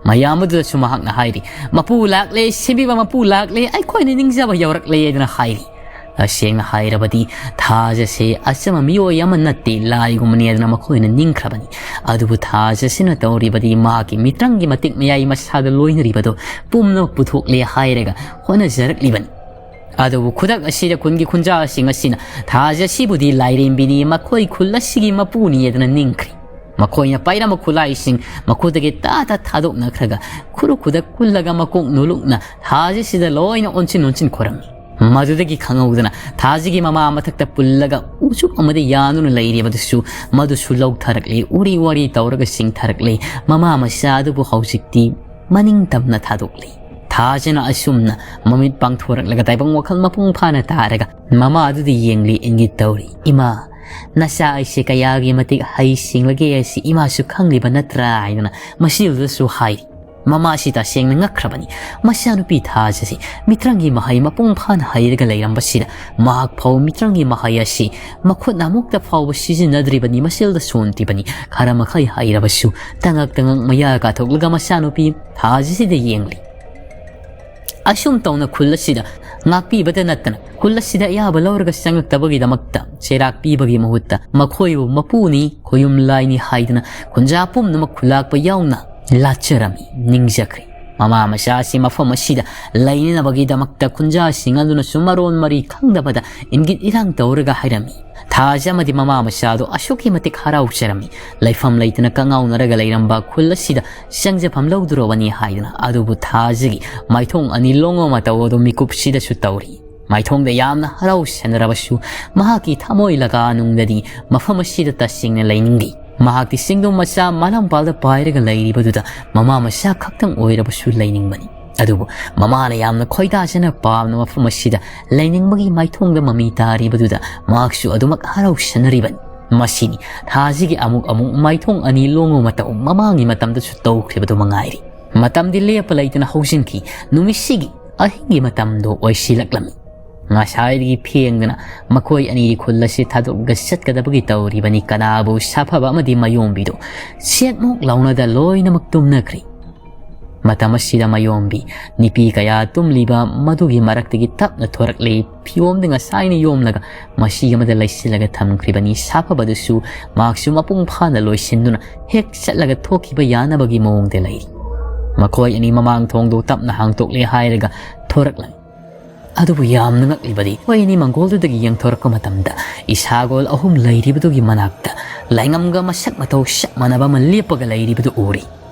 ꯃꯌꯥꯝ ꯑꯗꯨꯗꯁꯨ ꯃꯍꯥꯛꯅ ꯍꯥꯏꯔꯤ, "ꯃꯄꯨ ꯂꯥꯛꯂꯦ, ꯁꯦꯝꯕꯤꯕ ꯃꯄꯨ ꯂꯥꯛꯂꯦ, ꯑꯩꯈꯣꯏꯅ ꯅꯤꯡꯖꯕ ꯌꯧꯔꯛꯂꯦ" ꯍꯥꯏꯗꯨꯅ ꯍꯥꯏꯔꯤ꯫ ꯇꯁꯦꯡꯅ ꯍꯥꯏꯔꯕꯗꯤ ꯊꯥꯖꯁꯦ ꯑꯆꯝꯕ ꯃꯤꯑꯣꯏ ꯑꯃ ꯅꯠꯇꯦ, ꯂꯥꯏꯒꯨꯝꯕꯅꯤ ꯍꯥꯏꯗꯅ ꯃꯈꯣꯏꯅ ꯅꯤꯡꯈ꯭ꯔꯕꯅꯤ꯫ ꯑꯗꯨꯕꯨ ꯊꯥꯖꯁꯤꯅ ꯇꯧꯔꯤꯕꯗꯤ ꯃꯍꯥꯛꯀꯤ ꯃꯤꯇ꯭ꯔꯪꯒꯤ ꯃꯇꯤꯛ ꯃꯌꯥꯏ ꯃꯁꯥꯗ ꯂꯣꯏꯅꯔꯤꯕꯗꯣ ꯄꯨꯝꯅꯃꯛ ꯄꯨꯊꯣꯛꯂꯦ ꯍꯥꯏꯔꯒ ꯍꯣꯠꯅꯖꯔꯛꯂꯤꯕꯅꯤ꯫ ꯑꯗꯨꯕꯨ ꯈꯨꯗꯛ ꯑꯁꯤꯗ ꯈꯨꯟꯒꯤ ꯈꯨꯟꯖꯥꯁꯤꯡ ꯑꯁꯤꯅ ꯊꯥꯖ ꯑꯁꯤꯕꯨꯗꯤ ꯂꯥꯏꯔꯦꯝꯕꯤꯅꯤ, ꯃꯈꯣꯏ ꯈꯨꯜ ꯑꯁꯤꯒꯤ ꯃꯄꯨꯅꯤ ꯍꯥꯏꯗꯅ ꯅꯤꯡꯈ꯭ꯔꯦ꯫ ꯃꯈꯣꯏꯅ ꯄꯥꯏꯔꯝꯕ ꯈꯨꯠꯂꯥꯏꯁꯤꯡ ꯃꯈꯨꯠꯇꯒꯤ ꯇꯥ ꯇꯥ ꯊꯥꯗꯣꯛꯅꯈ꯭ꯔꯒ ꯈꯨꯔꯨ ꯈꯨꯗꯛ ꯀꯨꯜꯂꯒ ꯃꯀꯣꯛ ꯅꯣꯂꯨꯛꯅ ꯊꯥꯖ ꯑꯁꯤꯗ ꯂꯣꯏꯅ ꯑꯣꯟꯁꯤꯟ ꯑꯣꯟꯁꯤꯟ ꯈꯣꯏꯔꯝꯃꯤ꯫ ꯃꯗꯨꯗꯒꯤ ꯈꯪꯍꯧꯗꯅ ꯊꯥꯖꯒꯤ ꯃꯃꯥ ꯃꯊꯛꯇ ꯄꯨꯜꯂꯒ ꯎꯆꯨꯛ ꯑꯃꯗ ꯌꯥꯟꯗꯨꯅ ꯂꯩꯔꯤꯕꯗꯨꯁꯨ ꯃꯗꯨꯁꯨ ꯂꯧꯊꯔꯛꯂꯤ, ꯎꯔꯤ ꯋꯥꯔꯤ ꯇꯧꯔꯒ ꯆꯤꯡꯊꯔꯛꯂꯤ꯫ ꯃꯃꯥ ꯃꯆꯥ ꯑꯗꯨꯕꯨ ꯍꯧꯖꯤꯛꯇꯤ ꯃꯅꯤꯡ ꯇꯝꯅ ꯊꯥꯗꯣꯛꯂꯤ꯫ ꯊꯥꯖꯅ ꯑꯁꯨꯝꯅ ꯃꯃꯤꯠ ꯄꯥꯡꯊꯣꯔꯛꯂꯒ ꯇꯥꯏꯕꯪ ꯋꯥꯈꯜ ꯃꯄꯨꯡ ꯐꯥꯅ ꯇꯥꯔꯒ ꯃꯃꯥ ꯑꯗꯨꯗ ꯌꯦꯡꯂꯤ, ꯏꯪꯒꯤꯠ ꯇꯧꯔꯤ꯫ "ꯏꯃꯥ, ꯅꯆꯥ ꯑꯩꯁꯦ ꯀꯌꯥꯒꯤ ꯃꯇꯤꯛ ꯍꯩ ꯁꯤꯡꯂꯒꯦ ꯍꯥꯏꯁꯤ ꯏꯃꯥꯁꯨ ꯈꯪꯂꯤꯕ ꯅꯠꯇ꯭ꯔꯥ?" ꯍꯥꯏꯗꯅ ꯃꯁꯤꯗꯁꯨ ꯍꯥꯏꯔꯤ꯫ ꯃꯃꯥꯁꯤ ꯇꯁꯦꯡꯅ ꯉꯛꯈ꯭ꯔꯕꯅꯤ꯫ ꯃꯆꯥꯅꯨꯄꯤ ꯊꯥꯖꯁꯤ ꯃꯤꯇ꯭ꯔꯪꯒꯤ ꯃꯍꯩ ꯃꯄꯨꯡ ꯐꯥꯅ ꯍꯩꯔꯒ ꯂꯩꯔꯝꯕꯁꯤꯗ ꯃꯍꯥꯛ ꯐꯥꯎ ꯃꯤꯇ꯭ꯔꯪꯒꯤ ꯃꯍꯩ ꯑꯁꯤ ꯃꯈꯨꯠꯅ ꯑꯃꯨꯛꯇ ꯐꯥꯎꯕ ꯁꯤꯖꯤꯟꯅꯗ꯭ꯔꯤꯕꯅꯤ, ꯃꯁꯦꯜꯗ ꯁꯣꯟꯗ꯭ꯔꯤꯕꯅꯤ꯫ ꯈꯔ ꯃꯈꯩ ꯍꯩꯔꯕꯁꯨ ꯇꯉꯛ ꯇꯉꯛ ꯃꯌꯥ ꯀꯥꯊꯣꯛꯂꯒ ꯃꯆꯥꯅꯨꯄꯤ ꯊꯥꯖꯁꯤꯗ ꯌꯦꯡꯂꯤ꯫ ꯑꯁꯨꯝ ꯇꯧꯅ ꯈꯨꯜ ꯑꯁꯤꯗ ꯉꯥꯛꯄꯤꯕꯇ ꯅꯠꯇꯅ ꯈꯨꯜ ꯑꯁꯤꯗ ꯑꯌꯥꯕ ꯂꯧꯔꯒ ꯆꯪꯂꯛꯇꯕꯒꯤꯗꯃꯛꯇ ꯆꯩꯔꯥꯛ ꯄꯤꯕꯒꯤ ꯃꯍꯨꯠꯇ ꯃꯈꯣꯏꯕꯨ ꯃꯄꯨꯅꯤ, ꯈꯨꯌꯨꯝ ꯂꯥꯏꯅꯤ ꯍꯥꯏꯗꯨꯅ ꯈꯨꯟꯖꯥ ꯄꯨꯝꯅꯃꯛ ꯈꯨꯜꯂꯥꯛꯄ ꯌꯥꯎꯅ ꯂꯥꯠꯆꯔꯝꯃꯤ꯫ ꯅꯤꯡꯖꯈ꯭ꯔꯦ꯫ ꯃꯃꯥ ꯃꯆꯥ ꯑꯁꯤ ꯃꯐꯝ ꯑꯁꯤꯗ ꯂꯩꯅꯅꯕꯒꯤꯗꯃꯛꯇ ꯈꯨꯟꯖꯥꯁꯤꯡ ꯑꯗꯨꯅꯁꯨ ꯃꯔꯣꯟ ꯃꯔꯤ ꯈꯪꯗꯕꯗ ꯏꯪꯒꯤꯠ ꯏꯔꯥꯡ ꯇꯧꯔꯒ ꯍꯥꯏꯔꯝꯃꯤ꯫ ꯊꯥꯖ ꯑꯃꯗꯤ ꯃꯃꯥ ꯃꯆꯥꯗꯨ ꯑꯁꯨꯛꯀꯤ ꯃꯇꯤꯛ ꯍꯔꯥꯎꯖꯔꯝꯃꯤ꯫ ꯂꯩꯐꯝ ꯂꯩꯇꯅ ꯀꯉꯥꯎꯅꯔꯒ ꯂꯩꯔꯝꯕ ꯈꯨꯜ ꯑꯁꯤꯗ ꯆꯪꯖꯐꯝ ꯂꯧꯗꯨꯔꯕꯅꯤ ꯍꯥꯏꯗꯨꯅ꯫ ꯑꯗꯨꯕꯨ ꯊꯥꯖꯒꯤ ꯃꯥꯏꯊꯣꯡ ꯑꯅꯤ ꯂꯣꯡꯕ ꯃꯇꯧ ꯑꯗꯨ ꯃꯤꯀꯨꯞꯁꯤꯗꯁꯨ ꯇꯧꯔꯤ꯫ ꯃꯥꯏꯊꯣꯡꯗ ꯌꯥꯝꯅ ꯍꯔꯥꯎꯁꯟꯅꯔꯕꯁꯨ ꯃꯍꯥꯛꯀꯤ ꯊꯃꯣꯏ ꯂꯒꯥꯅꯨꯡꯗꯗꯤ ꯃꯐꯝ ꯑꯁꯤꯗ ꯇꯁꯦꯡꯅ ꯂꯩꯅꯤꯡꯗꯦ꯫ ꯃꯍꯥꯛꯇꯤ ꯆꯤꯡꯗꯣꯟ ꯃꯆꯥ ꯃꯥꯂꯪꯄꯥꯜꯗ ꯄꯥꯏꯔꯒ ꯂꯩꯔꯤꯕꯗꯨꯗ ꯃꯃꯥ ꯃꯆꯥ ꯈꯛꯇꯪ ꯑꯣꯏꯔꯕꯁꯨ ꯂꯩꯅꯤꯡꯕꯅꯤ꯫ ꯑꯗꯨꯕꯨ ꯃꯃꯥꯅ ꯌꯥꯝꯅ ꯈꯣꯏꯗꯥꯖꯅ ꯄꯥꯝꯅ ꯃꯐꯝ ꯑꯁꯤꯗ ꯂꯩꯅꯤꯡꯕꯒꯤ ꯃꯥꯏꯊꯣꯡꯗ ꯃꯃꯤ ꯇꯥꯔꯤꯕꯗꯨꯗ ꯃꯍꯥꯛꯁꯨ ꯑꯗꯨꯃꯛ ꯍꯔꯥꯎꯁꯟꯅꯔꯤꯕꯅꯤ꯫ ꯃꯁꯤꯅꯤ ꯊꯥꯖꯒꯤ ꯑꯃꯨꯛ ꯑꯃꯨꯛ ꯃꯥꯏꯊꯣꯡ ꯑꯅꯤ ꯂꯣꯡꯕ ꯃꯇꯧ ꯃꯃꯥꯡꯒꯤ ꯃꯇꯝꯗꯁꯨ ꯇꯧꯈ꯭ꯔꯤꯕꯗꯨ ꯃꯉꯥꯏꯔꯤ꯫ ꯃꯇꯝꯗꯤ ꯂꯦꯞꯄ ꯂꯩꯇꯅ ꯍꯧꯖꯤꯟꯈꯤ꯫ ꯅꯨꯃꯤꯠꯁꯤꯒꯤ ꯑꯍꯤꯡꯒꯤ ꯃꯇꯝꯗꯣ ꯑꯣꯏꯁꯤꯜꯂꯛꯂꯝꯃꯤ꯫ ꯉꯁꯥꯏꯗꯒꯤ ꯐꯦꯡꯗꯅ ꯃꯈꯣꯏ ꯑꯅꯤꯒꯤ ꯈꯨꯜ ꯑꯁꯤ ꯊꯥꯗꯣꯛꯂꯒ ꯆꯠꯀꯗꯕꯒꯤ ꯇꯧꯔꯤꯕꯅꯤ꯫ ꯀꯅꯥꯕꯨ ꯁꯥꯐꯕ ꯑꯃꯗꯤ ꯃꯌꯣꯝꯕꯤꯗꯣ ꯁꯦꯛꯃꯨꯛ ꯂꯥꯎꯅꯗ ꯂꯣꯏꯅꯃꯛ ꯇꯨꯝꯅꯈ꯭ꯔꯤ꯫ ꯃꯇꯝ ꯑꯁꯤꯗ ꯃꯌꯣꯝꯕꯤ, ꯅꯨꯄꯤ ꯀꯌꯥ ꯇꯨꯝꯂꯤꯕ ꯃꯗꯨꯒꯤ ꯃꯔꯛꯇꯒꯤ ꯇꯞꯅ ꯊꯣꯔꯛꯂꯦ꯫ ꯐꯤꯌꯣꯝꯗ ꯉꯁꯥꯏꯅ ꯌꯣꯝꯂꯒ ꯃꯁꯤ ꯑꯃꯗ ꯂꯩꯁꯤꯜꯂꯒ ꯊꯝꯈ꯭ꯔꯤꯕꯅꯤ꯫ ꯁꯥꯐꯕꯗꯨꯁꯨ ꯃꯍꯥꯛꯁꯨ ꯃꯄꯨꯡ ꯐꯥꯅ ꯂꯣꯏꯁꯤꯟꯗꯨꯅ ꯍꯦꯛ ꯆꯠꯂꯒ ꯊꯣꯛꯈꯤꯕ ꯌꯥꯅꯕꯒꯤ ꯃꯑꯣꯡꯗ ꯂꯩꯔꯤ꯫ ꯃꯈꯣꯏ ꯑꯅꯤ ꯃꯃꯥꯡ ꯊꯣꯡꯗꯣ ꯇꯞꯅ ꯍꯥꯡꯇꯣꯛꯂꯦ ꯍꯥꯏꯔꯒ ꯊꯣꯔꯛꯂꯝꯃꯤ꯫ ꯑꯗꯨꯕꯨ ꯌꯥꯝꯅ ꯉꯛꯂꯤꯕꯗꯤ, ꯃꯈꯣꯏ ꯑꯅꯤ ꯃꯪꯒꯣꯜꯗꯨꯗꯒꯤ ꯌꯦꯡꯊꯣꯔꯛꯄ ꯃꯇꯝꯗ ꯏꯁꯥꯒꯣꯜ ꯑꯍꯨꯝ ꯂꯩꯔꯤꯕꯗꯨꯒꯤ ꯃꯅꯥꯛꯇ ꯂꯥꯏꯉꯝꯒ ꯃꯁꯛ ꯃꯇꯧ ꯆꯞ ꯃꯥꯟꯅꯕ ꯑꯃ ꯂꯦꯞꯄꯒ ꯂꯩꯔꯤꯕꯗꯨ ꯎꯔꯤ꯫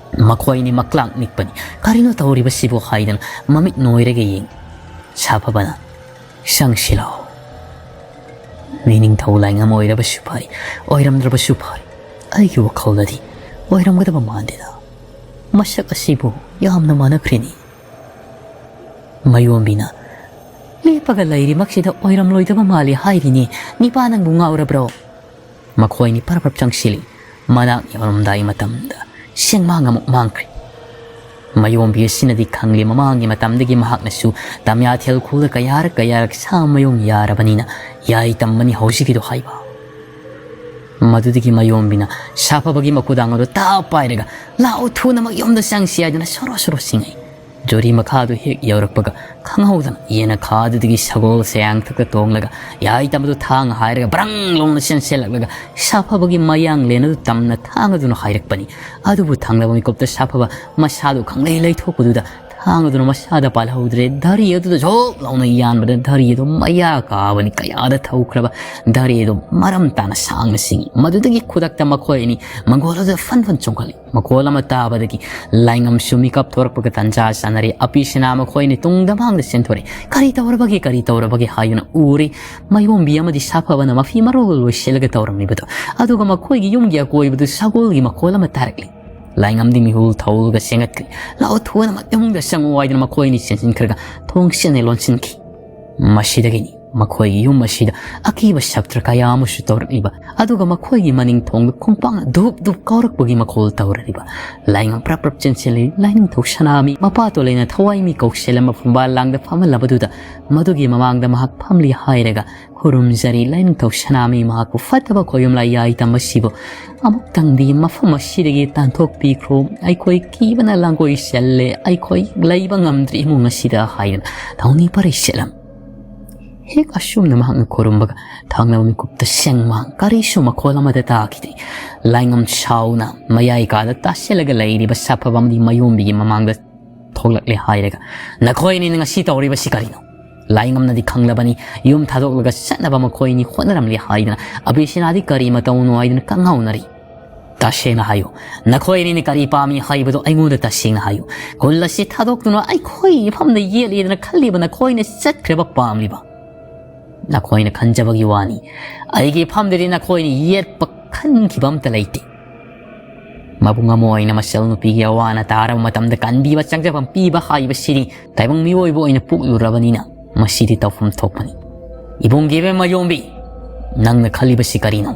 ꯃꯈꯣꯏ ꯑꯅꯤ ꯃꯛꯂꯥꯡ ꯅꯤꯛꯄꯅꯤ꯫ "ꯀꯔꯤꯅꯣ ꯇꯧꯔꯤꯕꯁꯤꯕꯨ?" ꯍꯥꯏꯗꯨꯅ ꯃꯃꯤꯠ ꯅꯣꯏꯔꯒ ꯌꯦꯡ꯫ ꯁꯥꯐꯕꯅ, "ꯆꯪꯁꯤꯜꯂꯣ꯫ ꯃꯤ ꯅꯤꯡꯊꯧ ꯂꯥꯏꯉꯝ ꯑꯣꯏꯔꯕꯁꯨ ꯐꯔꯤ, ꯑꯣꯏꯔꯝꯗ꯭ꯔꯕꯁꯨ ꯐꯔꯤ, ꯑꯩꯒꯤ ꯋꯥꯈꯜꯗꯗꯤ ꯑꯣꯏꯔꯝꯒꯗꯕ ꯃꯥꯟꯗꯦꯗ꯫ ꯃꯁꯛ ꯑꯁꯤꯕꯨ ꯌꯥꯝꯅ ꯃꯥꯟꯅꯈ꯭ꯔꯦꯅꯤ꯫" ꯃꯌꯣꯝꯕꯤꯅ, "ꯂꯦꯞꯄꯒ ꯂꯩꯔꯤꯃꯛꯁꯤꯗ ꯑꯣꯏꯔꯝꯂꯣꯏꯗꯕ ꯃꯥꯜꯂꯤ ꯍꯥꯏꯔꯤꯅꯤ꯫ ꯅꯤꯄꯥ, ꯅꯪꯕꯨ ꯉꯥꯎꯔꯕ꯭ꯔꯣ?" ꯃꯈꯣꯏꯅꯤ ꯄꯔꯞ ꯄꯔꯞ ꯆꯪꯁꯤꯜꯂꯤ꯫ ꯃꯅꯥꯛ ꯌꯧꯔꯝꯗꯥꯏ ꯃꯇꯝꯗ ꯁꯦꯡꯃꯥꯡ ꯑꯃꯨꯛ ꯃꯥꯡꯈ꯭ꯔꯦ꯫ ꯃꯌꯣꯝꯕꯤ ꯑꯁꯤꯅꯗꯤ ꯈꯪꯂꯦ, ꯃꯃꯥꯡꯒꯤ ꯃꯇꯝꯗꯒꯤ ꯃꯍꯥꯛꯅꯁꯨ ꯇꯝꯌꯥꯊꯦꯜ ꯈꯨꯜꯗ ꯀꯌꯥꯔꯛ ꯀꯌꯥꯔꯛ ꯁꯥ ꯃꯌꯨꯡ ꯌꯥꯔꯕꯅꯤꯅ ꯌꯥꯏ ꯇꯝꯕꯅꯤ ꯍꯧꯖꯤꯛꯀꯤꯗꯣ ꯍꯥꯏꯕ꯫ ꯃꯗꯨꯗꯒꯤ ꯃꯌꯣꯝꯕꯤꯅ ꯁꯥꯐꯕꯒꯤ ꯃꯈꯨꯗꯥꯡ ꯑꯗꯨ ꯇꯥꯞ ꯄꯥꯏꯔꯒ, "ꯂꯥꯛꯑꯣ, ꯊꯨꯅꯃꯛ ꯌꯨꯝꯗ ꯆꯪꯁꯤ" ꯍꯥꯏꯗꯨꯅ ꯁꯣꯔꯣ ꯁꯣꯔꯣ ꯆꯤꯡꯉꯛꯏ꯫ ꯖꯣꯔꯤ ꯃꯈꯥꯗꯨ ꯍꯦꯛ ꯌꯧꯔꯛꯄꯒ ꯈꯪꯍꯧꯗꯅ ꯌꯦꯅꯈꯥꯗꯨꯗꯒꯤ ꯁꯒꯣꯜ ꯁꯌꯥꯡꯊꯛꯇ ꯇꯣꯡꯂꯒ ꯌꯥꯏ ꯇꯝꯕꯗꯨ ꯊꯥꯡ ꯍꯥꯏꯔꯒ ꯕ꯭ꯔꯪ ꯂꯥꯎꯅ ꯆꯦꯟꯁꯤꯜꯂꯛꯂꯒ ꯁꯥꯐꯕꯒꯤ ꯃꯌꯥꯡꯂꯦꯟ ꯑꯗꯨ ꯇꯝꯅ ꯊꯥꯡ ꯑꯗꯨꯅ ꯍꯥꯏꯔꯛꯄꯅꯤ꯫ ꯑꯗꯨꯕꯨ ꯊꯪꯂꯕ ꯃꯤꯀꯨꯞꯇ ꯁꯥꯐꯕ ꯃꯁꯥꯗꯨ ꯈꯪꯂꯩ ꯂꯩꯊꯣꯛꯄꯗꯨꯗ ꯊꯥꯡ ꯑꯗꯨꯅ ꯃꯁꯥꯗ ꯄꯥꯜꯍꯧꯗ꯭ꯔꯦ꯫ ꯙꯔꯤ ꯑꯗꯨꯗ ꯖꯣꯞ ꯂꯥꯎꯅ ꯌꯥꯟꯕꯗ ꯙꯔꯤ ꯑꯗꯨ ꯃꯌꯥ ꯀꯥꯕꯅꯤ꯫ ꯀꯌꯥꯗ ꯊꯧꯈ꯭ꯔꯕ ꯙꯔꯤ ꯑꯗꯨ ꯃꯔꯝ ꯇꯥꯅ ꯁꯥꯡꯅ ꯆꯤꯡꯏ꯫ ꯃꯗꯨꯗꯒꯤ ꯈꯨꯗꯛꯇ ꯃꯈꯣꯏ ꯑꯅꯤ ꯃꯪꯒꯣꯜ ꯑꯗꯨꯗ ꯐꯟ ꯐꯟ ꯆꯣꯡꯈꯠꯂꯤ꯫ ꯃꯈꯣꯜ ꯑꯃ ꯇꯥꯕꯗꯒꯤ ꯂꯥꯏꯉꯝꯁꯨ ꯃꯤꯀꯞ ꯊꯣꯔꯛꯄꯒ ꯇꯟꯖꯥ ꯆꯥꯅꯔꯦ꯫ ꯑꯄꯤꯁꯤꯅ ꯃꯈꯣꯏꯅꯤ ꯇꯨꯡꯗ ꯃꯥꯡꯗ ꯆꯦꯟꯊꯣꯔꯛꯏ꯫ "ꯀꯔꯤ ꯇꯧꯔꯕꯒꯦ, ꯀꯔꯤ ꯇꯧꯔꯕꯒꯦ?" ꯍꯥꯏꯗꯨꯅ ꯎꯔꯦ꯫ ꯃꯌꯣꯝꯕꯤ ꯑꯃꯗꯤ ꯁꯥꯐꯕꯅ ꯃꯐꯤ ꯃꯔꯣꯜ ꯂꯣꯏꯁꯤꯜꯂꯒ ꯇꯧꯔꯝꯂꯤꯕꯗꯣ꯫ ꯑꯗꯨꯒ ꯃꯈꯣꯏꯒꯤ ꯌꯨꯝꯒꯤ ꯑꯀꯣꯏꯕꯗꯨ ꯁꯒꯣꯜꯒꯤ ꯃꯈꯣꯜ ꯑꯃ ꯇꯥꯔꯛꯂꯤ꯫ ꯂꯥꯏꯉꯝꯗꯤ ꯃꯤꯍꯨꯜ ꯊꯧꯔꯒ ꯆꯦꯟꯒꯠꯈ꯭ꯔꯦ꯫ "ꯂꯥꯛꯑꯣ, ꯊꯨꯅꯃꯛ ꯏꯃꯨꯡꯗ ꯆꯪꯉꯨ" ꯍꯥꯏꯗꯨꯅ ꯃꯈꯣꯏ ꯑꯅꯤ ꯆꯦꯟꯁꯤꯟꯈ꯭ꯔꯒ ꯊꯣꯡ ꯆꯦꯠꯅ ꯂꯣꯟꯁꯤꯟꯈꯤ꯫ ꯃꯁꯤꯗꯒꯤꯅꯤ ꯃꯈꯣꯏꯒꯤ ꯌꯨꯝ ꯑꯁꯤꯗ ꯑꯀꯤꯕ ꯁꯛꯇ꯭ꯔ ꯀꯌꯥ ꯑꯃꯁꯨ ꯇꯧꯔꯛꯂꯤꯕ, ꯑꯗꯨꯒ ꯃꯈꯣꯏꯒꯤ ꯃꯅꯤꯡ ꯊꯣꯡꯗ ꯈꯣꯡꯄꯥꯛꯅ ꯙꯨꯞ ꯙꯨꯞ ꯀꯥꯎꯔꯛꯄꯒꯤ ꯃꯈꯣꯜ ꯇꯧꯔꯛꯂꯤꯕ꯫ ꯂꯥꯏꯉꯝ ꯄ꯭ꯔꯞ ꯄ꯭ꯔꯞ ꯆꯦꯟꯁꯤꯜꯂꯤ꯫ ꯂꯥꯏꯅꯤꯡꯊꯧ ꯁꯅꯥꯃꯤ ꯃꯄꯥꯇꯣ ꯂꯩꯅ ꯊꯋꯥꯏ ꯃꯤ ꯀꯧꯁꯤꯜꯂꯝꯕ ꯐꯨꯝꯕꯥꯜ ꯂꯥꯡꯗ ꯐꯝꯍꯜꯂꯕꯗꯨꯗ ꯃꯗꯨꯒꯤ ꯃꯃꯥꯡꯗ ꯃꯍꯥꯛ ꯐꯝꯂꯤ ꯍꯥꯏꯔꯒ ꯈꯨꯔꯨꯝꯖꯔꯤ꯫ ꯂꯥꯏꯅꯤꯡꯊꯧ ꯁꯅꯥꯃꯤ ꯃꯍꯥꯛꯄꯨ ꯐꯠꯇꯕ ꯈꯣꯏꯌꯨꯝ ꯂꯥꯏꯌꯥꯏ ꯇꯝꯕꯁꯤꯕꯨ ꯑꯃꯨꯛꯇꯪꯗꯤ ꯃꯐꯝ ꯑꯁꯤꯗꯒꯤ ꯇꯥꯟꯊꯣꯛꯄꯤꯈ꯭ꯔꯣ꯫ ꯑꯩꯈꯣꯏ ꯀꯤꯕꯅ ꯂꯥꯡꯒꯣꯏ ꯆꯜꯂꯦ꯫ ꯑꯩꯈꯣꯏ ꯂꯩꯕ ꯉꯝꯗ꯭ꯔꯦ ꯏꯃꯨꯡ ꯑꯁꯤꯗ ꯍꯥꯏꯗꯨꯅ ꯊꯧꯅꯤ ꯄꯔꯩ ꯁꯦꯠꯂꯝ꯫ ꯍꯦꯛ ꯑꯁꯨꯝꯅ ꯃꯍꯥꯛꯅ ꯈꯨꯔꯨꯝꯕꯒ ꯊꯪꯅꯕ ꯃꯤꯀꯨꯞꯇ ꯁꯦꯡꯃꯥꯡ ꯀꯔꯤꯁꯨ ꯃꯈꯣꯜ ꯑꯃꯠꯇ ꯇꯥꯈꯤꯗꯦ꯫ ꯂꯥꯏꯉꯝ ꯁꯥꯎꯅ ꯃꯌꯥꯏ ꯀꯥꯗ ꯇꯥꯁꯤꯜꯂꯒ ꯂꯩꯔꯤꯕ ꯁꯥꯐꯕ ꯑꯃꯗꯤ ꯃꯌꯣꯝꯕꯤꯒꯤ ꯃꯃꯥꯡꯗ ꯊꯣꯛꯂꯛꯂꯦ ꯍꯥꯏꯔꯒ, "ꯅꯈꯣꯏ ꯑꯅꯤꯅ ꯉꯁꯤ ꯇꯧꯔꯤꯕꯁꯤ ꯀꯔꯤꯅꯣ?" ꯂꯥꯏꯉꯝꯅꯗꯤ ꯈꯪꯂꯕꯅꯤ, ꯌꯨꯝ ꯊꯥꯗꯣꯛꯂꯒ ꯆꯠꯅꯕ ꯃꯈꯣꯏ ꯑꯅꯤ ꯍꯣꯠꯅꯔꯝꯂꯦ ꯍꯥꯏꯗꯅ ꯑꯕꯤꯁꯤꯅꯥꯗꯤ ꯀꯔꯤ ꯃꯇꯧꯅꯣ ꯍꯥꯏꯗꯨꯅ ꯀꯪꯉꯥꯎꯅꯔꯤ꯫ "ꯇꯁꯦꯡꯅ ꯍꯥꯏꯌꯨ, ꯅꯈꯣꯏ ꯑꯅꯤꯅ ꯀꯔꯤ ꯄꯥꯝꯃꯤ ꯍꯥꯏꯕꯗꯨ ꯑꯩꯉꯣꯟꯗ ꯇꯁꯦꯡꯅ ꯍꯥꯏꯌꯨ꯫ ꯈꯨꯜ ꯑꯁꯤ ꯊꯥꯗꯣꯛꯇꯨꯅ ꯑꯩꯈꯣꯏ ꯃꯐꯝꯗ ꯌꯦꯠꯂꯦꯗꯅ ꯈꯜꯂꯤꯕ ꯅꯈꯣꯏꯅ ꯆꯠꯈ꯭ꯔꯕ ꯄꯥꯝꯂꯤꯕ? ꯅꯈꯣꯏꯅ ꯈꯟꯖꯕꯒꯤ ꯋꯥꯅꯤ꯫ ꯑꯩꯒꯤ ꯐꯝꯗꯗꯤ ꯅꯈꯣꯏꯅ ꯌꯦꯠꯄ ꯈꯟꯈꯤꯕ ꯑꯝꯇ ꯂꯩꯇꯦ꯫ ꯃꯕꯨꯡ ꯑꯃ ꯑꯣꯏꯅ ꯃꯆꯜ ꯅꯨꯄꯤꯒꯤ ꯑꯋꯥ ꯑꯅꯥ ꯇꯥꯔꯕ ꯃꯇꯝꯗ ꯀꯟꯕꯤꯕ ꯆꯪꯖꯐꯝ ꯄꯤꯕ ꯍꯥꯏꯕꯁꯤꯗꯤ ꯇꯥꯏꯕꯪ ꯃꯤꯑꯣꯏꯕ ꯑꯣꯏꯅ ꯄꯣꯛꯂꯨꯔꯕꯅꯤꯅ ꯃꯁꯤꯗꯤ ꯇꯧꯐꯝ ꯊꯣꯛꯄꯅꯤ꯫ ꯏꯕꯨꯡꯒꯤ ꯏꯕꯦꯝꯃ ꯌꯣꯝꯕꯤ, ꯅꯪꯅ ꯈꯜꯂꯤꯕꯁꯤ ꯀꯔꯤꯅꯣ?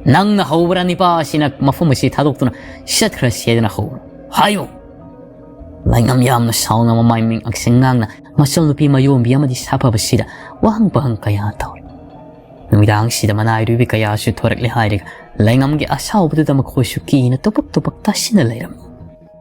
ꯅꯪꯅ ꯍꯧꯕ꯭ꯔꯥ ꯅꯤꯄꯥ ꯑꯁꯤꯅ ꯃꯐꯝ ꯑꯁꯤ ꯊꯥꯗꯣꯛꯇꯨꯅ ꯆꯠꯈ꯭ꯔꯁꯤ ꯍꯥꯏꯗꯅ ꯍꯧꯕ꯭ꯔꯥ? ꯍꯥꯏꯌꯨ!" ꯂꯥꯏꯉꯝ ꯌꯥꯝꯅ ꯁꯥꯎꯅ ꯃꯃꯥꯏ ꯃꯤꯡ ꯑꯛꯁꯦ ꯉꯥꯡꯅ ꯃꯆꯜ ꯅꯨꯄꯤ ꯃꯌꯣꯝꯕꯤ ꯑꯃꯗꯤ ꯁꯥꯐꯕꯁꯤꯗ ꯋꯥꯍꯪ ꯄꯥꯍꯪ ꯀꯌꯥ ꯇꯧꯔꯤ꯫ ꯅꯨꯃꯤꯗꯥꯡꯁꯤꯗ ꯃꯅꯥꯏꯔꯨꯕꯤ ꯀꯌꯥꯁꯨ ꯊꯣꯔꯛꯂꯦ ꯍꯥꯏꯔꯒ ꯂꯥꯏꯉꯝꯒꯤ ꯑꯁꯥꯎꯕꯗꯨꯗ ꯃꯈꯣꯏꯁꯨ ꯀꯤꯅ ꯇꯣꯄꯛ ꯇꯣꯄꯛ ꯇꯥꯁꯤꯟꯅ ꯂꯩꯔꯝꯃꯤ꯫